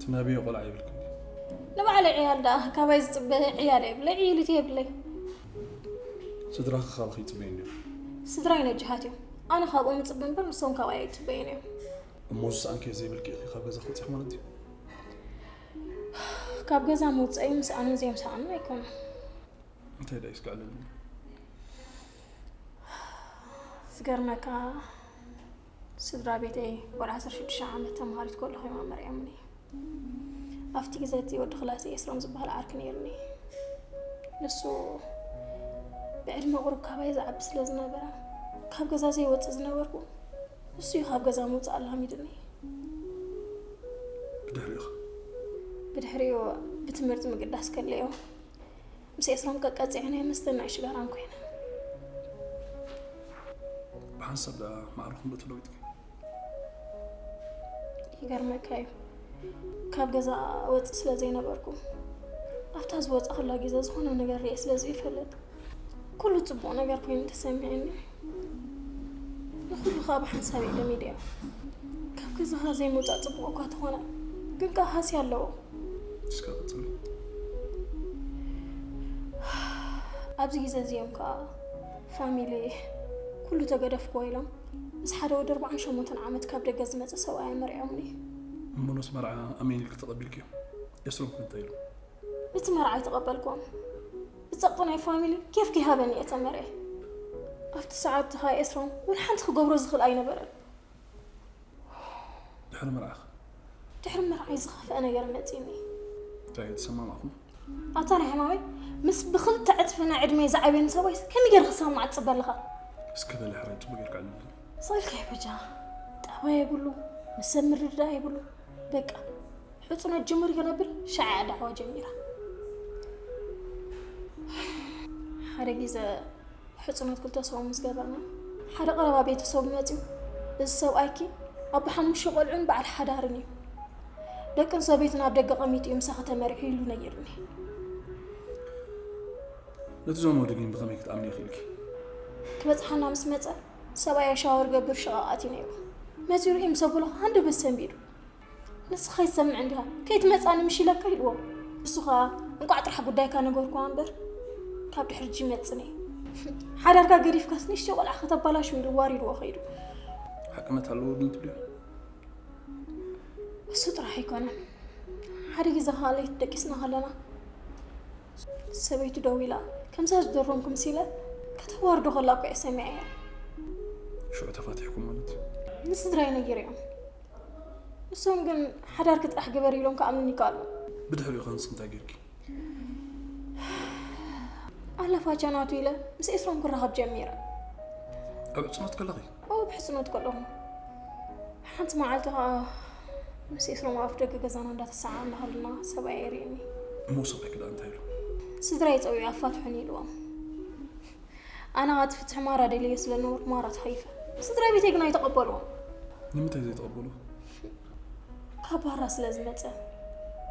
ትናበዮ ቆልዓ ይብልኪ እንዲ። ንባዕለይ ዕያል ደኣ ካባይ ዝፅበ ዕያል የብለይ ዕይልቲ የብለይ። ስድራኺ ካባኺ ይፅበዩ እንዲ። ስድራይ ነጅሃት እዮም። ኣነ ካብኦም እፅበ እምበር ንሶም ካባይ ኣይፅበዩን እዮም። እሞ ዝሰኣንኪ ዘይብልኪ ኢኺ ካብ ገዛ ክወፅኺ ማለት እዩ። ካብ ገዛ ምውፀእዩ ምስኣንን ዘይምስኣንን ኣይኮነን። እንታይ ደኣ ይስከዐለኒ? ዝገርመካ ስድራ ቤተይ ወላ ዓሰርተ ሽዱሽተ ዓመት ተምሃሪት ከለኹ እዮም ኣመርዕዮምኒ። ኣብቲ ግዜ እቲ ወዲ ክላሰይ ኤስሮም ዝበሃል ዓርኪ ነይሩኒ። ንሱ ብዕድመ ቁሩብ ካባይ ዝዓቢ ስለ ዝነበረ ካብ ገዛ ዘይወፅእ ዝነበርኩ ንሱ እዩ ካብ ገዛ ምውፃእ ኣላሚዱኒ። ብድሕሪኡ ኸ? ብድሕሪኡ ብትምህርቲ ምግዳስ ከለዮ ምስ ኤስሮም ቀቀፂዐ ናይ መስተን ናይ ሽጋራን ኮይነ። ብሓንሳብ ደኣ ማዕርኹም ዶ ተለዊጥኪ? ይገርመካ እዩ ካብ ገዛ ወፅእ ስለ ዘይነበርኩ ኣብታ ዝወፃኹላ ግዜ ዝኾነ ነገር ሪኤ ስለ ዘይፈልጥ ኩሉ ፅቡቕ ነገር ኮይኑ ተሰሚዕኒ። ንኹሉ ከዓ ብሓንሳብ እየ ለሚደዮ። ካብ ገዛኻ ዘይምውፃእ ፅቡቕ እኳ ተኾነ ግን ከዓ ሃስያ ኣለዎ። እስከ ቀፅሉ። ኣብዚ ግዜ እዚኦም ከዓ ፋሚሊ ኩሉ ተገደፍክዎ ኢሎም ምስ ሓደ ወዲ ኣርባዓን ሸሞንተን ዓመት ካብ ደገ ዝመፀ ሰብኣይ ኣመርዕዮምኒ። እምኖስ መርዓ ኣሜን ኢልኪ ተቐቢልክዮ? ኤስሮም ከምታይ ኢሉ? ነቲ መርዓ ኣይተቐበልክዎን። ብፀቕጢ ናይ ፋሚሊ ኬፍ ከይሃበኒ እየ ተመርዕየ። ኣብቲ ሰዓት እቲ ከዓ ኤስሮም ወላ ሓንቲ ክገብሮ ዝኽእል ኣይነበረን። ድሕሪ መርዓኺ? ድሕሪ መርዓይ ዝኸፍአ ነገር መፂኒ። እንታይ ተሰማማዕኩም? ኣታ ናይ ሕማመይ ምስ ብኽልተ ዕፅፊ ናይ ዕድመይ ዝዓብየኒ ሰብኣይ ከመይ ገይረ ክሰማማዕ ትፅበ ኣለኻ? እስከ በሊ ሕራይ ፅቡቅ ጌርካ ዕልልኒ። ሰልካ ይበጃ ጠባይ የብሉ፣ ምስ ሰብ ምርድዳእ የብሉ። በቃ ሕፁነት ጅምር ከነብል ሻዓ ዳዕዋ ጀሚራ። ሓደ ግዜ ሕፁነት ክልተ ሰው ምስ ገበርና ሓደ ቀረባ ቤተሰቡ መፅዩ፣ እዚ ሰብኣይኪ ኣቦ ሓሙሽተ ቆልዑን በዓል ሓዳርን እዩ፣ ደቅን ሰበይትን ኣብ ደገ ቀሚጡ እዩ ምሳኺ ተመሪሑ ኢሉ ነጊርኒ። ነቲ ዞም ወዲ ግን ብኸመይ ክትኣምኒ ይኽእልኪ? ክበፅሓና ምስ መፀ ሰብኣይ ሻወር ገብር ሽቓቕ ኣትዩ ነይሩ። መፂኡ ርኢ ምስ ኣቦላኻ ሃንደበት ሰንቢዱ። ንስኻ ይሰምዕ እንዲኻ ከይትመፃኒ ምሽ ኢለካ ኢልዎ። እሱ ኸዓ እንቋዕ ጥራሕ ጉዳይካ ነገርኳ እምበር ካብ ድሕሪ ጂ መፅኒ ሓዳርካ ገዲፍካስ ንእሽተይ ቆልዓ ከተባላሹ ኢሉ ዋሪድዎ ከይዱ። ሓቅነት ኣለዎ ግን ትብልዮ? እሱ ጥራሕ ኣይኮነን። ሓደ ግዜ ኸዓ ለይቲ ደቂስና ከለና ሰበይቱ ደው ኢላ፣ ከምዛ ዝደረምኩም ሲለ ከተዋርዶ ከላ እኮ እየ ሰሚዐያ። ሽዑ ተፋቲሕኩም ማለት እዩ? ንስድራይ ነጊረዮም። እሶም ግን ሓዳርኪ ጥራሕ ግበሪ ኢሎም ክኣምኑኒ ይከኣሉ። ብድሕሪኡ ከንስ እንታይ ጌርኪ? ኣለፋቻ ናቱ ኢለ ምስ ኤስሮም ክራኸብ ጀሚረ። ኣብ ዕፅኖት ከለኺ? ኦ ብሕፅኖት ከለኹ። ሓንቲ መዓልቲ ከዓ ምስ ኤስሮም ኣፍ ደገ ገዛና እንዳተሰዓዓምና ከለና ሰብኣይ የርእየኒ። እሞ ሰብኣይኪ ደኣ እንታይ ኢሉ? ስድራይ ፀዊዑ ኣፋትሑኒ ኢልዎም። ኣነ ከዓ እቲ ፍትሒ ማራ ደልየ ስለነበርኩ ማራ ተኸይፈ። ስድራ ቤተይ ግን ኣይተቐበልዎም። ንምንታይ ዘይተቐበሉ? ካብ ባራ ስለ ዝመፀ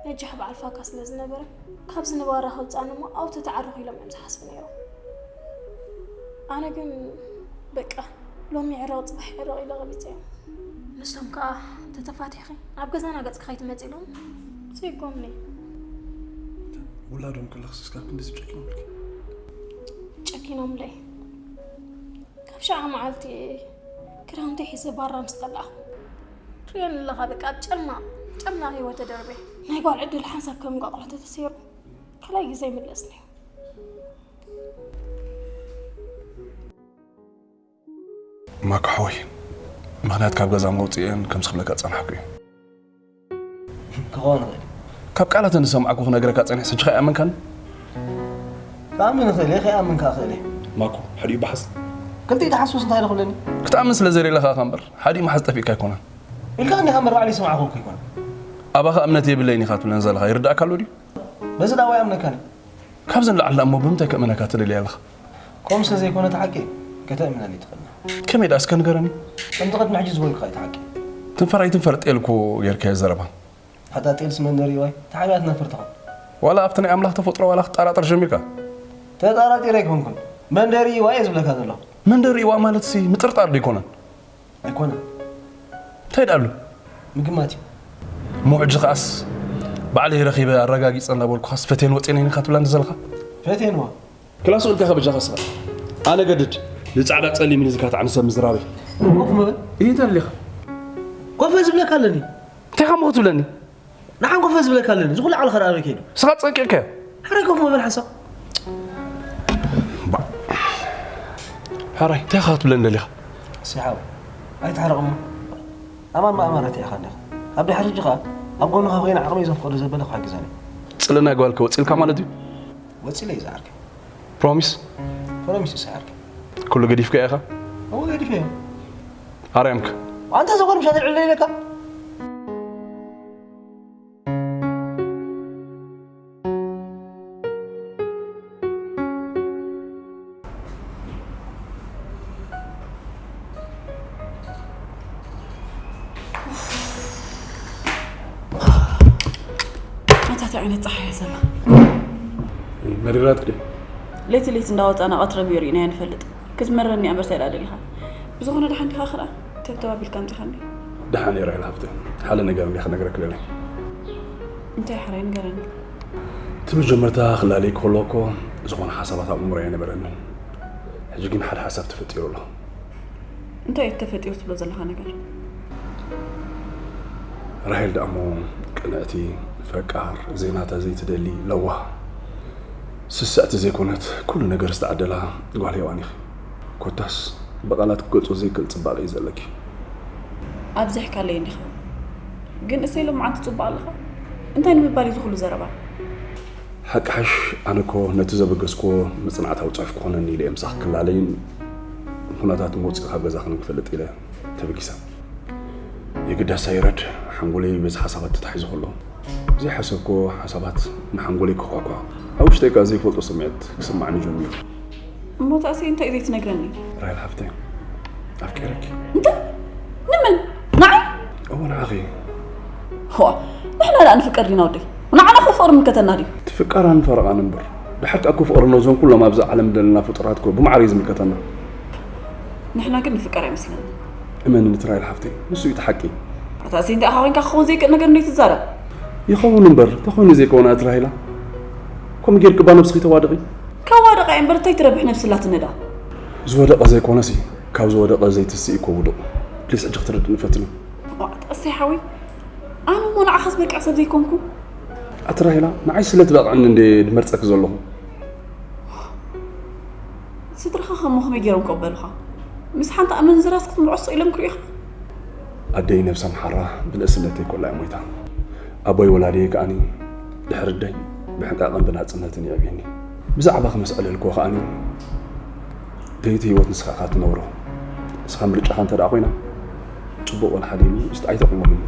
ነጃሕ በዓል ፋካ ስለ ዝነበረ ካብዚ ንባራ ከውፃኒ እሞ ኣብኡ ተተዓረኹ ኢሎም እዮም ዝሓስቡ ነይሮም። ኣነ ግን በቃ ሎሚ ዕረቕ ፅባሕ ዕረቕ ኢለ ቀቢፀዮም። ምስቶም ከዓ ተተፋቲሕኺ ኣብ ገዛና ገፅኪ ከይትመፂ ኢሎም ዘይጎምኒ። ውላዶም ከለኽስ እስካብ ክንድዚ ጨኪኖምልኪ? ጨኪኖምለይ። ካብ ሸዓ መዓልቲ ክዳውንተይ ሒዘ ባራ ምስ ጠላኹ ርእየኒ ኣለኻ። በቃ ኣብ ጨልማ ጨልማ ህይወት ተደርበ። ናይ ጓል ዕድል ሓንሳብ ከም እንቋቑሖ ተተሰይሩ ካልኣይ ግዜ ይምለስኒ እዩ። ማካ ሓወይ፣ ምኽንያት ካብ ገዛ መውፅኤን ከም ዝኽብለካ ዝፀናሕኩ እዩ። ክኸውን ይኽእል እዩ። ካብ ቃላተን ዝሰማዕኩ ክነግረካ ፀኒሐ ሕጂ ከይኣመንካኒ? ክኣምን እኽእል እየ፣ ከይኣምን ከኣ እኽእል እየ። ማኮ፣ ሕዲኡ በሓስ። ክልቲኡ ተሓስቦስ እንታይ ዶ ክብለኒ? ክትኣምን ስለ ዘየለካ ኢኻ እምበር፣ ሓዲኡ ምሓዝ ጠፊእካ ኣይኮነን። ኢልካ እንዲኻ እምበር ባዕለይ ዝሰማዕኹ እኮ ኣይኮነን። ኣባኻ እምነት የብለይን ኢኻ ትብለኒ ዘለኻ ይርዳእካ ኣሎ ድዩ? በዚ ደኣ ኣይኣምነካን እየ። ካብዚ ንላዕሊ ደኣ እሞ ብምንታይ ከእምነካ ትደሊ ኣለኻ? ከምኡ ስለ ዘይኮነ እቲ ሓቂ ከተእምነኒ ትኽእል ኢኻ። ከመይ ደኣ እስከ ንገረኒ። ከምቲ ቅድሚ ሕጂ ዝበልኩኻ እዩ እቲ ሓቂ። ትንፈር ኣይትንፈር ጤል እኮ ጌርካዮ ዘረባ። ሓታ ጤልስ መን ደሪእዋ እዩ? ተሓቢኣ ትነፍር ትኾን። ዋላ ኣብቲ ናይ ኣምላኽ ተፈጥሮ ዋላ ክትጠራጠር ጀሚርካ? ተጠራጢረ ኣይኮንኩን። መን ደሪእዋ እየ ዝብለካ ዘለኹ። መን ደሪእዋ ማለትሲ ምጥርጣር ዶ ኣይኮነን? ኣይኮነን። እንታይ ደኣሉ? ምግማት እዩ። እሞ ሕጂ ከኣስ ባዕለይ ረኺበ ኣረጋጊጸ እንዳበልኩኻስ ፈቴን ወጺኤን ኢኻ ትብላኒ ዘለኻ? ፈቴንዋ። ክላስ ውዕልካ ከበጃኻ ስኻ። ኣነ ገድድ ንጻዕዳ ጸሊም ኢሉ ዝካትዓኒ ሰብ ምዝራበይ። ኮፍ ምበል። ይህ እንታይ ደሊኻ? ኮፍ ዝብለካ ኣለኒ። እንታይ ካብ ምኹ ትብለኒ? ንሓን ኮፍ ዝብለካ ኣለኒ። እዚ ኩሉ ዓቕልኻ ደኣ ኣበይ ከይዱ? ስኻ ትጸንቂ ኢልካዮ? ሕራይ ኮፍ ምበል ሓንሳብ። ባ- ሕራይ እንታይ ኢኻ ክትብለኒ ደሊኻ? ሲሓው ኣይትሕረቕ እሞ። ኣማን ማእማን ረቲዕኻ እንዲኻ። ኣብ ድሕሪ ሕጂ ኸኣ ኣብ ጎንኻ ኮይነ ዓቕመይ ዘፍቀዶ ዘበለ ክሕግዘኒ። ጽልእ ናይ ጓልከ ወጺልካ ማለት እዩ? ወጺለይ ዝዓርከይ። ፕሮሚስ? ፕሮሚስ እዩ ዝዓርከይ። ኩሉ ገዲፍካዮ ኢኻ? እወ ገዲፈዮ። ኣርያምክ? ኣንታ እዛ ጓል ምሻ ተልዕለ ኢለካ? ኣታ እንታይ ዓይነት ፀሓይ እያ ዘላ? መሪራትክ ድያ? ለይቲ ለይቲ እንዳወፃና ቀትሪ ቢሮ ርኢናያ ንፈልጥ። ክትመረኒ እያ እምበር እንታይ ደኣ ደሊኻ? ብዝኾነ ደሓን ዲኻ ክርኣ? ተብተብ ኣቢልካ ኣምፂኻኒ። ደሓን እየ ራሄል ሃፍተ። ሓደ ነገር እንድየ ክነግረክ ደልየ። እንታይ ሕራይ ንገረኒ። እቲ መጀመርታ ክላለይ ከሎ እኮ ዝኾነ ሓሳባት ኣብ ኣእምሮይ ኣይነበረንን። ሕጂ ግን ሓደ ሓሳብ ተፈጢሩ ኣሎ። እንታይ እዩ ተፈጢሩ ትብሎ ዘለኻ ነገር? ራሄል ደኣ እሞ ቅንዕቲ፣ ፈቃር፣ ዘይናታ ዘይትደሊ፣ ለዋህ፣ ስስዕቲ ዘይኮነት ኩሉ ነገር ዝተዓደላ ጓል ሄዋን ኢኺ። ኮታስ ብቓላት ክገልጾ ዘይክእል ጽባቐ እዩ ዘለኪ። ኣብዚሕካለይ እንዲኻ። ግን እሰይ ሎማዓንቲ ጽቡቕ ኣለኻ። እንታይ ንምባል እዩ እዚ ኩሉ ዘረባ? ሓቂ ሓሽ ኣነ እኮ ነቲ ዘበገስክዎ መጽናዕታዊ ጽሑፍ ክኾነኒ ኢለ እየ ምሳኺ ክላለይን ንኩነታት መውጽኢ ካብ ገዛኽን ክፈልጥ ኢለ ተበጊሰ። የግዳስ ኣይረድ ሓንጎለይ በዚ ሓሳባት ተታሒዙ ከሎ ዘይሓሰብክዎ ሓሳባት ንሓንጎለይ ክኳኳ ኣብ ውሽጠይ ከኣ ዘይፈልጦ ስምዒት ክስማዕኒ ጀሚሩ። እሞ ታእሰይ እንታይ እዩ ዘይትነግረኒ? ራሄል ሓፍተይ ኣፍቂረኪ። እንታይ? ንመን? ንዓይ? እወ ንዓኺ። ዋ ንሕና ደኣ ንፍቀር ዲና ወደይ? ንዓና ከ ፍቕሪ ምልከተና ድዩ? እቲ ፍቃራን ፈረቓን እምበር ድሓር ከኣ እኮ ፍቕሪ ነዞም ኩሎም ኣብዚ ዓለም ዘለና ፍጡራት እኮ ብማዕረ እዩ ዝምልከተና። ንሕና ግን ንፍቀር ኣይመስለኒ። እመንኒ እቲ ራሄል ሓፍተይ ንሱ እዩ እቲ ሓቂ። ኣታ እሰይ እንታይ ኢኻ ኮይንካ ክኸውን ዘይክእል ነገር እንዶ ትዛረብ? ይኸውን እምበር ተኾይኑ ዘይከውን ኣቲ ራሄላ ከምኡ ጌርኪ እባ ነብስኺ ተዋድቒ። ከዋድቓ እየ እምበር እንታይ ትረብሕ ነብሲ ኣላትኒ ደኣ? ዝወደቐ ዘይኮነሲ ካብ ዝወደቐ ዘይትስእ እኮ ውዱቕ። ፕሊስ ሕጂ ክትርድእኒ ፈትኒ። ዋዕ ጠእሰይ ሓወይ ኣነ እሞ ንዓኻስ በቃ ሰብ ዘይኮንኩ። ኣቲ ራሄላ፣ ንዓይ ስለ ትበቕዕኒ እንደ ድመርጸኪ ዘለኹ። ስድራኻ ከሞ ከመይ ገይሮም ክቕበሉኻ? ምስ ሓንቲ ኣመንዝራስ ክትምርዖ ስቕ ኢሎም ክርእዩኻ? ኣደይ ነብሳ ምሓራ ብንእስነተይ ኮላ እያ ሞይታ። ኣቦይ ወላዲየ ከኣኒ ድሕሪ ኣደይ ብሕንቃቐን ብናጽነትን የዕብየኒ። ብዛዕባ ክመስዕለልክዎ ከኣኒ ደይቲ ህይወት ንስኻ ኢኻ ትነብሮ። ንስኻ ምርጫኻ እንተ ደኣ ኮይና ጽቡቕ ወላ ሓደ እዩ፣ ምስቲ ኣይተቑሞምን።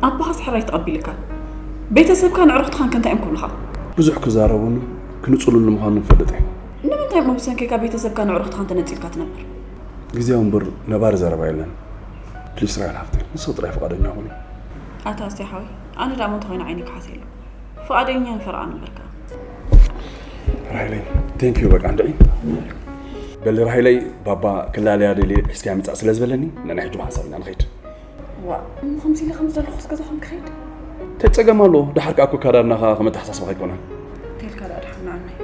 ኣቦኻስ ሕራይ ተቐቢልካ። ቤተሰብካን ኣዕሩኽትኻን ከ እንታይ እዮም ክብሉኻ? ብዙሕ ክዛረቡን ክንጽሉሉ ምዃኑ ንፈልጥ እዩ። ንምንታይ እሞ ብሰንኪካ ቤተሰብካን ኣዕሩኽትኻን ተነጺልካ ትነብር? ግዜያዊ እምበር ነባሪ ዘረባ የለን። ፕሊስ ራሄል ሓፍተይ፣ ንስኺ ጥራይ ፍቓደኛ ኩኒ። ኣታ ኣስቴ ሓወይ፣ ኣነ ደኣ ሞ እንተኾይነ ዓይኒ ክሓስ የሎ። ፍቓደኛ ንፈርቓ ንበርካ። ራሄለይ፣ ቴንክ ዩ በቃ እንድዒ። በሊ ራሄለይ፣ ባባ ክላለያ ደልየ ሒዝካያ ምጻእ ስለ ዝበለኒ፣ ንሕና ሕጂ ብሓንሳብ ኢና ንኸይድ። ዋ፣ እሞ ከምዚ ኢለ ከም ዘለኹስ ገዛኹም ክኸይድ? እንታይ ጸገም ኣለዎ? ደሓር ከኣ እኮ ካዳርና ከኣ ከም ኣተሓሳስባኻ ኣይኮነን። ተልካ ደኣ ደሓር ንዓናይ።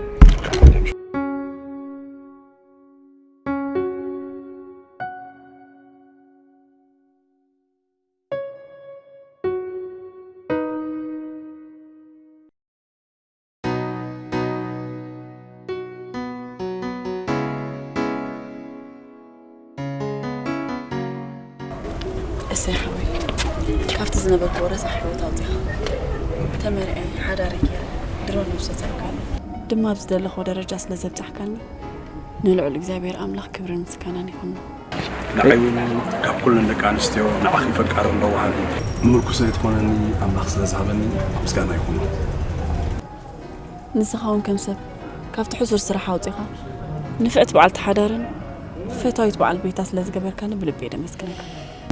እሰይ ሓወይ፣ ካብቲ ዝነበርክዎ ረሳሕ ህይወት ኣውፂኻ ተመርዐ ሓዳረይ ገይረ ድሮ ነብሰ ዘርካኒ ድማ ኣብ ዝደለኽዎ ደረጃ ስለ ዘብፃሕካኒ ንልዑል እግዚኣብሔር ኣምላኽ ክብርን ምስጋናን ይኹኖ። ንዓይ እውን ካብ ኩለን ደቂ ኣንስትዮ ንዓኺ ፈቃርን ለዋሃትን ምምርኩሰይ ትኾነኒ ኣምላኽ ስለ ዝሃበኒ ምስጋና ይኹኖ። ንስኻ እውን ከም ሰብ ካብቲ ሕሱር ስራሕ ኣውፂኻ ንፍዕቲ በዓልቲ ሓዳርን ፈታዊት በዓል ቤታ ስለ ዝገበርካኒ ብልቢ እየ ደመስግነካ።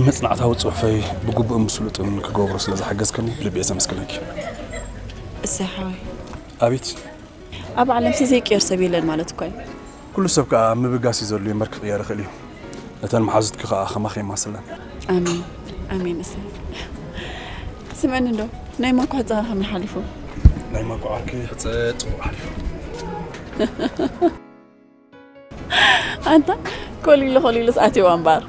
መፅናዕታዊ ፅሑፈይ ብግቡእን ብስሉጥን ክገብሮ ስለ ዝሓገዝክኒ ብልቢ እየ ዘመስግነኪ። እሰይ ሓወይ። ኣቤት። ኣብ ዓለምሲ ዘይቅየር ሰብ የለን ማለት እኮ እዩ። ኩሉ ሰብ ከዓ ምብጋስ እዩ ዘድልዮ እምበር ክቕየር ይኽእል እዩ። እተን መሓዙትኪ ከዓ ከማኺ የማስለን። ኣሜን ኣሜን። እሰይ ስምዕኒ እንዶ ናይ ማኳ ህፃ ከመይ ሓሊፉ? ናይ ማኳ ዓርኪ ህፀ ፅቡቅ ሓሊፉ። ኣንታ ኮሊሉ ኮሊሉ ስኣትዋ እምበር።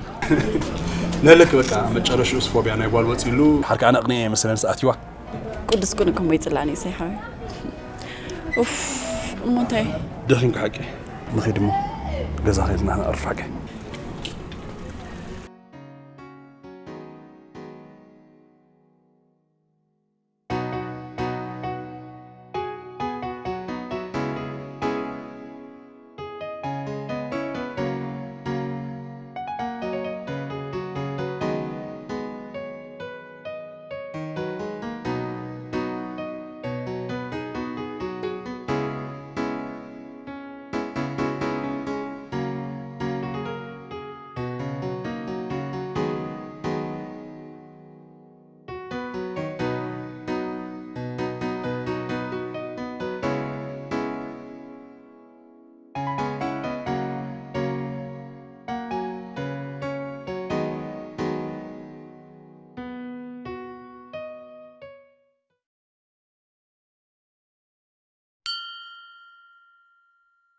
ነለክ በቃ መጨረሽኡስ ፎብያ ናይ ጓል ወፂሉ ሓርካ ኣነ ኣቕኒኤ መሰለን ስኣትዋ። ቅዱስ ኩን እኮ ሞ ይፅላእኒ እሰይ ሓወይ። ኡፍ እሞ እንታይ? ደኺምካ ሓቂ። ንኺድ እሞ ገዛ ኸይድና ነዕርፍ ሓቂ።